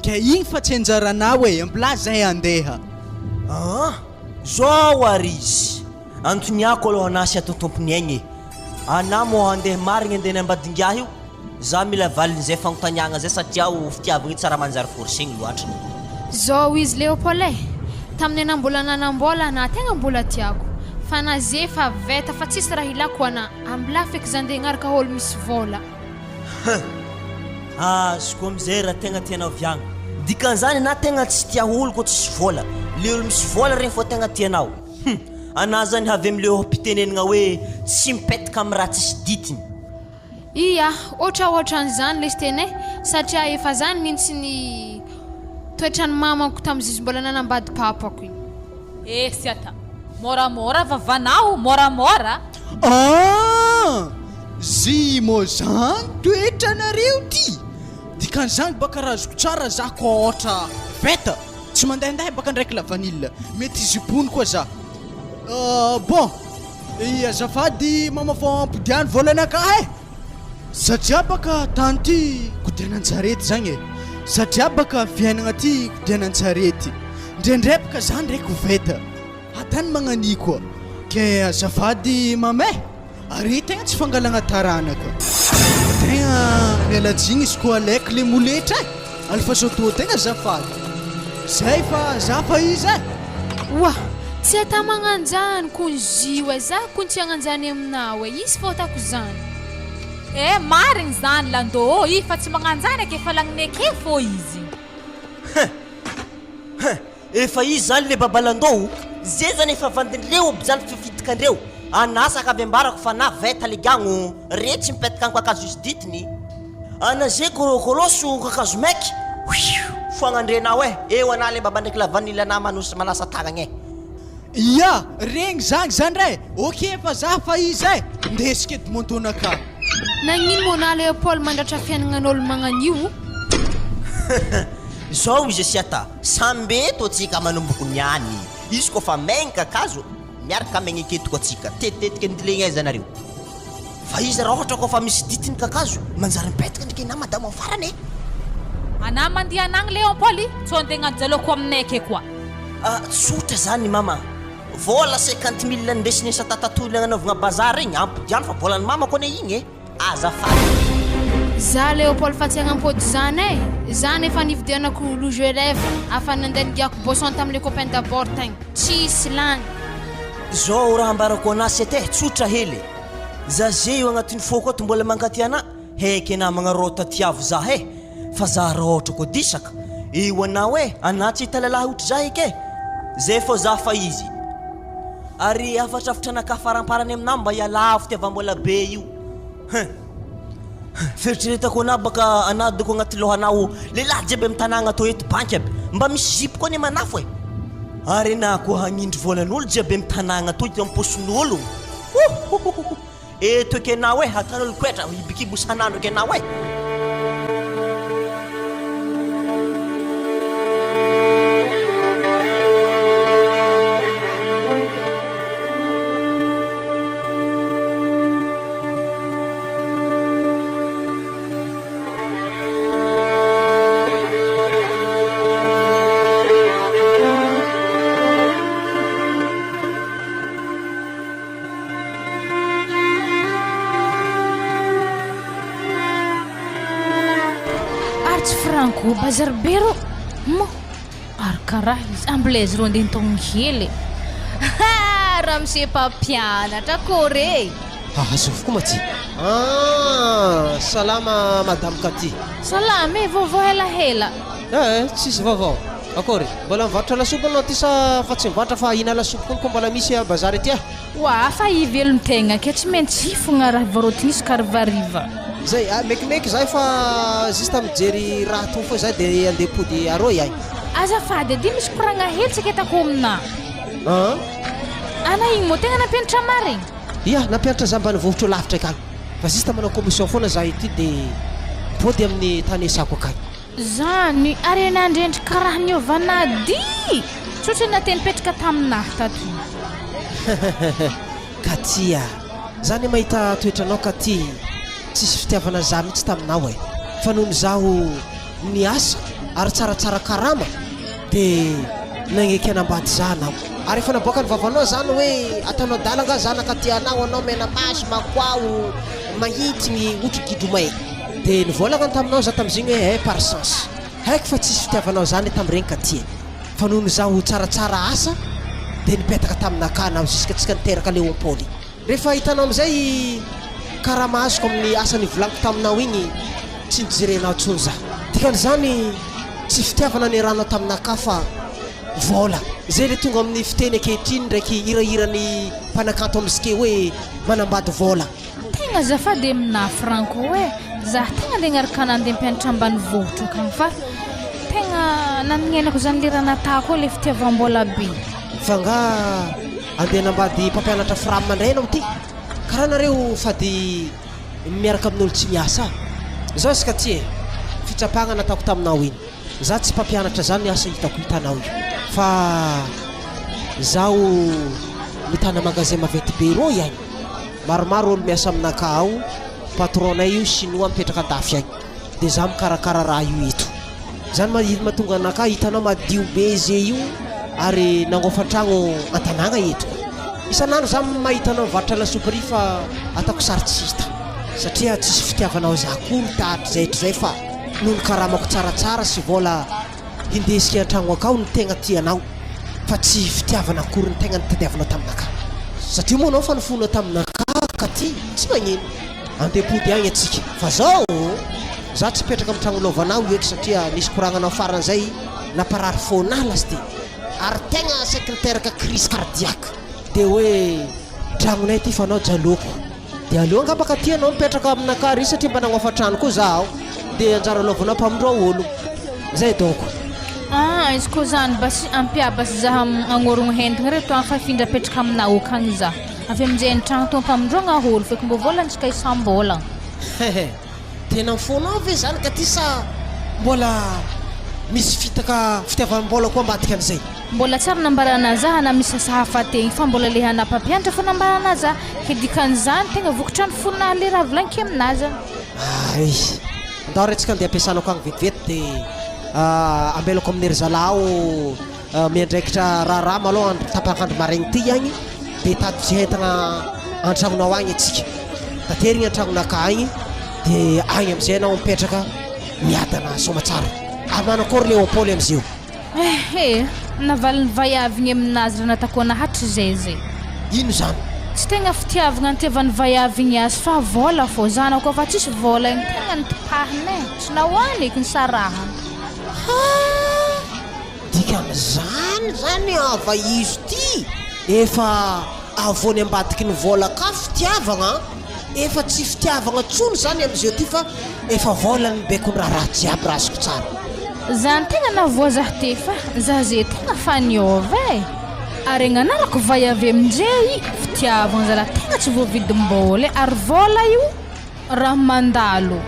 ka igny fa tsy anjaranao e, ambilà zahay handeha. Aa! Zao ary izy, Antoniako aloha anah sy ato tompony aigny e! Anah moa handeha marigny andeha hanambady ingahy io? Za mila valin'izay fagnontaniagna zay satria o fitiavagna io tsy raha manjary forcegny loatra. Zao izy Léopold e! Tamin'ny anah mbola nanam-bola anah tegna mbola tiako, fa anah ze fa veta fa tsisy raha ilako anah, ambilà feky za ndeha agnaraka ôlo misy vôla. Huh! Azoko amizay raha tegna tianao viagna. Dikan'izany anah tegna tsy tia olo kô tsisy vôla, le olo misy vôla regny fô tegna tianao. Hum! Anah zany avy amle oha-pitenenagna hoe tsy mipetaka am raha tsisy ditiny. Ia, ohatraohatran'izany lesy tena e, satria efa zany mintsy ny toetran'ny mamako tamin'izy mbola nanambady papako iny. Eh siata, moramora vavanao, moramora. Ah! Zy mô zany toetranareo ty! Dikan'izany baka raha azoko tsara za ko ôtra bête! Tsy mandehandeha baka ndraiky la vanille mety zibony koa za bon azafady mama fô ampodiano vôlanakahy e! Satria baka tany ty kodianan-tsarety zagny e! Satria baka fiainagna ty kodianan-tsarety ndraindray baka za ndraiky ho veta hatany magnania koa ke azafady mama e! Ary tegna tsy fangalagna taranaka. Tegna miala tsigny izy koa alaiko le moletra e! Alefaso tô tegna azafady. Zay fa za fa izy e! Oa! Tsy ata magnanjany kony zio e! Za kony tsy hagnanjany aminao e! Izy fô atako zany. Eh marigny zany lando ô! I fa tsy magnanjany ake fa lagnine ake fô izy. Hein! Hein! Efa izy zany le babalandô o! Ze zany efa vandinreo aby zany fifitikandreo! Anasaka avy ambarako fa na veta le gagno re tsy mipetaka am kakazo izy ditiny! Ana ze korokoroso kakazo maiky! Whew! Foagnandrenao eh! Eo ana le baba ndraiky lavanila ana manos manasa tagnagna eh! Ia! Regny zagny zany re! Ok fa za fa izy eh! Ndesiko edy montonakà! Nagnino moa na Léopold mandratra fiaignanan'olo magnan'io? Zao izy asiata, samby eto atsika manomboko niany, izy koa fa maigny kakazo miaraka maigny aketo koa atsika, tetitetika ny aiza nareo, fa izy raha ohatra koa fa misy dity ny kakazo manjary mipetaka ndriky na madamo am farany e. Anah mandiha anagny Léopold, tsô andeha agnano jalôko aminay ake koa. Ah tsotra zany mama, vola 50 mille nindesiny satata toy nagnanaovagna bazary igny ampodiano fa volan'ny mamako anie igny e. Azafady. Za Léopold fa tsy hagnampody zany e! Za nefa nividianako rouge à lèvre afa nandeha nigiako boisson tam le copain d'abord tegna. Tsisy lany. Zao raha ambarako anah cet eh, tsotra hely e! Za ze io agnatin'ny foko ato mbola mankatia anah, heky namagna rô tatiavo za eh! Fa za raha ohatra koa disaka, eo anao eh, anah tsy hita lalahy ohatry za eky eh! Zay fô za fa izy. Ary hafatrafotranakah faramparany aminah mba hialà fitiavam-bola be io. Hein. Fieritreretako anah baka anah doko agnaty lohanah o lehilahy jiaby amy tanàgna tô eto banky aby. Mba misy zipo koa anie manafo e. Ary na koa hagnindry volan'olo jiaby amy tanàgna toy ty am-paosin'olo. Ouhouhouhou! Eto eky anao e, ataon'olo koetra, hibikibo isan'andro eky anao e. Ary tsy franco bazary be rô mo ary karaha izy ambilaizy rô andeha nitaogno hely e ha ramose mpampianatra akôry e. Haha zovy koa ma ty. Ah salama madame Cathy. Salama e, vaovao helahela. Eh tsisy vaovao. Akory? Mbola mivarotra lasopy anao aty sa fa tsy mivarotra fa hihina lasopy koa ko mbola misy a bazary aty ah. Oa fa hivelon-tegna ke tsy maintsy hifogna raha varotiny isak'arivariva. Zay ah, mekimeky zahay fa juste mijery raha toa foa zahay de andeha hipody aroa iay. Azafady edy misy koragna hely tsy aketako aminà. An? Ana igny moa tegna nampianatra marigny? Ia, nampianatra za ambanivohitra eo lavitra akagny. Fa juste manao commission foana zahay ity de mipody amin'ny tany iasako akagny. Zany ary nandrendry karaha niova nadia! Tsotra na te nipetraka taminah tato io. Katy a! Za anie mahita toetranao Katy, tsisy fitiavana za mihitsy taminao e! Fa nony zaho niasa ary tsaratsara karama de nagneky hanambady za anao. Ary efa naboakan'ny vavanao zany hoe ataonao adala nga za nakaty anao, anao mena maso, makoao, mahitsy, ohatry gidro may. Dia nivolagna taminao za tamizigny hoe eh par chance. Haiko fa tsisy fitiavanao zany tamiregny ka ty e. Fa noho ny zaho tsaratsara asa dia nipetaka taminakahy anao jusque tsika niteraka Léon Paul. Rehefa hitanao amizay karama azoko amin'ny asa nivolagniko taminao igny tsy nijerenao tsony za. Dikan'izany tsy fitiavana niarahanao taminakahy fa vôla. Zay le tonga amin'ny fiteny ankehitriny ndraiky hirahiran'ny mpanakanto amizike hoe manambady vôla. Tegna azafady aminah Franco eh, zah tegna andeha agnaraka anah andeha mpianatra ambanivohitra akagny fa tegna nanignenako zany le raha natako le fitiavam-bola be. Fa nga andeha hanambady mpampianatra fram ndray ianao ty? Karaha nareo fady miaraka amin'olo tsy miasa. Zao izy ka ty e, fitsapagna nataoko taminao iny. Za tsy mpampianatra zany asa hitako hitanao io fa zaho mitana magasin maventy be rô ihany. Maromaro olo miasa aminakahy ao, patron nay io chinois mipetraka andafy agny, de za mikarakara raha io eto. Zany ma mahatonga anakahy hitanao madio be ze io ary nangofan-tragno an-tanàgna eto koa. Isan'andro za mahita anao mivarotra lasopy ry fa ataoko sary tsy hita satria tsisy fitiavanao za akory tahatrizay hatrizay fa noho ny karamako tsaratsara sy vôla Hindesika an-tragno akao ny tegna tianao fa tsy fitiavana akory ny tegna nitadiavinao taminakahy. Satria moa anao fa nifona taminakahy ka ty tsy magnino. Andeha hipody agny atsika. Fa zao ô! Za tsy hipetraka amin'ny tragno lôvanao io eky satria nisy koragnanao farany zay namparary fônah lasy ty. Ary tegna saiky niteraka crise cardiaque. De hoe tragnonay ty fa anao jalôko. Dia aleo angamba ka ty anao mipetraka aminakahy ary satria mba nagnofa trano koa za ao dia anjara anaovanao mpamindra olo zay donko. Ah izy koa zany basy ampia basy za agnorogno hentagna reto agny fa hifindra apetraka aminao akagny za avy aminjay ny tragno tô ampamindrogna olo feky mbô vôlantsika isam-bôlagna. Hehe tena mifono ao ve zany ka ty sa mbola misy fitaka fitiavam-bola koa ambadika an'izay? Mbola tsary nambarana za ana misy asa hafa tegny fa mbola le ana mpampianatra fo nambarana za ke dikan'izany tegna vokatra ny fona le raha volagniko aminazy zany. Ay! Andao re tsika andeha ampiasana akagny vetivety de ambelako amin'ny ry zalahy ao miandraikitra raharaha malôha andro tapak'andro maraigny ty agny de hitady ze entagna antragnonao agny atsika, taterigny antragnonakahy agny de agny amizay anao mipetraka miadana soamatsara. Ary manakôry Léopold amizeo? Ehe, navalin'ny vaiavy igny aminazy raha natako anah hatrizay zay. Ino zany? Tsy tegna fitiavagna nitiavan'ny vaiavy igny azy fa vôla fô, zanako efa tsisy vôla igny tegna nitipahina e, tsy nahoany eky nisarahana. Haa! Dikan'izany zany ava izy ty efa avoany ambadiky ny vôla ka fitiavagna an! Efa tsy fitiavagna tsony zany amizeo ty fa efa vôla ny baikony raharaha jiaby raha azoko tsara. Zany tegna nahavoa zah te fa zah ze tegna fa niôva e! Ary agnanarako vaiavy amindrey fitiavagna zalah tegna tsy voavidim-bôla e ary vôla io raha mandalo.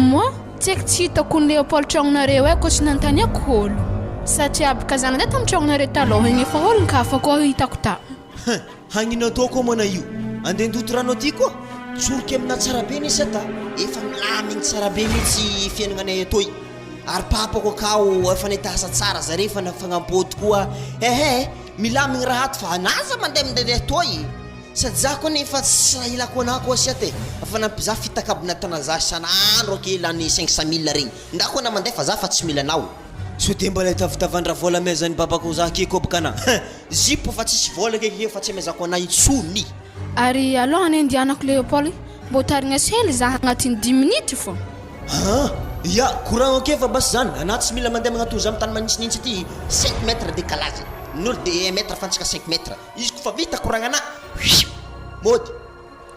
Moi, tsy haiko tsy hitako ny Léopold tragnonareo e, koa tsy nanontaniako olo. Satria bka za nandeha tamin'ny tragnonareo taloha igny efa olon-kafa koa hitako ta. Hein! Hagnino atao koa moana io? Andeha handoto rano aty koa? Tsoriky aminà tsara be anie sata efa milamigny tsara be mihitsy fiaignananay atoy ary papako akao efa nahita asa tsara zare efa nifagnampôdy koa ehe milamigny raha ato fa anà aza mandeha mandehandeha toy sady za koa nefa tsy raha ilako anà koa sata e efa nampizaha fitaka aby natana za isan'andro ake lany 500 mille regny ndà koa anà mandeha fa za fa tsy mila anao. Sao de mbola hitavitavandra vola amezan'i babako za akia koa baka anà hein! Zipo fa tsisy vola keke fa tsy amezako anà intsony. Ary aloha ny andehanako Léopold mbô tarignaso hely za agnatin'ny dix minutes fô. Haa! Ya, koragno ake fa basy zany, anà tsy mila mandeha magnatony za amin'ny tany manintsinintsy aty, cinq mètres décalage, ny olo de un mètre fa antsika cinq mètres, izy kofa vita koragnanà, huiiu! Mody.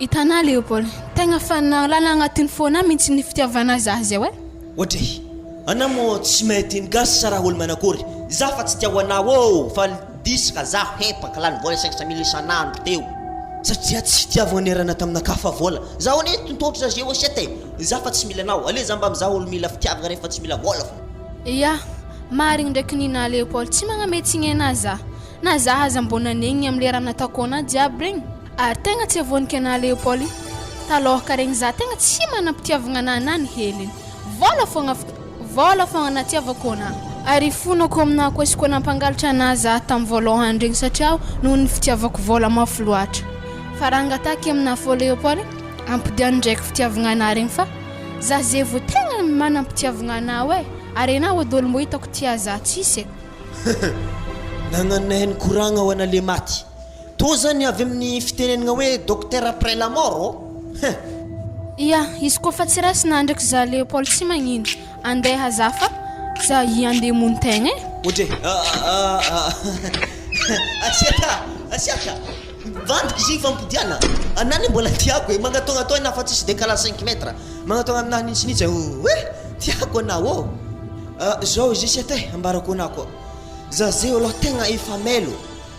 Hitanà Léopold, tegna fa nahalala agnatin'ny fônà mintsy ny fitiavanà zah zao e. Oadray! Anà moa tsy mahay teny gasy sa raha olo manakory? Za fa tsy tia ho anà ô fa diso ka za hempaka lany vola 500 mille isan'andro teo satria tsy fitiavagna niarahana taminakah fa vola. Zaho anie tontotro za zeo assiette e! Za fa tsy mila anao, aleo za mba mizaha olo mila fitiavagna refa tsy mila vola fô. Ya, marigny ndraiky ninà Léopold, tsy magname tsigny anà zah. Na zah aza mbô nanegny am le raha nataoko anah jiaby regny ary tegna tsy avoaniky anah Léopold talôha regny zah tegna tsy manam-pitiavagna anah na ny heliny vôla fogna vôla fogna natiavako anah ary ifonako aminah koa izy koa nampangalatra anah zah tam vôlôhany regny satria noho ny fitiavako vôla mafy loatra fa raha angataky aminah fô Léopold ampodiano ndraiky fitiavagna anah regny fa zah ze vô tegna manam-pitiavagna anah oe ary enah ody ôlo mbô hitako tia zah tsisy e. Nagnano nahay nikoragna ho ana le maty. Tô zany avy amin'ny fitenenagna hoe docteur après la mort ô? Hein! Ia, izy koa fa tsy raisina ndraiky za Léopold tsy magnino, andeha za fa za hiandeha hamono tegna e. Ohatry e! Asiaka! Asiaka! Mivandika izy igny fampodiana. Anah anie mbola tiako e! Magnatogna atao enah fa tsisy décalage cinq mètres. Magnatogna aminah nintsinintsy e! Oe! Tiako anah ô! Zao izy ity e, ambarako anah koa. Za zay aloha tegna efa mailo.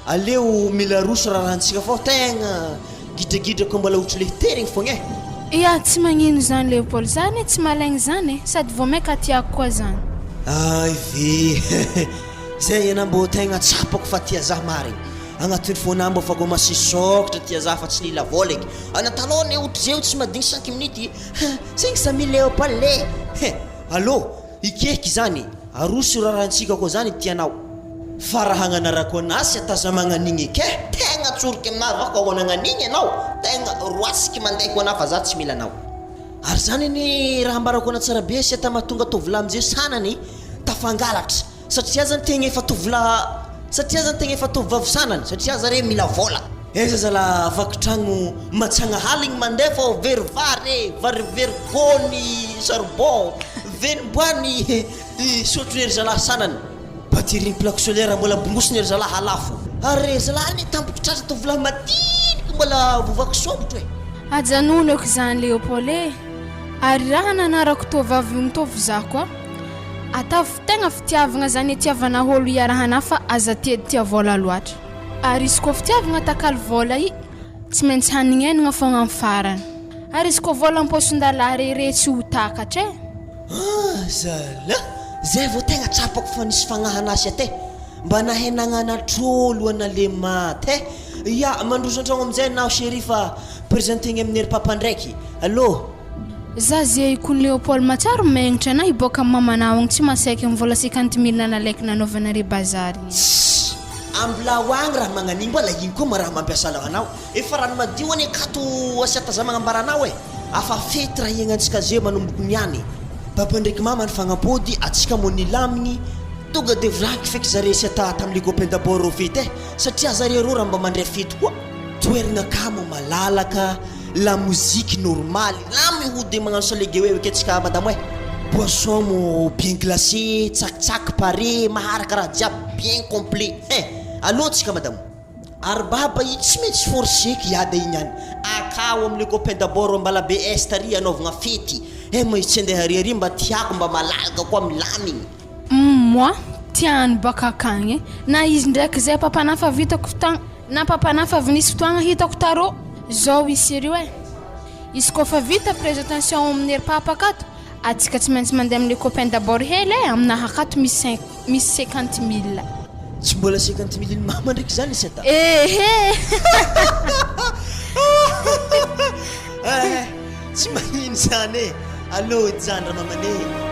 Aleo mila roso raharahantsika fô tegna gidragidra ko mbola ohatry le terigny fogna e. Ia, tsy magnino zany Léopold, za anie tsy malaigny zany e, sady vao maika tiako koa zany. Ay ve, zay anah mbô tegna tsapako fa tia zah marigny. Agnatin'ny fônah mbô fa commence hisôkatra tia zah fa tsy nila vôla eky. Anah talôha anie ohatry zay tsy mahadigny cinq minutes, cinq cent mille Léopold e! He, allô, Ikeky izany, aroso io raharahantsika koa zany tianao. Fa raha agnanarako anah sy ataza magnanigny eke, tegna tsoriky aminah va ko ahoana agnanigny anao, tegna roasiky mandeha ho anah fa za tsy mila anao. Ary zany anie raha ambarako anah tsara be sy ata mahatonga tovolahy amizay sanany tafangalatra. Satria zany tegna efa tovolahy satria zany tegna efa tovovavy sanany satria zare mila vôla. Aiza zala vaky tragno matsagna haligny mandeha fô very vary e, vary very gôny charbon, velomboany sotro ery zalahy sanany, batterie ny plaque solaire mbola bongosiny ery zalahy halafo. Ary zalahy anie tampoko tratra tovolahy madiniky mbola voavaky sombotro e. Ajanony aoka izany Léopold e! Ary raha nanarako toa vavy mitovy za koa Ataovy tegna fitiavagna zany itiavana olo iarahana fa aza tia tia vôla loatra. Ary izy koa fitiavagna atakalo vôla i tsy maintsy hanignenagna fogna am farany. Ary izy koa vôla am-paosin-dalahy re re tsy ho takatra e. Ah zalah! Zay vao tegna tsapako fa nisy fagnahana asia te! Mba nahay nagnanatr'olo ana le maty eh! Ya, mandroso an-tragno amizay naho chérie fa presentegny amin'ery papa ndraiky. Allô! Za ze kony Léopold matsiaro megnitra anah hiboaka am mamanao agny tsy masaiky am vola cinquante mille nalaiko nanaovanare bazary igny. Tssy! Ambilao agny raha magnanigny mbola ino koa ma raha mampiasa loha anao? Efa rano madio anie akato asiata za magnambara anao e! Afa fety raha iagnantsika ze manomboky niany. Papa ndraiky mama nifagnampody, atsika moa nilamigny, tonga de volagniko feky zare sy ata tam le copain d'abord reo fety eh, satria zare reo raha mba mandray fety koa, toeragna akamo malalaka, la moziky normaly, la mihody magnano salegy eo eky atsika madamo eh, boisson mo bien glacé, tsakitsaky pare, maharaka raha jiaby bien complet eh, allo tsika madamo. Ary baba i tsy maintsy forcer-ko hiady igny any akao am le copain d'abord Ambalabe Est ary anaovagna fety eh ma izy tsy andeha ary ary mba tiako mba malalaka koa milamigny. Humm moi tiany baka akagny e na izy ndraiky zay papanah fa vitako tagn na papanah fa avy nisy fotoagna hitako tarô zao i serio e izy koa fa vita presentation amin'ny ery papa akato atsika tsy maintsy mandeha amle copain d'abord hely e aminahy akato misy cinq Misy cinquante mille. Tsy mbola cinquante mille ny mama ndraiky zany isy ata. Ehe. Eh, tsy magnino zany e. Allo edy zany ramamane.